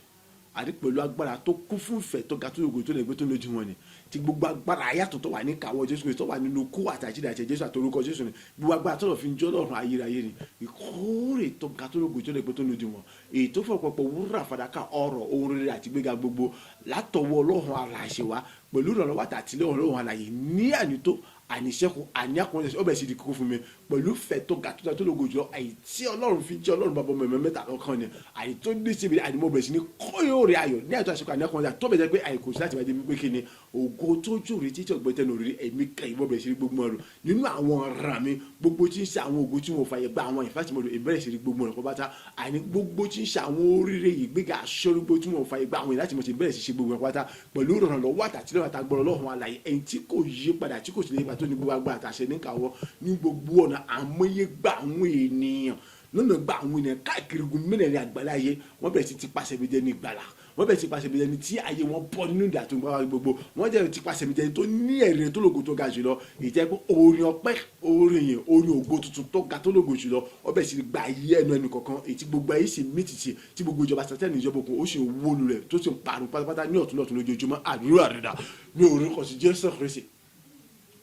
àti pẹ̀lú agbára tó kún fún ìfẹ́ tó ga tó yògò tó lẹ́gbẹ́ tó lójú wọn ni, tí gbogbo agbára ayàtọ̀ tó wà ní kàwọ́ Jésù Kristi, tó wà nínú kú àti àjíǹde àti Jésù àti orúkọ Jésù ni, gbogbo agbára tó lọ fi ń jọ́ lọ́rùn ayérayé ni, ìkórè tó ga tó lógo tó lẹ́gbẹ́ tó lójú wọn, èyí tó fọ̀pọ̀pọ̀ wúrà, fàdákà, ọrọ̀, ohun rere àti gbéga gbogbo látọwọ́ Ọlọ́run alààyè wá pẹ̀lú ìrànlọ́wọ́ àti àtìlẹ́yìn Ọlọ́run alààyè ní ànító, àníṣẹ́kù, àní àkùnrin, ọbẹ̀ sì di kókó fún mi pẹ̀lú ìfẹ́ tó ga tó tó lógo jùlọ, àyè tí Ọlọ́run fi jẹ́ Ọlọ́run bàbá ọmọ ẹ̀mẹ́ mẹ́ta lọ́kàn ni, àyè tó ní síbi àní mo bẹ̀rẹ̀ sí ní kóyòrè ayọ̀ ní àìtó àṣekọ àní àkùnrin tó bẹ̀ jẹ́ pé àyè kò sí láti máa jẹ́ pé kí ni ògo tó jòrè títí ọ̀gbẹ́ tẹnu òrìrì ẹ̀mí kẹ́yìn mo bẹ̀rẹ̀ sí ní gbogbo ọ̀rọ̀ nínú àwọn ọ̀ràn mi, gbogbo tí ń ṣe àwọn ògo tí wọn fàyè gba àwọn ìfásitì ìbẹ̀rẹ̀ sí ní gbogbo ọ̀rọ̀ pátá, àní gbogbo tí ń ṣe àwọn oríire, ìgbéga, aṣọ́rúgbó tí wọn fàyè gba àwọn ìláti mọ̀ sí bẹ̀rẹ̀ sí ṣe gbogbo ọ̀rọ̀ pátá pẹ̀lú ìrànlọ́wọ́ àtàtìlẹ́wọ̀ àtàgbọ̀rọ̀ Ọlọ́run alààyè, ẹni tí kò yí padà, tí kò sì lè yí padà, tó ní gbogbo agbára àtàṣe níkàwọ́ ní gbogbo ọ̀nà. Àmọye gba àwọn ènìyàn lọ́nà, gba àwọn ènìyàn káàkiri gun mẹ́rẹ̀ẹ̀rin àgbáláyé, wọ́n bẹ̀rẹ̀ sí ti pàṣẹ mi jẹ́ ní ìgbàlà, wọ́n bẹ̀rẹ̀ sí pàṣẹ mi jẹ́ ní tí ayé wọn bọ́ nínú ìdà tó ń gbà gbogbo, wọ́n jẹ́ ti pàṣẹ mi jẹ́ tó ní ẹ̀rí tó lógo tó ga jùlọ, ìjẹ́ pé orin ọpẹ́, orin yìí, orin ògo tuntun tó ga tó lógo jùlọ, wọ́n bẹ̀rẹ̀ sí gba ayé ẹnu ẹnu kọ̀ọ̀kan, èyí tí gbogbo ayé sì mí tìtì, tí gbogbo ìjọba Sátánì, ìjọba òkun, ó sì ń wó lulẹ̀ tó sì ń parun pátápátá ní ọ̀tún lọ́tún lójoojúmọ́. Àdúrà rẹ̀ dà ní orúkọ ti Jésù Kristi,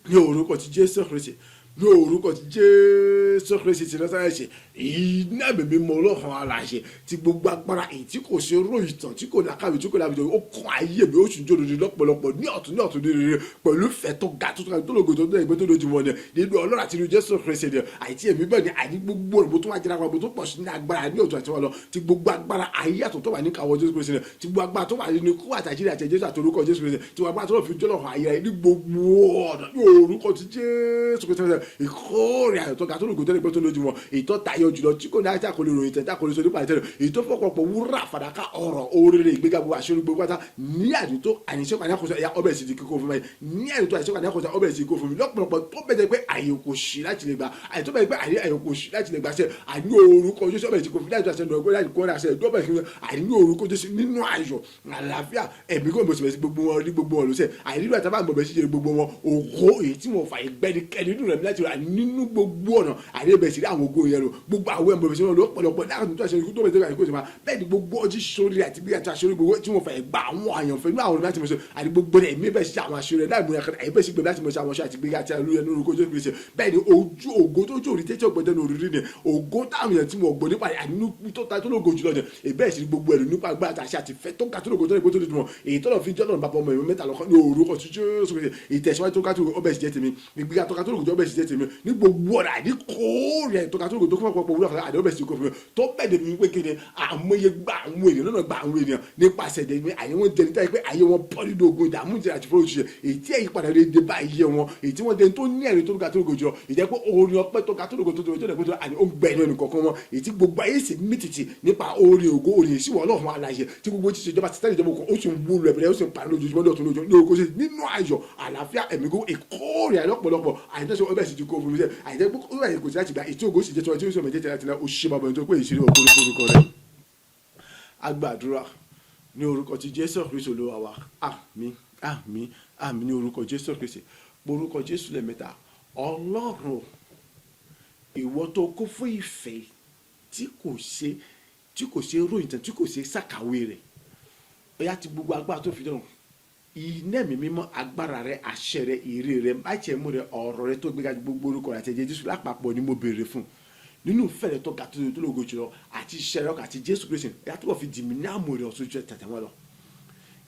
ní orúkọ ti Jésù Kristi, ní orúkọ ti Jésù Kristi ti Násárẹ́tì. Iná mímí mọ Ọlọ́run alààyè, tí gbogbo agbára èyí tí kò ṣe ròyìn tán, tí kò lákàwé, tí kò lábìjọ, ó kàn ayé mi, ó sì ń jó lórí lọ́pọ̀lọpọ̀ ní ọ̀tún ní ọ̀tún ní rere pẹ̀lú ìfẹ́ tó ga tó tó lógo tó tó ẹgbẹ́ tó lójú wọn ni nínú Ọlọ́run àti nínú Jésù Kristi ni. Àìtí èmi bẹ́ẹ̀ ni àní gbogbo rẹ̀ mo tún wá jẹ́ lápá, mo tún pọ̀ sí ní agbára ní ọ̀tún àti wọn lọ, tí gbogbo agbára ayé àtọ̀ tó wà ní kàwọ́ Jésù Kristi ni, tí gbogbo agbára tó wà nínú ikú àtàjírí àti Jésù àti orúkọ Jésù Kristi, tí gbogbo agbára tó lọ fi jọ́lọ̀ ayé rẹ̀ ní gbogbo ọ̀nà ní orúkọ ti Jésù Kristi. Ìkórè àyọ̀ tó ga tó lógo tó lè gbé tó lójú wọn, ìtọ́ tayọ jùlọ tí kò ní àti àkọlé ròyìn tẹ̀ tí àkọlé sọ nípa ìtẹ́lẹ̀, èyí tó fọ̀pọ̀pọ̀ wúrà, fàdákà, ọ̀rọ̀, oríire, ìgbéga, gbogbo àṣírí gbogbo pátá ní àdìtó àníṣe àníàkóso ẹ̀yà, ọbẹ̀ sì di kíkó fún mi ní àdìtó àníṣe àníàkóso, ọbẹ̀ sì kíkó fún mi lọ́pọ̀lọpọ̀, tó bẹ̀ jẹ́ pé àyè kò sí láti lè gbà, àyè tó bẹ̀ jẹ́ pé àyè kò sí láti lè gbà sẹ́ àní orúkọ Jésù, ọbẹ̀ sì kíkó fún mi láti àṣẹ lọ́gbẹ́ láti kó àṣẹ ọbẹ̀ sì kíkó àní orúkọ Jésù nínú ayọ̀, àlàáfíà, ẹ̀mí kò mọ̀ sí gbogbo wọn rí gbogbo wọn lọ́sẹ̀ àìríro àtàbà mọ̀ bẹ̀ sí ṣe gbogbo wọn ògo èyí tí wọ́n fà ìgbẹ́nikẹ́ni nínú rẹ̀. láti rà nínú gbogbo ọ̀nà. Àní bẹ̀rẹ̀ sí rí àwọn ògo yẹn lò, gbogbo àwọn ẹ̀mọ̀ bẹ̀rẹ̀ sí wọn lọ́pọ̀lọpọ̀ láàrín tó àṣẹ tó bẹ̀rẹ̀ sí kó sì máa bẹ́ẹ̀ ni gbogbo ọtí sórí àti bí àti àṣírí gbogbo tí wọ́n fẹ́ gba àwọn àyànfẹ́ nínú àwọn ọ̀nà láti mọ̀ ṣe àti gbogbo rẹ̀ ẹ̀mí bẹ́ẹ̀ sí àwọn àṣírí rẹ̀ láì mú ẹ̀kan ẹ̀mí bẹ́ẹ̀ sí gbẹ̀mí láti mọ̀ ṣe àwọn ṣe àti gbéga àti àlùyẹ ní orúkọ Jésù Kristi. Bẹ́ẹ̀ ni ojú ògo tó jó orí tẹ́tí ọ̀gbọ́n ní orí ni ògo táwọn èèyàn tí wọ́n gbọ́ nípa àní tó ta tó lógo jùlọ ni ìbẹ́ẹ̀ sí gbogbo ẹ̀rù nípa agbára àti àṣẹ àti ìfẹ́ tó ga tó lógo tó lè gbó tó lè dùn wọn, èyí tó lọ fi jọ́lọ́run bàbá ọmọ ìwé mẹ́ta lọ́kọ́ ní orúkọ tí Jésù Kristi. Ìtẹ̀síwájú tó ga tó ọbẹ̀ sì jẹ́ tèmi, ìgbéga tó ga tó lógo tó ọbẹ̀ sì jẹ́ tèmi ní gbogbo ọ̀nà àní kóòrè tó ga tó lógo tó kọ́ pọ̀ wúlò àdé ọbẹ̀ sì kó fún mi tó bẹ́ẹ̀ débi wípé kéde àmọye gba àwọn ènìyàn lọ́nà, gba àwọn ènìyàn nípasẹ̀ dẹ̀mí àyè wọn jẹni táyé pé àyè wọn bọ́ nínú ogun ìdààmú ìjìnlẹ̀ àti fọlọ́ òṣìṣẹ́, èyí tí èyí padà lè dé bá iye wọn, èyí tí wọ́n dẹni tó ní ẹ̀rí tó ga tó lógo jùlọ, ìjẹ́ pé orin ọpẹ́ tó ga tó lógo tó tó tó tó àní ó ń gbẹ inú ẹnì kọ̀ọ̀kan wọn, èyí tí gbogbo ayé sì mí tìtì nípa orin ògo, orin ìsìwọ̀ Ọlọ́run alààyè, tí gbogbo ti ṣèjọba títẹ́ ìjọba òkun ó sì ń wúlò ẹ̀bẹ̀rẹ̀, ó sì ń parí lójoojúmọ́ lọ́tún lójoojúmọ́ ní orúkọ sí nínú ayọ̀, àlàáfíà, ẹ̀mí gbogbo ìkórè lọ́pọ̀lọpọ̀ àìtẹ́sọ ọbẹ̀ sì ti kó fún mi sẹ́ àìtẹ́ gbogbo ẹ̀ kò sí láti gba ètò ògo sì jẹ́ tí wọ́n ti ń sọ mẹ́jẹ̀ láti náà. Ó ṣe bàbá ẹni tó pé ìṣeré ògo ní forúkọ rẹ̀. Agbàdúrà ní orúkọ ti Jésù Kristi Olúwa wa. Àmín, àmín, àmín ní orúkọ Jésù Kristi. Orúkọ Jésù lẹ́ẹ̀mẹ́ta. Ọlọ́run, ìwọ tó kún fún ìfẹ́ tí kò ṣe ròyìn tán, tí kò ṣe ṣàkàwé rẹ̀, ó yá, ti gbogbo agbára tó fi dọ̀rùn, iná ẹ̀mí mímọ́, agbára rẹ̀, àṣẹ rẹ̀, ìrè rẹ̀, májẹ̀mú rẹ̀, ọ̀rọ̀ rẹ̀ tó gbéga ju gbogbo orúkọ rẹ̀ àti ẹ̀jẹ̀ Jésù lápapọ̀ ni mo béèrè fún nínú ìfẹ́ rẹ̀ tó ga tó tó lógo jùlọ àti iṣẹ́ rẹ̀ àti Jésù Kristi. Ẹ̀yà tó bọ̀ fi dì mí ní àmọ̀ rẹ̀ ọ̀tún ju tàtà wọn lọ,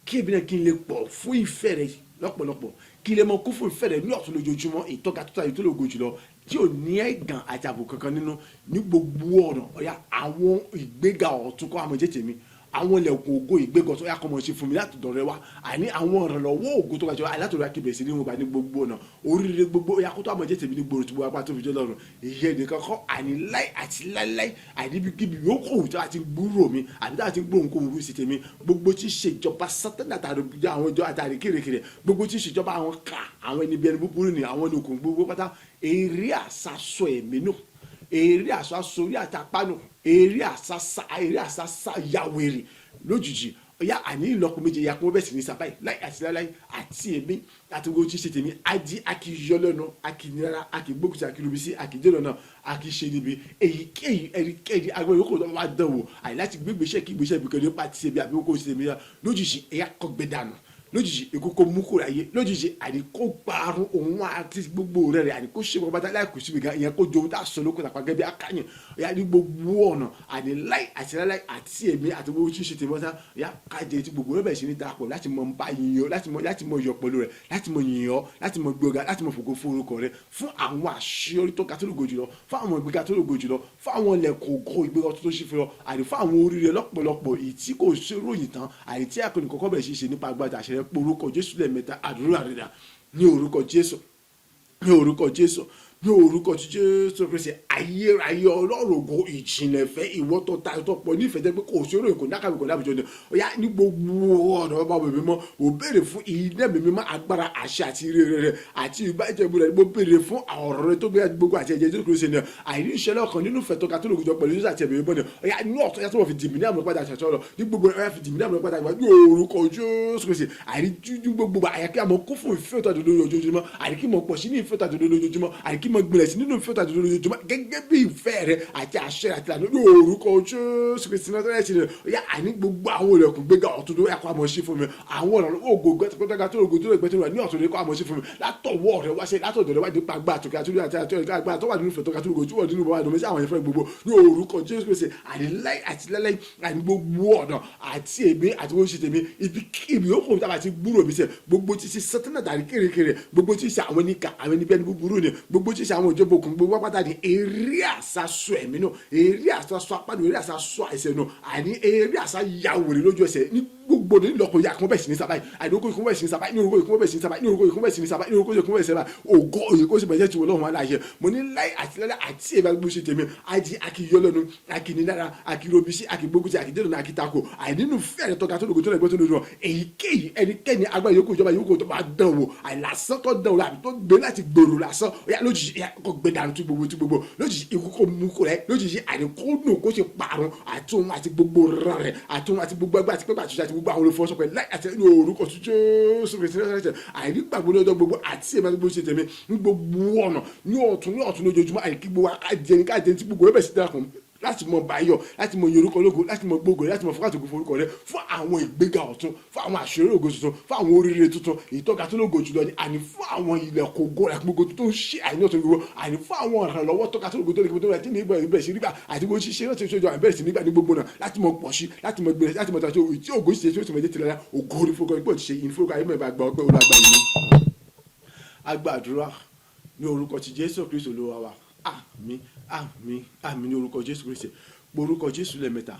kí èmi náà kí n lè pọ̀ fún ìfẹ́ rẹ̀ lọ́pọ̀lọpọ̀, kí n lè mọ kún fún ìfẹ́ rẹ̀ ní ọ̀tún lójoojúmọ́, ìtọ́ga tó tàbí tó lógo jùlọ tí ò ní ẹ̀gàn àti àbò kankan nínú ní gbogbo ọ̀nà. Ọ̀yà, àwọn ìgbéga ọ̀tún kọ́ àmọ̀ jẹ́ tèmi, àwọn ilẹ̀kùn ògo ìgbéga ọ̀tún ọ̀yà kọ́ mọ̀ ṣe fún mi láti dọ̀rẹ́ wa, àní àwọn ìrànlọ́wọ́ ògo tó ga jù látọ̀dọ̀ akébẹ̀rẹ̀ sí ní wọn gbà ní gbogbo ọ̀nà. Oríire gbogbo ọ̀yà kó tó àmọ̀ jẹ́ tèmi ní gbòòrò tí gbogbo apá tó fi jẹ́ lọ́rùn. Ìyẹn nìkan kọ́, àní láì àti láíláí, àní ibikíbi yóò kó tí a ti gbúrò mi àbí tí a ti gbóhùn kó wù sí tèmi, gbogbo tí ṣèjọba Sátánì àtàrí àwọn ìjọ àtàrí kérekére, gbogbo tí ṣèjọba àwọn ká àwọn ẹni bí ẹni búburú ni àwọn ẹni òkun gbogbo pátá, eré àsásọ ẹ̀mí nù, eré àsásọ orí àtàpá nù, eré àsásá, eré àsásá yàwèrè lójijì. Ọ̀yá, àní ìlọ́po méje ya kó bẹ́ẹ̀ sì ní sábàyì láì àti láíláí. Àti èmi àti gbogbo tí ṣe tèmi adi akiyọ lẹ́nu, akinira, akigbókùtì, akirubisi, akidénà náà, akiṣe níbi èyíkéyìí ẹnikẹ́ni agbẹ́rẹ́ yòókù tó bá dán wò àyè láti gbé gbèsè kí gbèsè ibìkan nípa ti ṣe bí àbí kó ṣe tèmi lójijì. Ẹ̀yà kọ́gbẹ́ dànù lójijì, ikú kó mú kúrò ayé lójijì, àní kó parun òun àti gbogbo rẹ̀ rẹ̀, àní kó ṣe gbogbo bàtà láì kù síbi gan, ìyẹn kó jòun tá a sọ lóko tàpá gẹ́gẹ́ bí akáyàn. Ìyá, ní gbogbo ọ̀nà, àní láì àti láì àti èmi àti gbogbo ṣíṣe tèmi ọ̀sán ìyá kájẹ tí gbogbo rẹ̀ bẹ̀rẹ̀ sí ní darapọ̀ láti mọ bá yìnyín, láti mọ yọ̀ pẹ̀lú rẹ̀, láti mọ yìnyín ọ́, láti mọ gbéga, láti mọ fògo fún orúkọ rẹ̀, fún àwọn àṣeyọrí tó ga tó lógo jùlọ, fún àwọn ìgbéga tó lógo jùlọ, fún àwọn ilẹ̀kùn ògo ìgbéga tó ṣí fún ọ, àní fún àwọn oríire lọ́pọ̀lọpọ̀ èyí tí kò ṣe ròyìn tán, àní tí àkọni kọ́kọ́ bẹ̀rẹ̀ sí ṣe nípa agbára àṣẹ rẹ̀. Orúkọ Jésù lẹ́ẹ̀mẹ́ta. Àdúrà rẹ̀ ní orúkọ Jésù, ní orúkọ Jésù, ní orúkọ tí Jésù Kristi. Ayérayé Ọlọ́run ògo, ìjìnlẹ̀ fẹ́, ìwọ tó ta tó pọ̀ nífẹ̀ẹ́ jẹ́ pé kò sí oròyìn, kò ní àkàwé, kò ní àbújọ ni. Ó yá, ní gbogbo ọ̀nà, ọba mi mímọ́, ò béèrè fún iná mi mímọ́, agbára, àṣẹ àti ire rẹ̀ àti ìbájẹ́bù rẹ̀. Mo béèrè fún ọ̀rọ̀ rẹ̀ tó gbé gbogbo àti ẹ̀jẹ̀ Jésù Kristi ni àìní ìṣẹ̀lẹ̀ ọkàn nínú ìfẹ́ tó ga tó lògùn jọ pẹ̀lú Jésù àti ẹ̀mí mímọ́ ni. Ó yá, ní ọ̀tọ̀ yá tó wọ́n fi dìmí ní àmọ́ padà àṣàṣọ́ lọ ní gbogbo ẹ̀ fi dìmí ní àmọ́ padà ní orúkọ Jésù Kristi. Àìní dúdú gbogbo àyàkí àmọ́ kún fún ìfẹ́ tó àdúgbò lójoojúmọ́, àìní kí mo pọ̀ sí ní ìfẹ́ tó àdúgbò lójoojúmọ́, àìní kí mo gbilẹ̀ sí nínú ìfẹ́ tó àdúgbò lójoojúmọ́ gẹ́gẹ́ bí ìfẹ́ rẹ àti àṣẹ àti ìlànà ní orúkọ Jésù Kristi náà rẹ̀. Ó yá, àní gbogbo àwọn ilẹ̀kùn gbéga ọ̀tún tó yà kó àmọ́ sí fún mi, àwọn ọ̀nà ògo gbẹ́tẹ́gbẹ́tẹ́ tó ògo tó lè gbẹ́tẹ́ ní ọ̀tún kó àmọ́ sí fún mi látọwọ́ rẹ wá sí látọ̀dọ̀ rẹ wá nípa agbára àtòkè àti àti àti agbára tó wà nínú ìfẹ́ tó ga tó ògo tí wọ́n nínú bàbá àdùnmí sí àwọn ìfẹ́ gbogbo ní orúkọ Jésù Kristi. Àní láì àti láíláí, àní gbogbo ọ̀nà, àti èmi àti wọ́n ṣe tèmi, ibi ibi yóò kó tábà ti gbúrò mi sẹ, gbogbo ti ṣe sátánà tàbí kérekére, gbogbo ti ṣe àwọn oníkà, àwọn ẹni bẹ́ẹ̀ búburú ni, gbogbo ti ṣe àwọn ìjọba òkun gbogbo pátá ni eré àsásọ ẹ̀mí náà, eré àsásọ apá nù, eré àsásọ àìsàn náà, àní eré àsá yàwòrè lójú ẹsẹ̀ ní gbogbo ní lọkọ ya kún bẹ́ẹ̀ sí ní sábà yìí, àní orúkọ ìkún bẹ́ẹ̀ sí ní sábà ní orúkọ ìkún bẹ́ẹ̀ sí ní sábà ní orúkọ ìkún bẹ́ẹ̀ sí ní sábà ní orúkọ ìkún bẹ́ẹ̀ sí ní sábà. Ògo òye kó sì bẹ̀rẹ̀ tí wọ́n lọ́wọ́ aláyẹ. Mo ní láì àti láì àti èmi àgbègbè ṣe tèmi àjí akíyọlẹ́nu, akínilára, akírobísí, akígbógunti, akídénà, akítako, àìnínú fẹ́rẹ̀ tọ́ka tó lógo tó lẹ́gbẹ́ tó lójú wọn. Èyíkéyìí ẹnikẹ́ni agbára yòókù ìjọba yòókù tó bá dán wò, àìlásán tó dán wò àbí tó gbé láti gbèrò lásán, ó yá lójijì. Lójijì kó gbé dànù tú gbogbo tú gbogbo. Lójijì ikú kó mú kó rẹ. Lójijì àní kó nù kó ṣe parun àti òun àti gbogbo rán rẹ àti òun àti gbogbo ẹgbẹ́ àti pẹ́pẹ́ àtúnṣe àti gbogbo àwọn olùfọwọ́sọpọ̀ láì àti ní orúkọ tó Jésù Kristi ní ọ̀sẹ̀ àìní gbàgbọ́ ní ọjọ́ gbogbo àti èmi àti gbogbo ṣe tèmi ní gbogbo ọ̀nà ní ọ̀tún ní ọ̀tún lójoojúmọ́. Àìkí gbogbo kájẹni kájẹni tí gbogbo rẹ bẹ̀ sí dákun láti mọ báyọ̀, láti mọ yorùkọ ológo, láti mọ gbogbo rẹ, láti mọ fọkàtòkò forúkọ rẹ fún àwọn ìgbéga ọ̀tun, fún àwọn àṣírí ògo tuntun, fún àwọn oríire tuntun ìtọ́ka tó lógo jùlọ ni, àní fún àwọn ilẹ̀kùn ògo rẹ gbogbo tó ń ṣe àìní ọ̀tun gbogbo, àní fún àwọn ìrànlọ́wọ́ tọ́ka tó lógo tó lógo tó lógo tí ní ìbẹ̀rẹ̀ ìbẹ̀rẹ̀ sí nígbà àti bó ṣiṣẹ́ láti ṣojú àwọn ìbẹ̀rẹ̀ sí nígbà ní gbogbo náà, láti mọ pọ̀ sí, láti mọ gbèrè, láti mọ tàṣe tí ògo ṣe tí ó sì mọ jẹ́ tìlẹ̀. Ògo ní forúkọ ìpò ti ṣe ìní forúkọ ayé mẹ́ta gba ọpẹ́ olúwa yìí. A gbàdúrà ní orúkọ ti Jésù Kristu Olúwa wa. Àmín, àmín, àmín ní orúkọ Jésù Kristi. Orúkọ Jésù lẹ́ẹ̀mẹ́ta.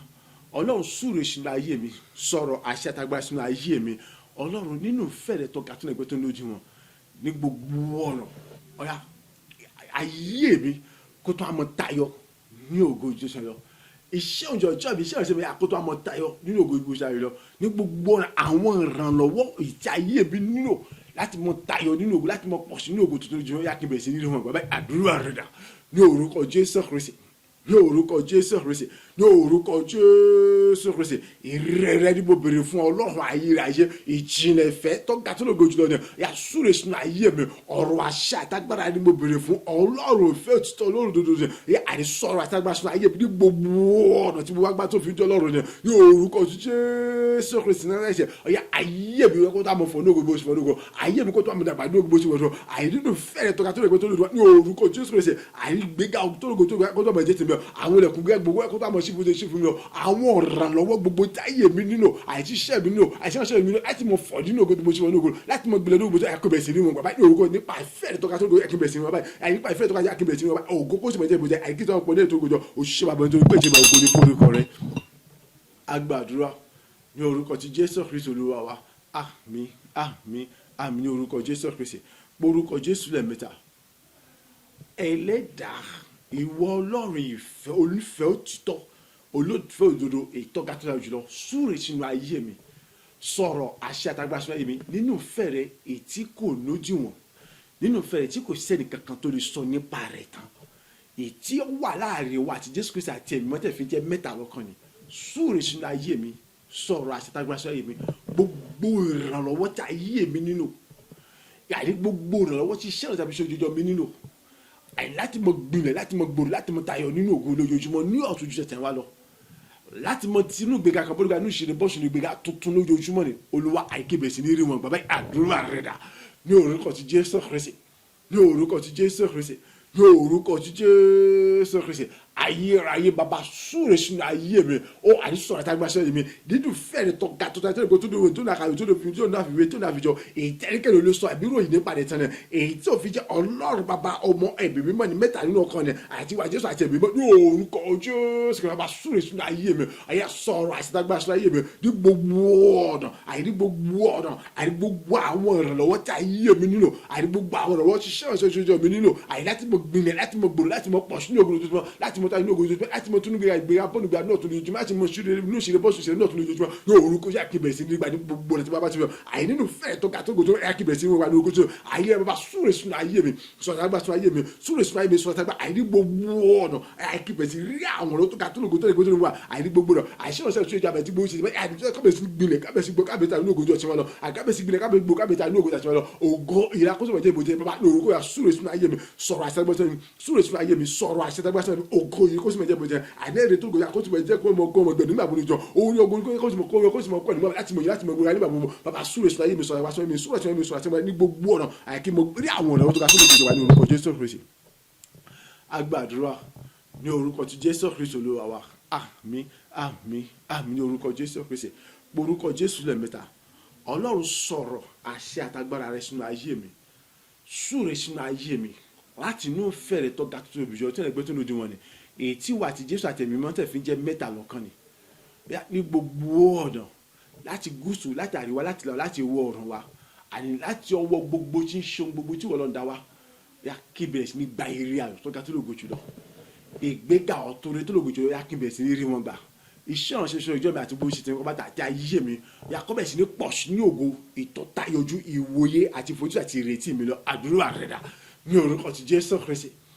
Ọlọ́run, súre sínú ayé mi, sọ̀rọ̀ àṣẹ àtagbára sínú ayé mi. Ọlọ́run, nínú ìfẹ́ rẹ tó ga tó lẹ́gbẹ́ tó lójú wọn ní gbogbo ọ̀nà, ọ̀yà ayé mi kó tó àmọ́ tayọ ní ògo Jésù lọ. Iṣẹ́ òǹjọ ọjọ́ mi, iṣẹ́ ìrìnsẹ̀ mi, àkótó àmọ́ tayọ nínú ògo Jésù lọ ní gbogbo ọ̀nà. Àwọn ìrànlọ́wọ́ ìtí ayé mi nílò láti mọ tayọ nínú ògo, láti mọ pọ̀ sí nínú ògo tuntun jù, yá kí n bẹ̀rẹ̀ sí nínú wọn. Bàbá, àdúrà rẹ̀ dà ní orúkọ Jésù Kristi, ní orúkọ Jésù Kristi, ní orúkọ Jésù Kristi. Ìrẹ̀rẹ̀ ni mo béèrè fún. Ọlọ́run ayérayé, ìjìnlẹ̀ ìfẹ́ tó ga tó lógo jùlọ ni, yà súre sínú ayé mi. Ọ̀rọ̀ àṣẹ àtagbára ni mo béèrè fún. Ọlọ́run ìfẹ́ òtítọ́ olóòrùn dodo ni, yà àní sọ̀rọ̀ àtagbára sínú ayé mi ní gbogbo ọ̀nà tí mo wá gbá tó fi jọ́ Ọlọ́run ni ní orúkọ Jésù Kristi náà ẹ̀ṣẹ̀. Ọ̀yà ayé mi kó tó àmọ̀ fọ̀ ní ògo bó ṣe fọ̀ ní ògo ayé mi, kó tó àmọ̀ dàgbà ní ògo bó ṣe fọ̀ ní ògo àìnínú fẹ́rẹ̀ tó ga tó lógo tó lógo ní orúkọ Jésù Kristi. Àìgbéga tó lógo tó kó tó àmọ̀ jẹ́ tèmi. Àwọn ilẹ̀kùn gbogbo kó tó àmọ̀ sí fún sí fún mi. Àwọn ìrànlọ́wọ́ gbogbo táyé mi nínú àìsíṣẹ́ mi nínú àìsíṣẹ́ mi nínú láti mọ fọ̀ nínú ògo tó mo ṣe fọ̀ ní ògo, láti mọ gbilẹ̀ ní ògo tó yẹ kó bẹ̀rẹ̀ sí ní wọn bàbá ní orúkọ nípa ìfẹ́ rẹ̀ tó ga tó lógo kí bẹ̀rẹ̀ sí ní wọn báyìí. Àyè nípa ìfẹ́ rẹ̀ tó ga kí bẹ̀rẹ̀ sí ní wọn báyìí. Ògo kó sì mọ̀ jẹ́ ìbòjẹ́ àìkí tó pọ̀ ní ètò ògòjọ òṣìṣẹ́ bàbá nítorí pé ìjọba ògo ní forúkọ rẹ̀. A gbàdúrà ní orúkọ ti Jésù Kristi Olúwa wa. Àmín, àmín, àmín ní orúkọ Jésù Kristi. Orúkọ Jésù lẹ́ẹ̀mẹ́ta. Ẹlẹ́dàá, ìwọ Ọlọ́run ìfẹ́, olùfẹ́ òtítọ́, olùfẹ́ òdodo, ìtọ́ga tó dára jùlọ, súre sínú ayé mi, sọ̀rọ̀ àṣẹ àtagbára sínú ayé mi nínú ìfẹ́ rẹ ètí kò lódiwọ̀n, nínú ìfẹ́ rẹ tí kò sẹ́ni kankan tó lè sọ nípa rẹ̀ tán, ètí ó wà láàrin wa àti Jésù Kristi àti ẹ̀mí mọ́tẹ̀ fi jẹ́ mẹ́ta lọ́kan ni. Súre sínú ayé mi, sọ̀rọ̀ àṣẹ àtagbára sínú ayé mi. Gbogbo ìrànlọ́wọ́ tí ayé mi nílò, yàrá gbogbo ìrànlọ́wọ́ tí iṣẹ́ ìrànlọ́wọ́ tàbí iṣẹ́ ojoojúmọ́ mi nílò, àyè láti mọ gbilẹ̀, láti mọ gbòòrò, láti mọ tayọ nínú ògo lójoojúmọ́ ní ọ̀tún ju tẹ̀tẹ̀ wá lọ, láti mọ tinú gbéga kan bọ́dúgba ní ìṣeré bọ́ọ̀sì ní gbéga tuntun lójoojúmọ́ ni. Olúwa, àìkébẹ̀ sí ní rí wọn. Bàbá, àdúrà rẹ̀ dà ní orúkọ ti Jésù Kristi, ní orúkọ ti Jésù Kristi, ní orúkọ ti Jésù Kristi. Ayérayé bàbá, súre sínú ayé mi ó, àní sọ̀rọ̀ àtàgbà sẹ́yìn mi nínú fẹ́ẹ̀rẹ̀ tó ga tó ta tó tó tó tó nàkàwé tó fi tó náà fi tó náà fi jọ èyí tẹ́lẹ̀kẹ́ ló lè sọ àbí ròyìn nípa rẹ̀ tán ni, èyí tí ò fi jẹ́ Ọlọ́run bàbá, ọmọ, ẹ̀mí mímọ́ ni mẹ́ta nínú ọkàn ni, àti wà Jésù àti ẹ̀mí mímọ́ ní orúkọ Jésù kí bàbá súre sínú ayé mi. Àyà sọ̀rọ̀ àtàgbà sínú ayé mi ní gbogbo ọ̀nà, àyè ní gbogbo ọ̀nà, àyè gbogbo àwọn ìrànlọ́wọ́ tí ayé mi nílò, àyè gbogbo àwọn ìrànlọ́wọ́ tí iṣẹ́ ìránṣẹ́ mi nílò, àyè láti mọ gbìnlẹ̀, láti mọ gbòòrò, láti mọ pọ̀ sínú ògùn lójoojúmọ́, láti mọ tayọ ní ògùn lójoojúmọ́, láti mọ tún gbéra ìgbéra bọ́ọ̀lù gbéra náà tún lójoojúmọ́, láti mọ ṣíre inú ìṣeré bọ́ọ̀sù ìṣeré náà tún lójoojúmọ́ ní orúkọ yà kí bẹ̀rẹ̀ sí nígbà ní gbogbo ọ̀nà tí bàbá ti fẹ́. Àyè nínú fẹ́ẹ̀ tó ga tó gòtò yà kí bẹ̀rẹ̀ sí nígbà ní orúkọ tó àyè rẹ̀. Bàbá, súre sínú ayé mi, sọ̀rọ̀ àgbà sínú ayé mi, súre sínú ayé mi, sọ̀rọ̀ àgbà àyè ní gbogbo ọ̀nà, àyè kí bẹ̀rẹ̀ sí rí àwọn ọ̀rọ̀ tó ga tó lògó tó lè gbó tó lè wà àyè ní gbogbo ọ̀nà. Àìṣe ọ̀sẹ̀ tó ìjọba tí gbogbo ṣe àyè kábẹ̀sí gbilẹ̀, kábẹ̀sí gbó, kábẹ̀sí ní ògo tó ọ̀ṣẹ́ wọn lọ, àkábẹ̀sí gbilẹ̀, kábẹ̀sí gbó, kábẹ̀sí ní ògo tó ọ̀ṣẹ́ wọn lọ. Ògo ìlàkóso ìjẹ́ ìbòjẹ́ bàbá ní orúkọ yà súre sínú ayé mi, sọ̀rọ̀ àṣẹ àgbà sínú, súre sínú ayé mi, sọ̀rọ̀ àṣẹ àgbà sínú ògo yìí kó sì mọ̀ jẹ́ ìbòjẹ́ àní èrè tó gòyà kó sì mọ̀ jẹ́ kó mọ̀ kó mọ̀ gbẹ̀dú nígbà gbogbo ìjọ òun ní ogun kó sì mọ̀ kó kó sì mọ̀ kó nígbà láti mọ̀ yìí láti mọ̀ gbogbo nígbà gbogbo. Bàbá, súre sínú ayé mi, sọ̀rọ̀ àṣẹ mi, súre sínú ayé mi, sọ̀rọ̀ àṣẹ mi ní gbogbo ọ̀nà àyàkí mo rí àwọn ọ̀nà tó ga tó lè jọba ní orúkọ Jésù Kristi. A gbàdúrà ní orúkọ ti Jésù Kristi Olúwa wa. Àmín, àmín, àmín ní orúkọ Jésù Kristi. Orúkọ Jésù lẹ́ẹ̀mẹ́ta. Ọlọ́run, sọ̀rọ̀ àṣẹ àtagbára rẹ sínú ayé mi, súre sínú ayé mi láti inú fẹ̀rẹ̀ tó ga tó tóbi jọ tí ẹgbẹ́ tó lòdì wọn ni, èyí tí wà tí Jésù àti ẹ̀mí mọ́ tẹ̀ fi ń jẹ́ mẹ́ta lọ́kan ni ní gbogbo ọ̀nà, láti gúúsù, láti àríwá, láti lọ, láti ìwọ̀ oòrùn wa, àní láti ọwọ́ gbogbo tí ń ṣe ohun gbogbo tí wọ́n lọ ń dá wa, yá kí bẹ̀rẹ̀ sí ní gba eré ayọ̀ tó ga tó lògo jùlọ, ìgbéga ọ̀tún tó lògo jùlọ, yá kí bẹ̀rẹ̀ sí ní rí wọn gbà. Iṣẹ́ ìránṣẹ́ ṣe ìjọ mi àti bó ṣe ti ń kọ́ bàtà àti ayé mi, yá kọ́ bẹ̀rẹ̀ sí ní pọ̀ sí ní ògo ìtọ́tayọjú ìwòye àti ìfojú àti ìrètí mi lọ. Àdúrà rẹ̀ dà Ní orúkọ ti Jésù Kristi,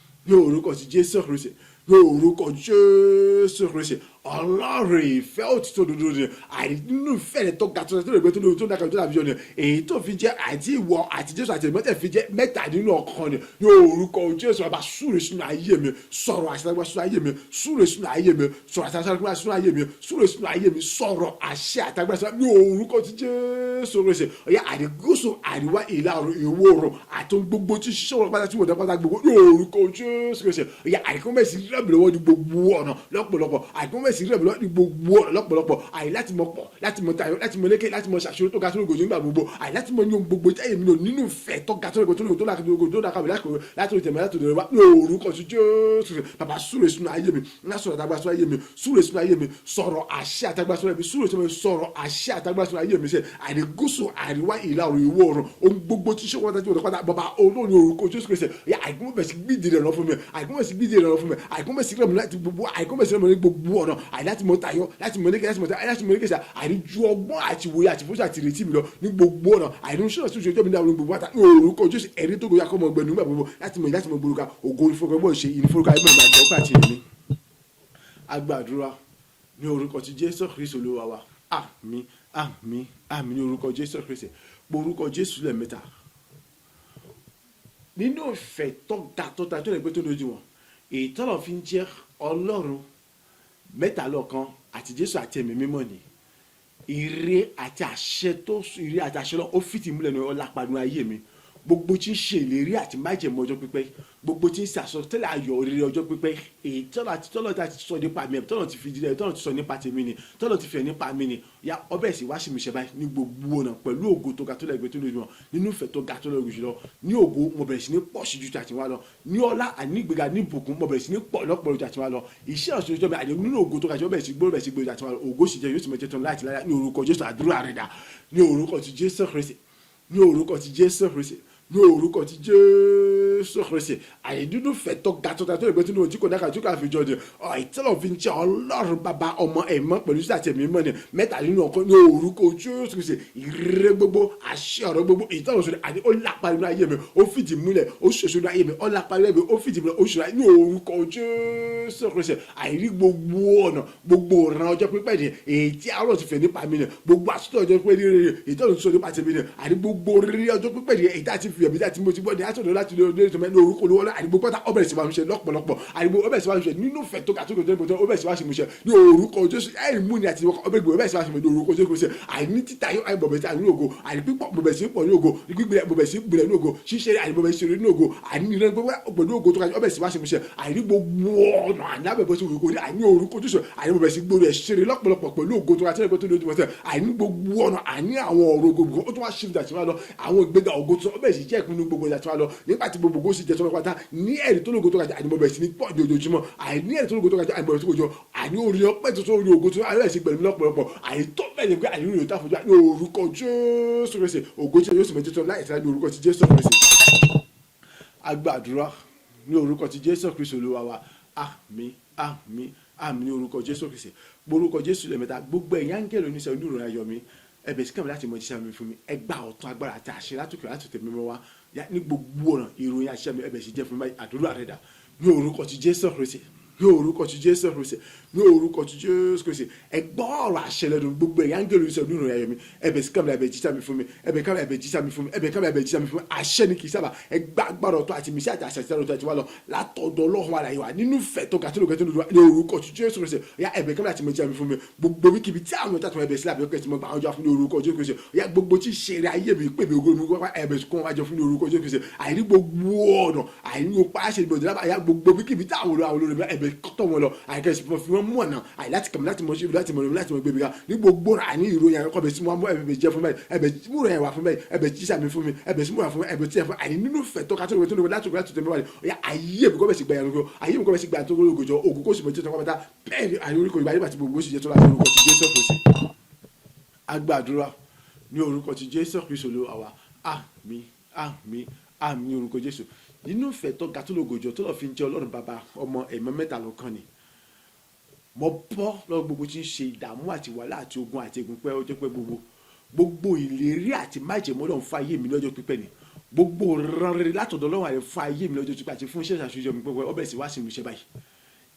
ní orúkọ ti Jésù Kristi, ní orúkọ Jésù Kristi. Ọlọ́run ìfẹ́ òtítọ́ òdodo ni, àìní nínú ìfẹ́ rẹ̀ tó ga tó tó lè gbé tó lè tó dàgbà tó dàbí jọ ni, èyí tó fi jẹ́ àti ìwọ àti Jésù àti ẹ̀mọ́tẹ̀ fi jẹ́ mẹ́ta nínú ọkàn ni. Ní orúkọ Jésù, Bàbá, súre sínú ayé mi, sọ̀rọ̀ àṣẹ àtàgbà sínú ayé mi, súre sínú ayé mi, sọ̀rọ̀ àṣẹ àtàgbà sínú ayé mi, súre sínú ayé mi, sọ̀rọ̀ àṣẹ àtàgbà sínú ayé mi, ní orúkọ ti Jésù Kristi. Ọ̀yá, àdìgúsù, àríwá, ìlà oòrùn, ìwọ̀ oòrùn àti ohun gbogbo tí ṣiṣẹ́ wọn pátá tí wọ́n dá pátá gbogbo, ní orúkọ Jésù Kristi. Ọ̀yá, àìkúnmẹ̀sí rẹ̀ mi lọ́wọ́ ní gbogbo ọ̀nà lọ́pọ̀lọpọ̀, àìkúnmẹ̀sí rẹ̀ mi lọ́wọ́ ní gbogbo ọ̀nà lọ́pọ̀lọpọ̀, àì láti mọ pọ̀, láti mọ tayọ, láti mọ lékè, láti mọ ṣàṣeyọrí tó ga tó lógo nígbà gbogbo, àì láti mọ ní ohun gbogbo tí èmi lò nínú ìfẹ́ tó ga tó lógo tó lógo tó lógo tó dàkàwé láti orí tẹ̀mẹ́ láti òdòdó wá, ní orúkọ ti Jésù. Bàbá, súre sínú ayé mi, ńlá sọ̀rọ̀ àtàgbà sínú ayé mi, súre sínú ayé mi, sọ̀rọ̀ àṣẹ àtàgbà sínú ayé mi, súre sínú ayé mi, sọ̀rọ̀ àṣẹ àtàgbà sínú ayé mi sẹ́, àìní gúúsù, àríwá, ìlà oòrùn, ìwọ̀ oòrùn, ohun gbogbo tí ṣé wọ́n dájú wọ́n pátá. Bàbá olóòní, orúkọ Jésù Kristi, yà, àìkú bẹ̀ sí gbídìí rẹ̀ lọ fún mi, àìkú bẹ̀ sí gbídìí rẹ̀ lọ fún mi, àìkú bẹ̀ sí rẹ̀ mi láti gbogbo, àìkú bẹ̀ sí rẹ̀ mi ní gbogbo ọ̀nà, àì láti mọ tayọ, láti mọ lékè, láti mọ tayọ, láti mọ lékè sà, àìní ju ọgbọ́n àti ìwòye àti ìfúnṣà àti ìrètí mi lọ ní gbogbo ọ̀nà, àìní ṣọ́nà tí ojú mi ní àwọn gbogbo àtà, ní orúkọ Jésù. Ẹ̀rí tó gbogbo akọ́mọ ọgbẹ́nu nígbà gbogbo láti mọ gbòòrò ògo ìfowópamọ́ ṣe ìníforúkọ ayé mẹ́rin àti ọkọ̀ àti èmi. Agbàdúrà ní orúkọ ti Jésù Kristi Olúwa wa. Àmín, àmín, àmín, ní orúkọ Jésù Kristi. Orúkọ Jésù lẹ́ẹ̀mẹ́ta. Nínú ìfẹ́ tó ga tó ta tó lè gbé tó lójú wọn, èyí tọ́lọ̀ fi ń jẹ́ Ọlọ́run mẹ́ta lọ́kan àti Jésù àti Ẹ̀mí Mímọ́ ni, ire àti àṣẹ tó ire àti àṣẹ lọ, ó fìtì múlẹ̀ ní ọlápàdé ayé mi. Gbogbo tí ń ṣe ìlérí àti májẹ̀mú ọjọ́ pípẹ́, gbogbo tí ń ṣe àsọtẹ́lẹ̀ ayọ̀ rere ọjọ́ pípẹ́, èyí tọ́lọ̀ àti tọ́lọ̀ ti sọ nípa mi, tọ́lọ̀ ti fi jílẹ̀, tọ́lọ̀ ti sọ nípa tèmi ni, tọ́lọ̀ ti fẹ́ nípa mi ni, ya ọbẹ̀ sì wá sí mi ṣe báyìí ní gbogbo ọ̀nà pẹ̀lú ògo tó ga tó lẹ́gbẹ̀ẹ́ tó lójú wọn, nínú ìfẹ́ tó ga tó lẹ́gbẹ̀ẹ́ jùlọ. Ní ògo, mo bẹ̀rẹ̀ sí ní pọ̀ sí ju tàti wá lọ. Ní ọlá àní ìgbéga, ní ìbùkún, mo bẹ̀rẹ̀ sí ní pọ̀ lọ́pọ̀ ju tàti wá lọ. Iṣẹ́ ọ̀sẹ̀ ọjọ́ mi àní nínú ògo tó ga jù, bẹ̀rẹ̀ sí gbó, bẹ̀rẹ̀ sí gbó ju tàti wá lọ. Ògo sì jẹ́ yóò sì mọ̀ jẹ́ tán láti láyà, ní orúkọ Jésù. Àdúrà rẹ̀ dà. Ní orúkọ ti Jésù Kristi, ní orúkọ ti Jésù Kristi, ní orúkọ ti Jésù Kristi. Àyè dúdú fẹ́ tó ga tó ta tó lè gbé tó ní ojú kò dáka tó kà fi jọ ni ìtọ́lọ̀ fi ń jẹ́ Ọlọ́run Bàbá, Ọmọ, Ẹ̀mọ́ pẹ̀lú sí àti Ẹ̀mí mọ́ ni, mẹ́ta nínú ọkọ, ní orúkọ Jésù Kristi. Ìrere gbogbo, àṣẹ ọ̀rọ̀ gbogbo ìtọ́lọ̀ sọ̀rọ̀ àti ó lápá nínú ayé mi, ó fìdí múlẹ̀, ó ṣoṣo nínú ayé mi, ó lápá nínú ayé mi, ó fìdí múlẹ̀, ó ṣoṣo ní orúkọ Jésù Kristi. Àìrí gbogbo ọ̀nà, gbogbo ọ̀ràn ọjọ́ pípẹ́ ni, èyí tí àárọ̀ ti fẹ̀ nípa mi ni, gbogbo àsọtọ̀ ọjọ́ pípẹ́ ní rere ìtọ́lọ̀ sọ nípa tèmi ni, àní gbogbo rere ọjọ́ pípẹ́ ni, èyí tí a ti fi ẹ̀mí tí a ti mo ti gbọ́ ní àtọ̀dọ̀ láti lórí tó mẹ́ ní orúkọ Olúwa. Àní gbogbo pátá ọbẹ̀rẹ̀ sí máa ń ṣe lọ́pọ̀lọpọ̀, àní gbogbo ọbẹ̀rẹ̀ sí máa ń ṣe nínú ìfẹ́ tó ga tó ga tó ọbẹ̀rẹ̀ sí máa ń ṣe mú ṣe ní orúkọ Jésù. Ẹ̀rí mú ni àti ọbẹ̀ gbogbo ọbẹ̀rẹ̀ sí máa ń ṣe ní orúkọ Jésù Kristi. Àní títa yóò àní bọ̀bẹ̀ sí àní ògo, àní pípọ̀ bọ̀bẹ̀ sí pọ̀ ní ògo, gbígbé bọ̀bẹ̀ sí gbìlẹ̀ ní ògo, ṣíṣe àní bọ̀bẹ̀ sí ní ògo, àní ìrẹ́ gbogbo pẹ̀lú ògo tó ga ọbẹ̀ sí máa ṣe mú ṣe. Àní gbogbo ọ̀nà àní abẹ̀bọ̀ sí ògo àní orúkọ Jésù. Àní bọ̀bẹ̀ sí gbòòrò ẹ̀ ṣeré lọ́pọ̀lọpọ̀ pẹ̀lú ògo tó ga tó lójú wọn. Àní gbogbo ọ̀nà àní àwọn ọ̀rọ̀ gbogbo ó tún wá ṣe ìdàtí wa lọ, àwọn ìgbéga ògo tó ọbẹ̀ sì jẹ́ ìpinnu gbogbo ìdàtí wa lọ nígbà tí gbogbo ògo sì jẹ́ sọ́mọ́ pátá ní ẹ̀rí tó lógo tó ga jù. Àní bọ̀bẹ̀ sí ní pọ̀ ojoojúmọ́, àní ẹ̀rí tó lógo tó ga jù, àní bọ̀bẹ̀ sí kojú, àní orí ọpẹ́ tó orí ògo tó alẹ́ sí pẹ̀lú lọ́pọ̀lọpọ̀, àní tó bẹ́ẹ̀ ni pé àní orí òtá fojú ní orúkọ Jésù Kristi. Ògo tí yóò sì mọ títọ́ láì sáà ní orúkọ ti Jésù Kristi. Agbàdúrà ní orúkọ ti Jésù Kristi Olúwa wa. Àmín, àmín, àmín, ní orúkọ Jésù Kristi. Orúkọ Jésù lẹ́mẹ̀ta. Gbogbo ẹ̀yin áńgẹ́lì oníṣẹ́ oníròyìn ayọ̀ mi, ẹbẹ̀ sí kàmí láti mọ jíṣẹ́ mi fún mi. Ẹ gba ọ̀tún agbára àti àṣẹ látòkè láti tẹ̀mí mọ́ wá ní gbogbo ọ̀nà. Ìròyìn àṣẹ mi, ẹbẹ̀ sì jẹ́ fún mi báyìí. Àdúrà rẹ̀ dà. Ní orúkọ ti Jésù Kristi, ní orúkọ ti Jésù Kristi, ní orúkọ ti Jésù Kristi. Ẹ gbọ́ ọ̀rọ̀ àṣẹ lẹ́nu. Gbogbo ẹ̀yin áńgẹ́lì oníṣẹ́ oníròyìn ayọ̀ mi, ẹbẹ̀ sí kàmí, ẹbẹ̀ jíṣẹ́ mi fún mi, ẹbẹ̀ kàmí, ẹbẹ̀ jíṣẹ́ mi fún mi, ẹbẹ̀ kàmí, ẹbẹ̀ jíṣẹ́ mi fún mi. Àṣẹ ni kì í sábà. Ẹ gba agbára ọ̀tún àti mísí àti àṣẹ àti àti wá lọ látọ̀dọ̀ Ọlọ́run àlàyé wa nínú ìfẹ́ tó ga tó lóge tó lóge ní orúkọ ti Jésù Kristi. Ya, ẹbẹ̀ kàmí àti jíṣẹ́ mi fún mi. Gbogbo wíkìbí tí àwọn ìtàtùmọ̀ ẹbẹ̀ sílẹ̀ àbíkẹ́ tí mo gbà ọjọ́ fún ní orúkọ Jésù Kristi. Ya, gbogbo tí ṣe eré ayé mi pè mí ògo mi wá, ẹbẹ̀ kún wájọ fún ní orúkọ Jésù Kristi. Àìrí gbogbo ọ̀nà, àìrí opa àṣẹ ìbòjì lábàá. Ya, gbogbo wíkìbí tí àwọn olórí ẹbẹ̀ tọ̀ wọn lọ, àìkẹ́ fi wọ́n mú ọ̀nà àì láti kàmí láti mọ ṣe láti mọ láti mọ gbébi ga ní gbogbo ọ̀nà. Àní ìròyìn àkọ́kọ́ bẹ̀ sí mú ẹbẹ̀ jẹ́ fún mi, ẹbẹ̀ mú ìròyìn wá fún mi, ẹbẹ̀ jíṣà mi fún mi, ẹbẹ̀ sí mú wá fún mi, ẹbẹ̀ tí ẹ fún àní nínú ìfẹ́ tó kátó tó lóko láti láti tẹ̀mí wá ní. Ọ̀yà, ayé mi kọ́ bẹ̀ sí gbẹ̀yà lóko, ayé mi kọ́ bẹ̀ sí gbẹ̀yà tó lóko jọ, ògùn kó sì mọ̀ jẹ́ tó kọ́ bẹ́ẹ̀ ni àní orúkọ ìgbà nígbà tí gbogbo sì jẹ́ tó láti orúkọ ti Jésù Kristi. Agbàdúrà ní orúkọ ti Jésù Kristi Olúwa wa. Àmín, àmín, àmín, ní orúkọ Jésù. Nínú ìfẹ́ tó ga tó lógo jọ tó lọ́ fi ń jẹ́ Ọlọ́run Bàbá, Ọmọ, Ẹ̀mọ́ mẹ́ta lọ́kàn ni, mo bọ́ lọ́wọ́ gbogbo tí ń ṣe ìdààmú àti wàhálà àti ogun àti ègún pẹ́ ọjọ́ pẹ́ gbogbo. Gbogbo ìlérí àti májẹ̀mú Ọlọ́run fún ayé mi lọ́jọ́ pípẹ́ ni. Gbogbo rán rere látọ̀dọ̀ Ọlọ́run àrẹ fún ayé mi lọ́jọ́ tó àti fún iṣẹ́ ìṣàṣeyọ mi pẹ́pẹ́ ọbẹ̀ sì wá sí ìmúṣẹ báyìí.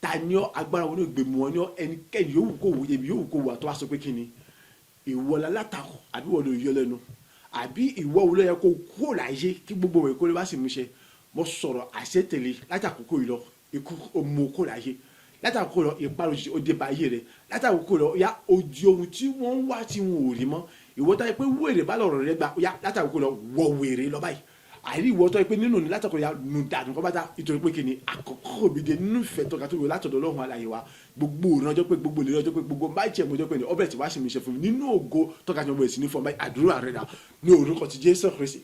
Ta ni ọ́? Agbára wọn ní ògbèmù wọn ní ọ́? Ẹnikẹ́ni yòówù kó wù, èmi yòówù kó wù, àtọ́wá sọ pé kí ni ìwọ lálátakò, àbí wọ́n lè yọ lẹ́nu, àbí ìwọ wo ló yẹ kó kúrò láyé kí gbogbo ìwé kó lè wá sí ìmúṣẹ? Mo sọ̀rọ̀ àṣẹ tẹ̀lé láti àkókò yìí lọ, ikú ó mú kó láyé. Láti àkókò lọ, ìparun òjijì ó dé bá ayé rẹ. Láti àkókò lọ, ya odi ohun tí wọ́n ń wá tí wọn ò rí mọ́. Ìwọ tó yẹ pé wèrè bá lọ̀rọ̀ rẹ gbà, ya láti àkókò lọ, wọ wèrè lọ báyìí. Àìrí ìwọ tó yẹ pé nínú ní látàkọ ya nù dànù kọ́ bàtà, nítorí pé kíni àkọ́kọ́ mi dé nínú ìfẹ́ tọ́ka tó wọ látọ̀dọ̀ Ọlọ́run alààyè wa. Gbogbo òrùn ọjọ́ pé, gbogbo ìlérí ọjọ́ pé, gbogbo májẹ̀mú ọjọ́ pé ní ọbẹ̀ tí wàá sì mi ṣe fún mi nínú ògo tọ́ka tí mo bẹ̀rẹ̀ sí ní fún ọ báyìí. Àdúrà rẹ̀ dà ní orúkọ ti Jésù Kristi,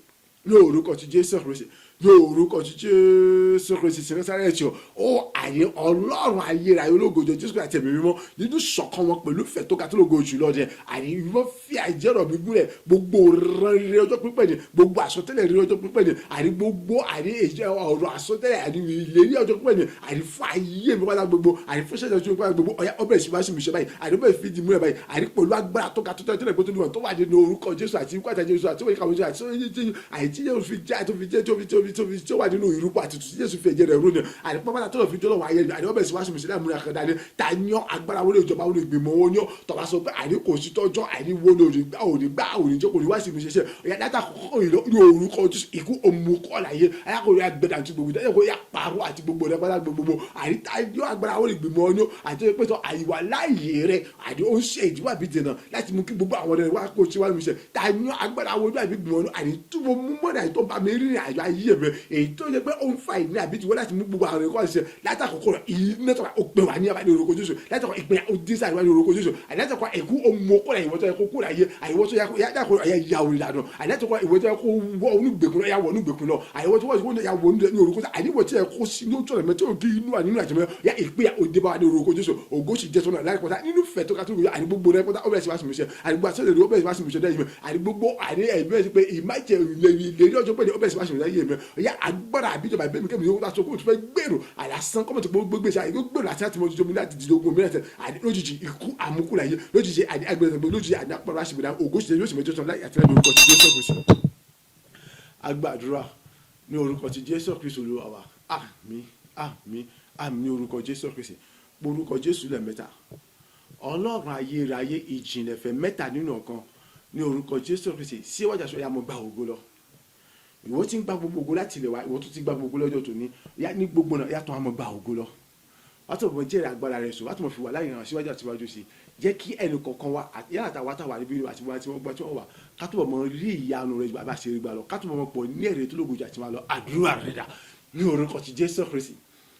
ní orúkọ ti Jésù Kristi, ní orúkọ ti Jésù Kristi ti Násárẹ́tì. Ó àyè Ọlọ́run ayérayé ológo jọ Jésù àti Ẹ̀mí Mímọ́ nínú ṣọ̀kan wọn pẹ̀lú ìfẹ́ tó ga tó lógo jù lọ jẹ àyè ìwọ fi àìjẹ́rọ̀ mi gúnlẹ̀. Gbogbo rere ọjọ́ pípẹ́ ni, gbogbo àsọtẹ́lẹ̀ rere ọjọ́ pípẹ́ ni, àní gbogbo àní ọ̀rọ̀ àsọtẹ́lẹ̀, àní ìlérí ọjọ́ pípẹ́ ni, àní fún ayé mi wáyà gbogbo, àní fún ṣẹ́jọ́ tó wáyà gbogbo, ọ̀yà ọbẹ̀ sì wá sí mi ṣe báyìí, àní ọbẹ̀ fi di múlẹ̀ báyìí, àní pẹ̀lú agbára tó ga tó tẹ́lẹ̀ tó níwọ̀n tó wà nínú orúkọ Jésù àti ikú àti Jésù àti ìkàwé Jésù àti àyè tí Jésù fi jẹ́ tó fi jẹ́ tó fi tó fi tó fi tó wà nínú ìrúbọ àti tí Jésù fi ẹ̀jẹ̀ rẹ̀ rú ni, àní pápátá tó lọ fi jọlọ wà ayé, àní ọbẹ̀ sì wá sí mi ṣe láì múra kan dání. Ta yan agbára wọlé ìjọba wọlé ìgbìmọ̀ wọn yan tọ́ba sọ pé àní kò sí tọ́jọ́, àní wo ni òní gbá, òní gbá, òní jẹ́ kò ní wá sí mi ṣe ṣe ọ̀yà dáta kọ́kọ́ yìí ní orúkọ Jésù, ikú òmùkọ́ láyé ayákòrò yà gbẹdà àti gbogbo ìdájọ́ yà pàrọ̀ àti gbogbo rẹ̀ pátá gbogbo. Àní ta yan agbára wọlé ìgbìmọ̀ wọn yan àti pé tọ́ àyíwá láàyè rẹ̀, àní ó ń ṣe ìdíwọ́ àbí dènà láti mú kí gbogbo àwọn ọ̀rẹ́ wa kó ṣe wá mi ṣe. Ta yan agbára wọlé àbí ìgbìmọ̀ wọn àní túbọ̀ mú mọ́nà àyè tó bá mi rìnrìn àjò ayé mi, èyí tó yẹ pé ó ń fa ìní àbí tiwọ́ láti mú gbogbo àwọn ẹ̀kọ́ ṣe látàkókò rẹ̀, ìní tó ó pè wá ní abáyé orúkọ Jésù. Látàkọ́ ìpínyà ó dín sáà níwájú orúkọ Jésù. Àlátàkọ́ ẹ̀kú ó mú kó rẹ̀, ìwọ́ tó yẹ kó kó rẹ̀ ayé, àyẹ̀wò tó yẹ kó yàtàkọ́ ẹ̀yà yàwó ìlànà. Àlátàkọ́ ìwọ́ tó yẹ kó wọ onúgbèkùn lọ, yà wọ onúgbèkùn lọ. Àyẹ̀wò tó wọ yà wọ ní orúkọ Jésù. Àyẹ̀wò tó yẹ kó sí ní ojú ọ̀nà mẹ́tọ́ kí inú wà nínú àjẹmọ́ yà, ìpínyà ó dé bá wa ní orúkọ Jésù. Ògo sì jẹ́ sọ́nà láì pọ́tà nínú fẹ́ tó ká tó wù. Àní gbogbo rẹ̀ pọ́tà ó bẹ̀rẹ̀ sí wá sí mi ṣe, àní gbogbo àṣẹ ó bẹ̀rẹ̀ sí wá sí mi ṣe dẹ́yìn mi, àní gbogbo àní ẹ̀mí ẹ̀ pé ìmájẹ̀ ìlérí ọjọ́ pé ó bẹ̀rẹ̀ sí wá sí mi ṣe mi yà. Agbára àbíjọba ìbẹ́mi kẹ́mi yóò tó kó tó fẹ́ gbèrò àlàsán kọ́mọ̀tì gbogbo gbèsè àyè gbèrò àti láti mọ ojú omi láti dìde ogun mìíràn tẹ àní lójijì, ikú àmúkú láyé lójijì, àní agbẹ̀rẹ̀ lójijì, àní apọ̀rọ̀ àṣìbìdá. Ògo sì yóò sì mẹjọ sọ láì àti láì orúkọ ti Jésù Kristi. Agbàdúrà ní orúkọ ti Jésù Kristi Olúwa wa. Àmín, àmín, àmín ní orúkọ Jésù Kristi. Orúkọ Jésù lẹ́ẹ̀mẹ́ta. Ọlọ́run ayérayé, ìjìnlẹ̀fẹ̀ mẹ́ta nínú ọ̀kan, ní orúkọ Jésù Kristi, síwájú aṣọ ya mo gba ògo lọ. Ìwọ tí ń gba gbogbo ògo láti ilẹ̀ wá, ìwọ tó ti gba gbogbo lọ́jọ́ tòní ya ní gbogbo náà yàtọ̀ àmọ́ gba ògo lọ. Wàá tó mọ jẹ́rìí agbára rẹ̀ sùn, wàá tó mọ fi wà láyé ràn síwájú àti síwájú sí i. Jẹ́ kí ẹnì kọ̀ọ̀kan wa, yálà àtàwọn àtàwọn àríbí àti wọn tí wọ́n gbọ́ tí wọ́n wà, ká tó mọ rí ìyanu rẹ̀ bá ṣe rí gbà lọ, ká tó mọ pọ̀ ní èrè tó lógo jù àti máa lọ. Àdúrà rẹ̀ dà ní orúkọ ti Jésù Kristi,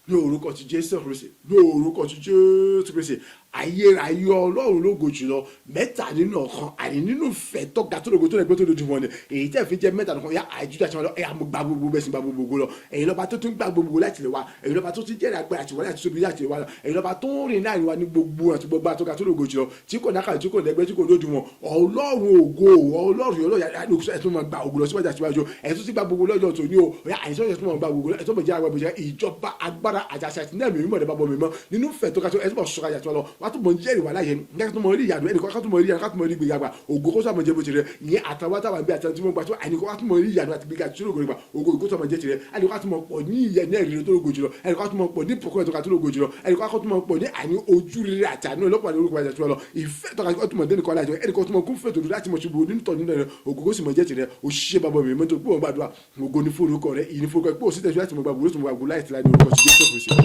ní orúkọ ti Jésù Kristi, ní orúkọ ti Jésù Kristi. Ayérayé Ọlọ́run lógo jùlọ, mẹ́ta nínú ọ̀kan, àní nínú ìfẹ́ tó ga tó lógo tó lẹ́gbẹ́ tó lójú wọn ni èyí tẹ́ fi jẹ́ mẹ́ta nìkan yá àìjújà àti wọn lọ. Ẹ̀yà mo gba gbogbo bẹ́ẹ̀ sì gba gbogbo lọ. Ẹ̀yin lọ́ba tó tún gba gbogbo láti lè wá, ẹ̀yin lọ́ba tó tún jẹ́rìí agbára àti wọlé àti tóbi láti lè wá lọ, ẹ̀yin lọ́ba tó ń rìn láàrin wa ní gbogbo àti gbogbo àtọ́ga tó lógo jùlọ, tí kò nákàlẹ̀, tí kò lẹ́gbẹ́, tí kò lójú wọn. Ọlọ́run ògo, Ọlọ́run Ọlọ́run, ẹ̀ tún máa gba ògo lọ síwájú àti síwájú. Ẹ̀ tún ti gba gbogbo lọ́jọ́ tòní o. Àìsàn ẹ̀ tún máa gba gbogbo, ẹ̀ tún máa jẹ́ agbára ìjọba agbára àti àṣà àti náà mímọ́ rẹ̀ bá bọ̀ mímọ́ nínú fẹ̀ tó ga tó. Ẹ̀ tún máa sọ̀rọ̀ àti lọ wàá tún mọ̀ jẹ́rìí wà láyé nígbà tó mọ̀ rí ìyanu ẹnì kan, ká tún mọ̀ rí ìyanu, ká tún mọ̀ rí gbéga gbà. Ògo kó sàmọ̀ jẹ́ bó ti rẹ̀ ìyẹn àtàwọn táwọn àbí àtàwọn tí wọ́n gbà tó ẹnì kan, ká tún mọ̀ rí ìyanu àti gbéga tó lógo gbà. Ògo kó sàmọ̀ jẹ́ tirẹ̀. Ẹnì kan ká tún mọ̀ pọ̀ ní ìyẹn ní ẹ̀rí tó lógo jùlọ. Ẹnì kan ká tún mọ̀ pọ̀ ní ìbùkún tó ga tó lógo jùlọ. Ẹnì kan ká tún mọ̀ pọ̀ ní àní ojú rere àti àánú ọlọ́pàá ní orúkọ àti lọ ìfẹ́ tó ga tó mọ̀ dẹ́nì kan láti ẹnì kan tún mọ̀ kún fẹ́ tòdú láti mọ̀ ṣubú nínú tọ̀ nínú rẹ̀. Ògo kó sì mọ̀ jẹ́ tirẹ̀. Òṣìṣẹ́ bàbá mi mọ́tò pé wọ́n gbàdúrà. Ògo ní forúkọ rẹ̀, ìní forúkọ rẹ̀ pé òsì tẹ̀síwájú láti mọ̀ gbàgbọ́ lóṣù mọ̀ gbàgbọ́ láì tìlá ní orúkọ ti Jésù Kristi.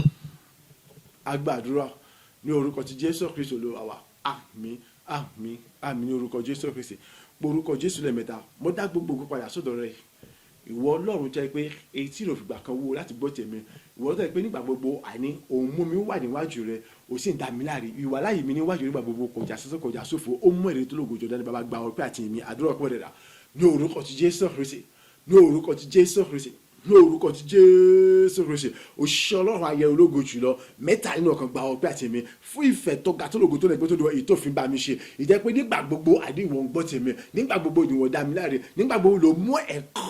Agbàdúrà ní orúkọ ti Jésù Kristi Olúwa wa. Àmín, àmín, àmín ní orúkọ Jésù Kristi. Orúkọ Jésù lẹ́ẹ̀mẹ́ta. Mo dá gbogbo ògo padà sọ́dọ̀ rẹ̀, ìwọ Ọlọ́run jẹ́ pé èyí tí ìrò fìgbà kan wúwo láti gbọ́ tèmi, ìwọ tó jẹ́ pé nígbà gbogbo àní òun mú mi wà níwájú rẹ, ò sì ń dá mi láre. Ìwà láyè mi níwájú nígbà gbogbo kò já sọ́sọ́, kò já sófo, ó mú èrè tó lógo jọ dání. Bàbá, gba ọpẹ́ àti ìmí. Àdúrà ọpẹ́ rẹ̀ rà ní orúkọ ti Jésù Kristi, ní orúkọ ti Jésù Kristi, Ní orúkọ ti Jésù Kristi, òṣìṣẹ́ Ọlọ́run ayẹ ológo jùlọ, mẹ́ta nínú ọkàn, gba ọpẹ́ àti mi fún ìfẹ́ tó ga, tó lógo, tó lẹ́gbẹ́, tó dùn, èyí tó fi bá mi ṣe. Ìjẹ́ pé nígbà gbogbo àdéhùn gbọ́ tèmi, nígbà gbogbo ìwọ̀n dá mi láre, nígbà gbogbo ló mú ẹ̀kọ́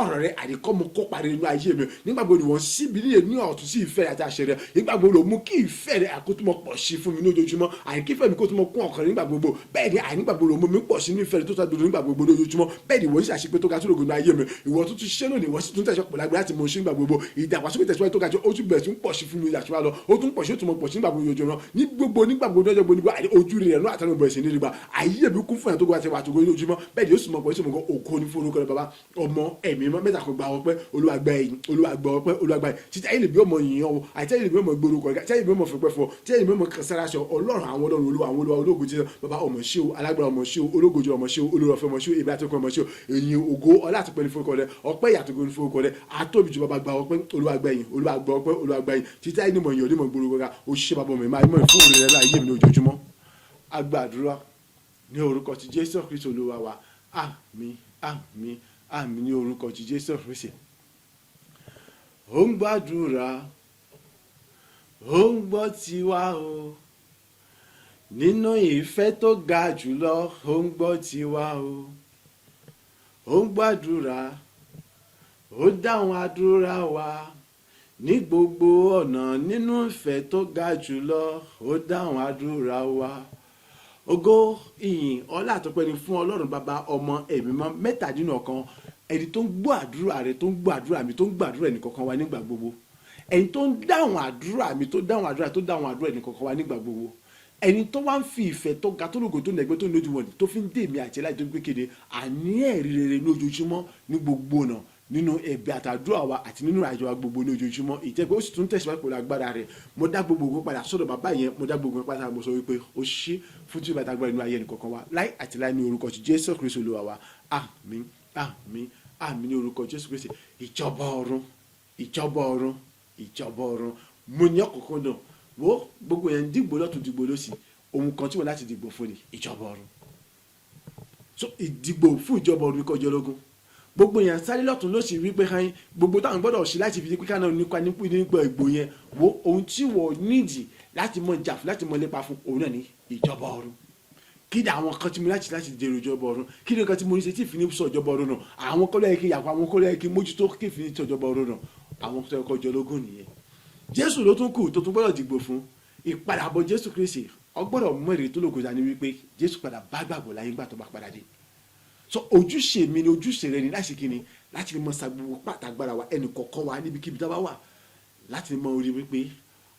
ọ̀rọ̀ rẹ àdìkọ́ mu kópa nínú ayé mi, nígbà gbogbo ìwọ̀n síbi níyẹn ní ọ̀tún sí ìfẹ́ rẹ àti àṣẹ rẹ, nígbà gbogbo ló mú kí ìfẹ́ rẹ àkótúmọ̀ pọ̀ sí fún mi ní ojoojúmọ́, àìkífẹ́ mi kó tún mọ kún ọkàn rẹ nígbà gbogbo. Bẹ́ẹ̀ ni àìnígbà gbogbo ló mú mi pọ̀ sí ní ìfẹ́ rẹ tó tọ́ nígbà gbogbo lójoojúmọ́. Bẹ́ẹ̀ ni ìwọ sì àṣepé tó ga tó lògùn ní ayé mi. Ìwọ tó tún ṣiṣẹ́ lónìí, ìwọ sì tún tẹ̀sán pẹ̀lú agbára láti mọ ṣe nígbà gbogbo. Ìdàgbàsókè, tẹ̀síwájú tó ga jù, ó tún bẹ̀rẹ̀ sí ń pọ̀ sí fún mi ìdàgbàsókè lọ, ó tún pọ̀ sí, ó tún mọ pọ̀ sí nígbà gbogbo ojoojúmọ́, ní gbogbo nígbà gbogbo lọ́jọ́ gbogbo nígbà ojú rẹ̀ náà àtàwọn bẹ̀rẹ̀ sí ní nígbà ayé mi kún fún ẹ̀ tó gba ti wà tó gbogbo lójoojúmọ́. Bẹ́ẹ̀ ni ó sì mọ pọ̀ sí mọ̀. Ògo ní fún orúkọ rẹ̀, Bàbá, Ọmọ, Ẹ̀mí Mímọ́, mẹ́ta kan. Gba ọpẹ́, Olúwa, gba ẹ̀yìn, Olúwa, gba ọpẹ́, Olúwa, gba ẹ̀yìn. Títí ayé lè bí ọmọ yìnyín ọ, àti ayé lè bí ọmọ gbórúkọ rẹ̀, tí ayé lè bí ọmọ fipẹ́ fọ, tí ayé lè bí ọmọ kan sára sọ. Ọlọ́run àwọn ọlọ́run, Olúwa àwọn olúwa, ológo jíjẹ Bàbá, ọmọ ṣé o, alágbára, ọmọ ṣé o, ológo jù, ọmọ ṣé o, olórọ̀fẹ́, ọmọ ṣé o, ìbí àtọkọ, ọmọ ṣé o. Èyí ògo, ọlá àti pẹ̀lú forúkọ rẹ̀, ọpẹ́ ìyàtọ̀ ní forúkọ rẹ̀, àtóbi jù. Bàbá, gba ọpẹ́, Olúwa, gba ẹ̀yìn, Olúwa, gba ọpẹ́, Olúwa, gba ẹ̀yìn. Títí ayé ní mọ̀ yìnyín onímọ̀ gbórúkọ rẹ̀. O ṣé, Bàbá mi, máa mọ̀ fún òun rẹ̀ láyé mi ní ojoojúmọ́. Agbàdúrà ní orúkọ ti Jésù Kristu Olúwa wa. Àmín, àmín, àmín ní orúkọ ti Jésù Kristi. Ó ń gbàdúrà, ó ń gbọ́ tiwa o, nínú ìfẹ́ tó ga jùlọ, ó ń gbọ́ tiwa o. Ó ń gbàdúrà, ó dáhùn àdúrà wa ní gbogbo ọ̀nà, nínú ìfẹ́ tó ga jùlọ, ó dáhùn àdúrà wa. Ògo, ìyìn, ọlá àtọpẹ́ ni fún Ọlọ́run Bàbá, Ọmọ, Ẹ̀mí Mímọ́, mẹ́ta nínú ọ̀kan, ẹni tó ń gbọ́ àdúrà rẹ, tó ń gbọ́ àdúrà mi, tó ń gbàdúrà ẹnìkọ̀ọ̀kan wa nígbà gbogbo, ẹni tó ń dáhùn àdúrà mi, tó dáhùn àdúrà, tó dáhùn àdúrà ẹnìkọ̀ọ̀kan wa nígbà gbogbo, ẹni tó wá ń fi ìfẹ́ tó ga, tó lógo, tó nẹgbẹ́, tó lójú wọn, tó fi ń dè mí àti ẹláì tó gbé kéde àní ẹ̀rí rere ní ojoojúmọ́, ní gbogbo ọ̀nà, nínú ẹ̀bẹ̀ àtàdúrà wa àti nínú àjọ wa gbogbo ní ojoojúmọ́. Ìjẹ́pẹ́ ó sì tún tẹ̀síwájú pẹ̀lú agbára rẹ̀. Mo dá gbogbo ògo padà sọ́dọ̀ bàbá yẹn, mo dá gbogbo ògo padà. Mo sọ wípé ó ṣe fún tí bàtà agbára inú ayé ẹnìkọ̀ọ̀kan wa láì àti láì ní orúkọ ti Jésù Kristu Olúwa wa. Àmín, àmín, àmín ní orúkọ Jésù Kristi. Ìjọba ọ̀run, ìjọba ọ̀run, ìjọba ọ̀run, mo ní ọ̀kọ̀ọ̀kan náà. Wo gbogbo yẹn, dìgbò lọ́tún, dìgbò lọ́sì, ohun kan tí wọ́n láti dìgbò fún ni ìjọba ọ̀run. So ìdìgbò fún ìjọba ọ̀run kọjọ lógún. Gbogbo yẹn sáré lọ́tún lọ́sì wípé hàn gbogbo táwọn gbọ́dọ̀ ṣe láti fi pé káná nípa nípa ìgbò yẹn. Wo ohun tí wọ́n nídìí láti mọ jà fún, láti mọ lépa fún, òun náà ní ìjọba ọ̀run. Kí ni àwọn kan tí mo láti dèrò ìjọba ọ̀run? Kí ni nǹkan tí mo ní ṣe tí ìfini sọ ìjọba ọ̀run náà? Àwọn kọ́ ló yẹ kí yàgò, àwọn kọ́ ló yẹ kí mójútó kí ìfini sọ ìjọba ọ̀run náà. Àwọn tó yẹ kó jọ lógún nìyẹn. Jésù ló tún kù tó tún gbọ́dọ̀ dìgbò fún ìpadàbọ̀ Jésù Kristi. Ó gbọ́dọ̀ mú èrè tó lògùn dání wípé Jésù padà bá gbàgbọ́ láyé ńgbà tó bá padà dé. So ojúṣe mi ni, ojúṣe rẹ ni láti kíni, láti mọ sa gbogbo pàtàgbára wa, ẹnì kọ̀ọ̀kan wa, níbikíbi tá a bá wà, láti mọ orí wípé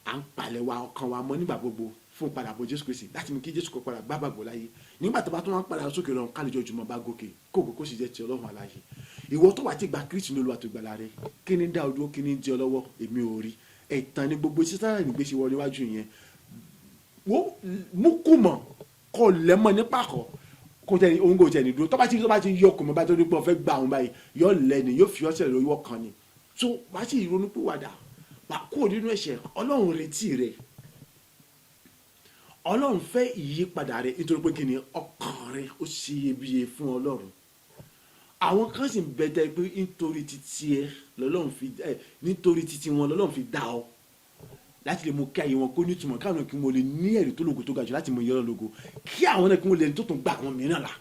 à ń palẹ̀ wa ọkàn wa mọ́ nígbà gbogbo fún ìpadàbọ̀ Jésù Kristi, láti mú kí Jésù kó padà bá gbàgbọ́ láyé nígbà tó bá tún wá padà sókè lọ, kálíjọ jùmọ̀ bá gòkè kókò, kó sì jẹ́ ti Ọlọ́run aláyé. Ìwọ tó wà tí gba Kristi ní Olúwa tó gbàlà rẹ, kí ni dá ọdún, kí ni di ọ lọ́wọ́? Èmi ò rí ẹ̀tàn ní gbogbo sítánà nígbèsè wọ níwájú yẹn. Wo mú kú mọ̀ kọ́ lẹ́mọ̀ nípa kọ́ kó tẹ ohun kò tẹ ní dúró. Tó bá ti yọ kò mọ́ bá tó ní pé ọ fẹ́ gba àwọn báyìí, yọ lẹ́ni yóò fi ọ́sẹ̀ lórí ọkàn ni. So wàá sì ronú pìwàdà, wà kúrò nínú ẹ̀ṣẹ̀. Ọlọ́run retí rẹ̀, Ọlọ́run fẹ́ ìyípadà rẹ̀, nítorí pé kí ni? Ọkàn rẹ̀ ó ṣe iyebíye fún Ọlọ́run. Àwọn kan sì ń bẹ tẹ́ pé nítorí títí ẹ lọ́lọ́run fi ẹ, nítorí títí wọn lọ́lọ́run fi dá ọ, láti lè mú kí ayé wọn kó nítumọ̀, káwọn kí wọn lè ní ẹ̀rí tó lógo tó ga jù láti mọ ìyẹn lógo, kí àwọn náà kí wọn lè tó tún gba àwọn mìíràn là,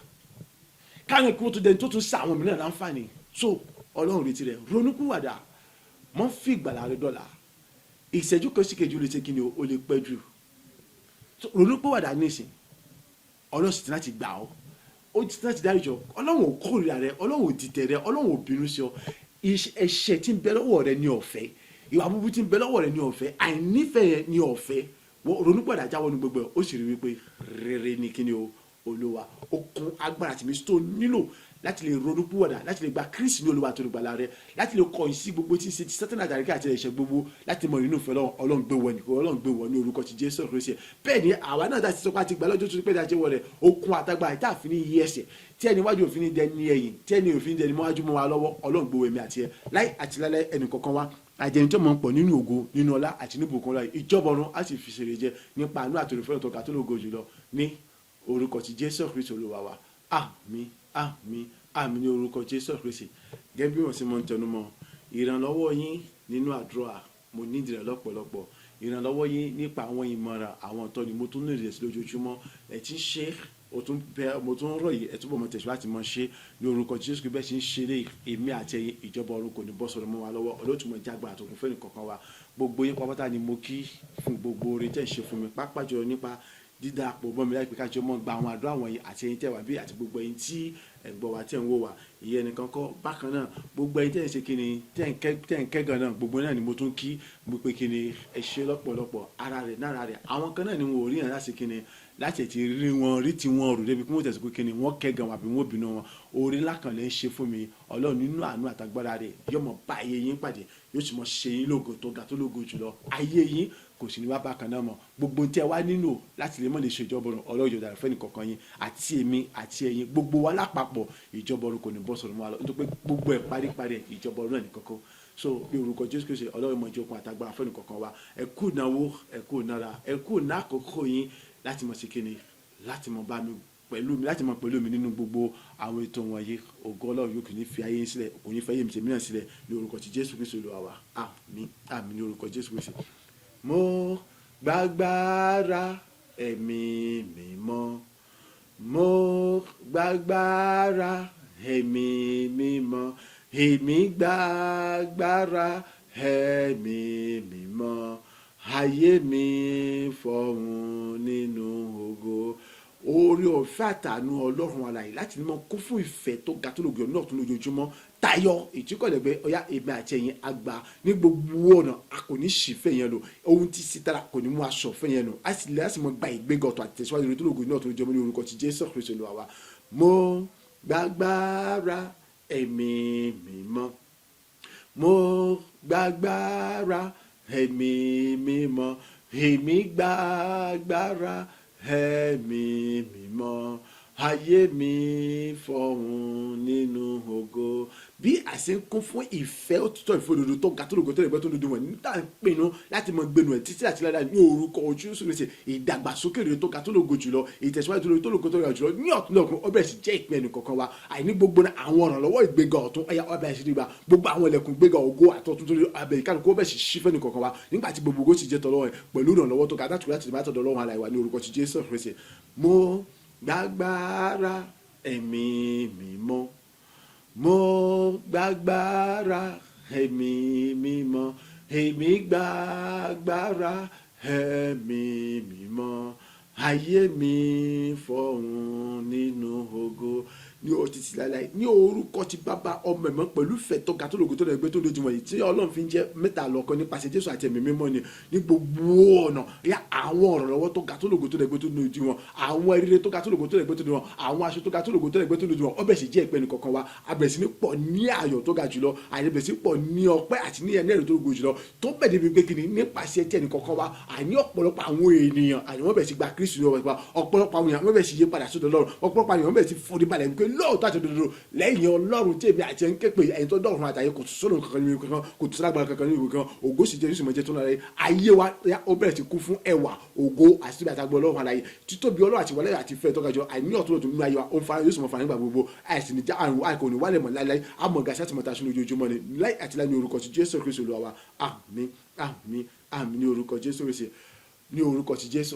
káwọn kí wọn tó dẹni tó tún sa àwọn mìíràn láǹfààní. So Ọlọ́run retí rẹ̀, ronúpìwàdà, mọ́ fi ìgbàlà rẹ dọ́là. Ìṣẹ́jú kan sí kejì ó lè ṣe kí ni o lè pẹ́ jù. So ronúpìwàdà nísìn, Ọlọ́run sì ti láti gbà ọ́, ó ti láti dáríjì ọ́. Ọlọ́run ò kórìíra rẹ, Ọlọ́run ò dìtẹ̀ rẹ, Ọlọ́run ò bínú sí ọ. Ẹ̀ṣẹ̀ tí ń bẹ lọ́wọ́ rẹ ní ọ̀fẹ́, ìwà búburú tí ń bẹ lọ́wọ́ rẹ ní ọ̀fẹ́, àìnífẹ̀ẹ́ yẹn ní ọ̀fẹ́. Wọ́n ronúpìwàdà, jáwọ́ ní gbogbo ẹ̀, ó sì rí wípé rere ní kíni o Olúwa. Okun, agbára tìmí tó nílò láti lè ronúpìwàdà, láti lè gba Kristi ní Olúwa tó lùgbàlà rẹ, láti lè kọ̀yìn sí gbogbo tí ń ṣe ti Sátánì àtàríkà àti ẹ̀ṣẹ̀ gbogbo, láti mọ nínú ìfẹ́ Ọlọ́run. Ọlọ́run gbé wọ ní, Ọlọ́run gbé wọ ní orúkọ ti Jésù Kristi. Bẹ́ẹ̀ ni àwa náà ti sọ pé àti gbà lọ́jọ́ tó pẹ́ dájẹ́ wọ rẹ̀, okun àtagbà tá a fi ní yí ẹsẹ̀ tí ẹni wájú òfin ní dẹni ẹ̀yìn, tí ẹni òfin dẹni mọ́wájú mọ́ wa lọ́wọ́. Ọlọ́run gbé wọ èmi àti ẹ láì àti láíláí, ẹnì kọ̀ọ̀kan wa, àjẹni tó mọ̀ ń pọ̀ nínú ògo, nínú ọlá àti ní ìbùkún ọlá ìjọba ọ̀run, á sì fi ṣeré jẹ nípa àánú àti olùfẹ́ tó ga tó lógo jùlọ ní orúkọ ti Jésù Kristi Olúwa wa. Àmín, àmín, àmín ní orúkọ Jésù Kristi. Gẹ́gẹ́ bí wọ́n ṣe mọ̀ ń tẹnu mọ́ Ìrànlọ́wọ́ yín nínú àdúrà, mo ní ìdí rẹ̀ lọ́pọ̀lọpọ̀. Ìrànlọ́wọ́ yín nípa àwọn ìmọ̀ràn, àwọn ìtọ́ni, mo tún ní ìrẹsì lójoojúmọ́. Ẹ ti ń ṣe, o tún bẹ, mo tún ń rọ̀ yìí, ẹ túbọ̀ mọ tẹ̀síwájú láti mọ ṣe ní orúkọ Jésù. Bẹ́ẹ̀ ṣe ń ṣe lé èmi àti ẹ̀yin, ìjọba ọ̀run kò ní bọ́ sọ̀rọ̀ mọ́ wa lọ́wọ́. Olóòtú jágbá àtòkùn fẹ́ni kọ̀ọ̀kan wa. Gbogbo yín pápátá ni mo kí fún gbogbo oore tẹ́ ń ṣe fún mi, pàápàá jùlọ nípa dídàpọ̀ mọ́ mi láìpẹ́ kájọ mọ́ gba àwọn àdúrà wọ̀nyí, àti ẹ̀yin tẹ́ wà bí, àti gbogbo ẹ̀yin tí ẹ̀ ń gbọ́ wa, tẹ́ ń wò wá. Ìyẹn nìkan kọ́. Bákan náà, gbogbo ẹ̀yin tẹ́ ń ṣe kíni, tẹ́ ń kẹ́gàn náà, gbogbo náà ni mo tún kí mo pé kíni, ẹ ṣé lọ́pọ̀lọpọ̀. Ara rẹ̀ nára rẹ̀, àwọn kan náà ni wọn ò rí yàn láti kíni, láti ti rí wọn rí tí wọn rò débi kí wọ́n tẹ̀sí pé kíni, wọ́n kẹ́gàn wọn àbí wọ́n bínú wọn. Oore ńlá kan lè ń ṣe fún mi. Ọlọ́run nínú àánú àtagbára rẹ̀ yóò mọ̀ bá ayé yín pàdé, yóò sì mọ̀ ṣe yín lógo tó ga tó lógo jùlọ. Ayé yín kò sì ní wá bákan náà mọ́. Gbogbo tí ẹ wá nílò láti lè mọ̀ lè ṣe ìjọba ọ̀run, Ọlọ́run yóò dára fẹ́ni kọ̀ọ̀kan yín, àti èmi àti ẹ̀yin, gbogbo wa lápapọ̀. Ìjọba ọ̀run kò ní bọ́ sọ̀rọ̀ mọ́ wa lọ, nítorí pé gbogbo ẹ̀ paríparí ẹ̀, ìjọba ọ̀run náà ní kọ́kọ́. So bí orúkọ Jésù Kristi, Ọlọ́run mọ̀ ìjókòó àtagbára fẹ́ni kọ̀ọ̀kan wa. Ẹ kú ìnáwó, ẹ kú ìnára, ẹ kú ìná àkókò yín láti mọ̀ sí kíni, láti mọ̀ bá mi pẹ̀lú mi, láti mọ̀ pẹ̀lú mi nínú gbogbo àwọn ètò wọ̀nyí. Ògo Ọlọ́run yóò kì ní fi ayé yín sílẹ̀, kò ní fẹ́ yé mi tèmi náà sílẹ̀ ní orúkọ ti Jésù Kristi Olúwa wa. Àmín, àmín ní orúkọ Jésù Kristi. Mo gbàgbára ẹ̀mí mímọ́, mo gbàgbára ẹ̀mí mímọ́, èmi gbàgbára ẹ̀mí mímọ́, ayé mi fọ̀hún nínú ògo. Oore ọ̀fẹ́ àtàánú Ọlọ́run alààyè láti ní mọ́ kún fún ìfẹ́ tó ga tó lògì ọ̀nà tó lójoojúmọ́ tayọ ìtúkọ̀lẹ́gbẹ́ ọ̀yá, èmi àti ẹ̀yin àgbà ní gbogbo ọ̀nà, a kò ní sì fẹ́ yẹn lò. Ohun tí sítara kò ní mú aṣọ fẹ́ yẹn lò, a sì lè mọ gba ìgbéga ọ̀tọ̀ àti tẹ̀síwájú lórí tó lògì náà tó lójoojúmọ́ ní orúkọ ti Jésù Kristi Olúwa wa. Mo gbàgbára ẹ̀mí mímọ́, mo gbàgbára ẹ̀mí mímọ́, èmi gbàgbára ẹ̀mí mímọ́, ayé mi fọ̀hún nínú ògo. Bí a ṣe ń kún fún ìfẹ́ òtítọ́, ìfẹ́ òdodo tó ga tó lògo tó lè gbẹ́ tó dodo wọ̀nyí tá à ń pinnu láti mọ gbénu ẹ̀ títí àti lára ní orúkọ ojú Jésù, ìdàgbàsókè rere tó ga tó lògo jùlọ, ìtẹ̀síwájú rere tó lògo tó lògo jùlọ ní ọ̀tún lọ́kùn, ó bẹ̀rẹ̀ sí jẹ́ ìpín ẹnì kọ̀ọ̀kan wa. Àìní gbogbo àwọn ìrànlọ́wọ́ ìgbéga ọ̀tún ẹ̀yà ọbẹ̀ sí ríba gbogbo àwọn ilẹ̀kùn ìgbéga ògo àtọ̀tún tó abẹ̀ ìkálukú ó bẹ̀rẹ̀ sí ṣí fẹ́ni kọ̀ọ̀kan wa nígbà tí gbogbo ògo sì jẹ́ tọ́lọ́wọ́ ẹ̀ pẹ̀lú ìrànlọ́wọ́ tó ga láti láti tọ̀dọ̀ Ọlọ́run alààyè wa ní orúkọ ti Jésù Kristi. Mo gbàgbára ẹ̀mí mímọ́, mo gbàgbára ẹ̀mí mímọ́, èmi gbàgbára ẹ̀mí mímọ́, ayé mi fọ̀hún nínú ògo ní òtítì láíláí ní orúkọ ti Bàbá, Ọmọ, Ẹ̀mọ́, pẹ̀lú ìfẹ́ tó ga tó lògo tó lẹ́gbẹ́ tó lójú wọ̀nyí tí Ọlọ́run fi ń jẹ́ mẹ́ta lọ́kan nípasẹ̀ Jésù àti Ẹ̀mí Mímọ́ ni ní gbogbo ọ̀nà yá. Àwọn ọ̀rọ̀ lọ́wọ́ tó ga tó lògo tó lẹ́gbẹ́ tó lójú wọn, àwọn eré tó ga tó lògo tó lẹ́gbẹ́ tó lójú wọn, àwọn aṣọ tó ga tó lògo tó lẹ́gbẹ́ tó lójú wọn, ó bẹ̀rẹ̀ sí jẹ́ ìpẹ́ni kọ̀ọ̀kan wa. A bẹ̀rẹ̀ sí ní pọ̀ ní ayọ̀ tó ga jùlọ, àyè bẹ̀rẹ̀ sí pọ̀ ní ọpẹ́ àti ní ẹni ẹ̀rí tó lògo jùlọ tó bẹ̀ débi pé kíni, nípasẹ̀ tí ẹnì kọ̀ọ̀kan wa, àní ọ̀pọ̀lọpọ̀ àwọn ènìyàn, àní wọ́n bẹ̀rẹ̀ sí gba Kristu ní ọ̀pọ̀ ọ̀pọ̀lọpọ̀ àwọn èèyàn, wọ́n bẹ̀rẹ̀ sí yí padà sọ́dọ̀ Ọlọ́run. Ọ̀pọ̀lọpọ̀ àwọn èèyàn bẹ̀rẹ̀ sí forí balẹ̀ wípé lóòótọ́ àti òdodo, lẹ́yìn Ọlọ́run tí èmi àti ẹ̀ ń ké pè, ẹ̀yin tó dọ̀run àtàyè, kò tún sọ́dọ̀ kankan nínú kankan, kò tún sálágbára kankan nínú kankan. Ògo sì jẹ́ Jésù mọ̀jẹ́ tó ń lára ayé wa. Ó bẹ̀rẹ̀ sí kún fún ẹwà, ògo àti tóbi àtàgbọ̀ Ọlọ́run alààyè, títóbi Ọlọ́run àti wàlẹ́ àti ìfẹ́ tó ga jù. Àìní ọ̀tún ọ̀tún nínú ayé wa, ó ń fara yóò sì mọ̀ fara nígbà gbogbo. Àìsàn níjà àrùn àìkò ní wálẹ̀ mọ̀ láíláí. Àmọ̀ gàṣẹ́ àti mọ̀ta sínú ojoojúmọ́ ni láì àti láì ní orúkọ ti Jésù Kristu Olúwa wa. Àmín, àmín, àmín ní orúkọ Jésù Kristi, ní orúkọ ti Jésù,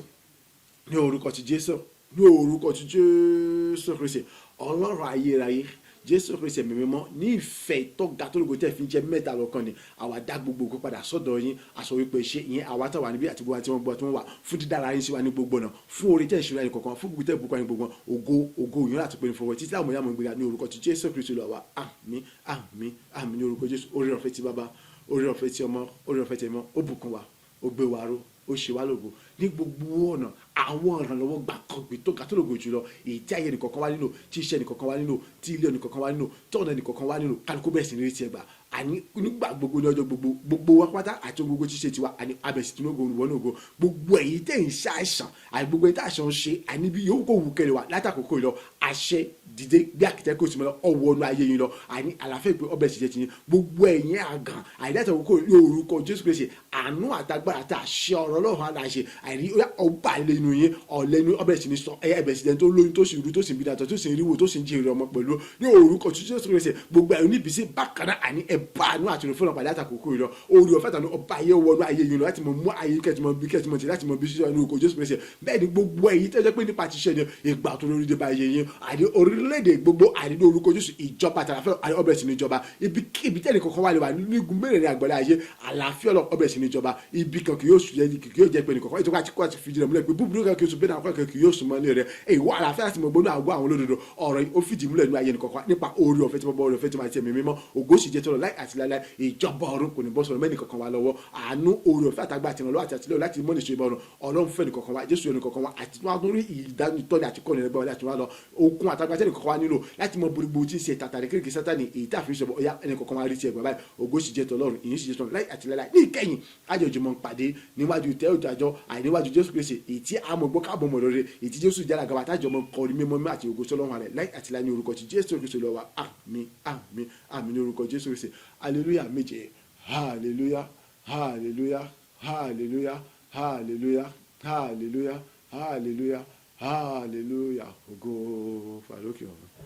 ní orúkọ ti Jésù, ní orúkọ ti Jésù Kristi. Ọlọ́run ayérayé, Jésù Kristi, Ẹ̀mí Mímọ́, ní ìfẹ́ tó ga tó lógo tẹ́ fi ń jẹ́ mẹ́ta lọ́kan ni, àwa dá gbogbo ògo padà sọ́dọ̀ yín. Aṣọ wípé ṣe ìyẹn àwa táwa níbí àti gbogbo àti wọn gbọ́ tí wọ́n wà fún dídára yín sí wa ní gbogbo ọ̀nà, fún oore tẹ́ ìṣúra yín kọ̀ọ̀kan, fún gbogbo tẹ́ ìbùkún yín gbogbo. Ògo, ògo ìyọ́n láti pè ní fọwọ́ títí àwọn ìyá mọ̀ gbéga ní orúkọ ti Jésù Kristi Olúwa wa. Àmín, àmín, àmín ní orúkọ Jésù. Oore ọ̀fẹ́ ti Bàbá, oore ọ̀fẹ́ ti Ọmọ, oore ọ̀fẹ́ ti Ẹ̀mí, ó bùkún wa, ó gbé wa ró, ó ṣe wá lógo ní gbogbo ọ̀nà. Àwọn ìrànlọ́wọ́ gbàkọ̀gbì tó ga tó lògo jùlọ, èyí tí ayé ẹnìkọ̀ọ̀kan wá nílò, tí iṣẹ́ ẹnìkọ̀ọ̀kan wá nílò, tí ilé ẹnìkọ̀ọ̀kan wá nílò, tí ọ̀nà ẹnìkọ̀ọ̀kan wá nílò, kálukú bẹ̀rẹ̀ sí ní rí tiẹ̀ gbà. Àní nígbà gbogbo, ní ọjọ́ gbogbo, gbogbo wa pátá àti ohun gbogbo tí ṣe tiwa, àní abẹ̀sí tí nógo olùwọ́n nógo. Gbogbo èyí tẹ̀ ń ṣàìsàn àti gbogbo èyí tí àìsàn ń ṣe, àní bí yòówù kó wù kẹrẹ wa látàkókò yìí lọ, àṣẹ dìde bí àkìtẹ́ kò sí mọ́ ọwọ́ ọ̀nà ayé yín lọ. Àní àlàáfíà ìpè ọbẹ̀ sì jẹ́ ti yín. Gbogbo ẹ̀yin àgàn àìdátàkókò yóò orúkọ Jésù Kristi, àánú àtagbára àti àṣẹ ọ̀rọ̀ Ọlọ́run aláṣẹ àìrí ọba ilé inú. inú yín, ọ̀lẹ́nu ọbẹ̀ sì ní sọ ẹ̀bẹ̀ sì dẹni tó lóyún, tó sì rú, tó sì ń bí dàtọ̀, tó sì ń ríwò, tó sì ń jèrè ọmọ pẹ̀lú ní orúkọ tí Jésù Kristi. Gbogbo ẹ̀ oníbísí bákan náà, àní ẹ̀ bá àánú àti òrùfẹ́ náà pàdé àtàkùkù yìí lọ. Orí ọ̀fẹ́ tàbí ọba ayé wọnú ayé yìí lọ láti mọ mú ayé kẹ́tìmọ̀ bí kẹ́tìmọ̀ tí láti mọ bí sísọ ní orúkọ Jésù Kristi. Bẹ́ẹ̀ ni gbogbo èyí tẹ́jọ́ pé nípa ti ṣe ni ìgbà tó lórí dé bá ayé yín, àní orílẹ̀-èdè gbogbo, àní ní orúkọ Jésù, ìjọba àtàlàfẹ́, àní ọbẹ̀ sí ní ìjọba. Ibi ibi tẹ́lẹ̀ kankan wà lè wà nígun mẹ́rẹ̀ẹ̀rin àgbọ̀lẹ̀ ayé, àlàáfíà lọ ọbẹ̀ sí ní ìjọba. Ibi kan kì yóò sùn yẹn, kì yóò jẹ́ pé nìkankan ètò àti kó àti fìdí rẹ̀ múlẹ̀ pé búburú kan kì yóò sùn bẹ́ẹ̀ náà kan kì yóò sùn mọ́ ní rẹ̀. Èyí wọ àlàáfíà láti mọ gbóná àgọ́ àwọn olódodo. Ọ̀rọ̀ yìí ó fìdí múlẹ̀ nínú ayé nìkankan nípa orí ọ̀fẹ́ tí mo bọ́, orí ọ̀fẹ́ tí mo àti ẹ̀mí mímọ́. Ògo sì jẹ́ tọ́lọ̀ láì àti láíláí. Ìjọba ọ̀run kò ní bọ́ sọ̀rọ̀ mẹ́nì kankan wa lọ́wọ́. Àánú, orí ọ̀fẹ́ àtàgbà àti ìrànlọ́wọ́ àti àtìlẹ́yìn láti mọ́ nìṣó ìbọ̀rùn Ọlọ́run fẹ́ nìkankan wa, Jésù nìkankan wa, àti wọn tún rí ìdánitọ́ni àti kọ́ni ẹgbẹ́ wọn láti wọn lọ. Okun àtàgbà tẹ́nì kankan wa nílò láti mọ gbogbo tí ń ṣe tàtàrí kékeré Sátani èyí tá a fi ń sọ ọ̀yá ẹnì kankan wa rí ti ẹgbẹ́ báyìí. Ògo sì jẹ́ tọ́lọ́run, ìyìn sì jẹ́ tọ́lọ́run láì àti láíláí. Ní ìkẹyìn, àjọjùmọ̀ pàdé níwájú tẹ́ òjò àìníwájú Jésù Kristi, èyí tí a mọ̀ gbọ́ káàbọ̀ mọ̀ lórí, èyí tí Jésù jára gàba tájọ mọ̀ kọrin mímọ́ mímọ́ àti ògo sọlọ́run rẹ̀ láì àti láì ní orúkọ tí Jésù Kristi lọ wa. Àmín, àmín, àmín ní orúkọ Jésù Kristi. Hallelujah méje. Hallelujah, hallelujah, hallelujah, hallelujah, hallelujah, hallelujah, hallelujah. Ògo fàlókè ọ̀run.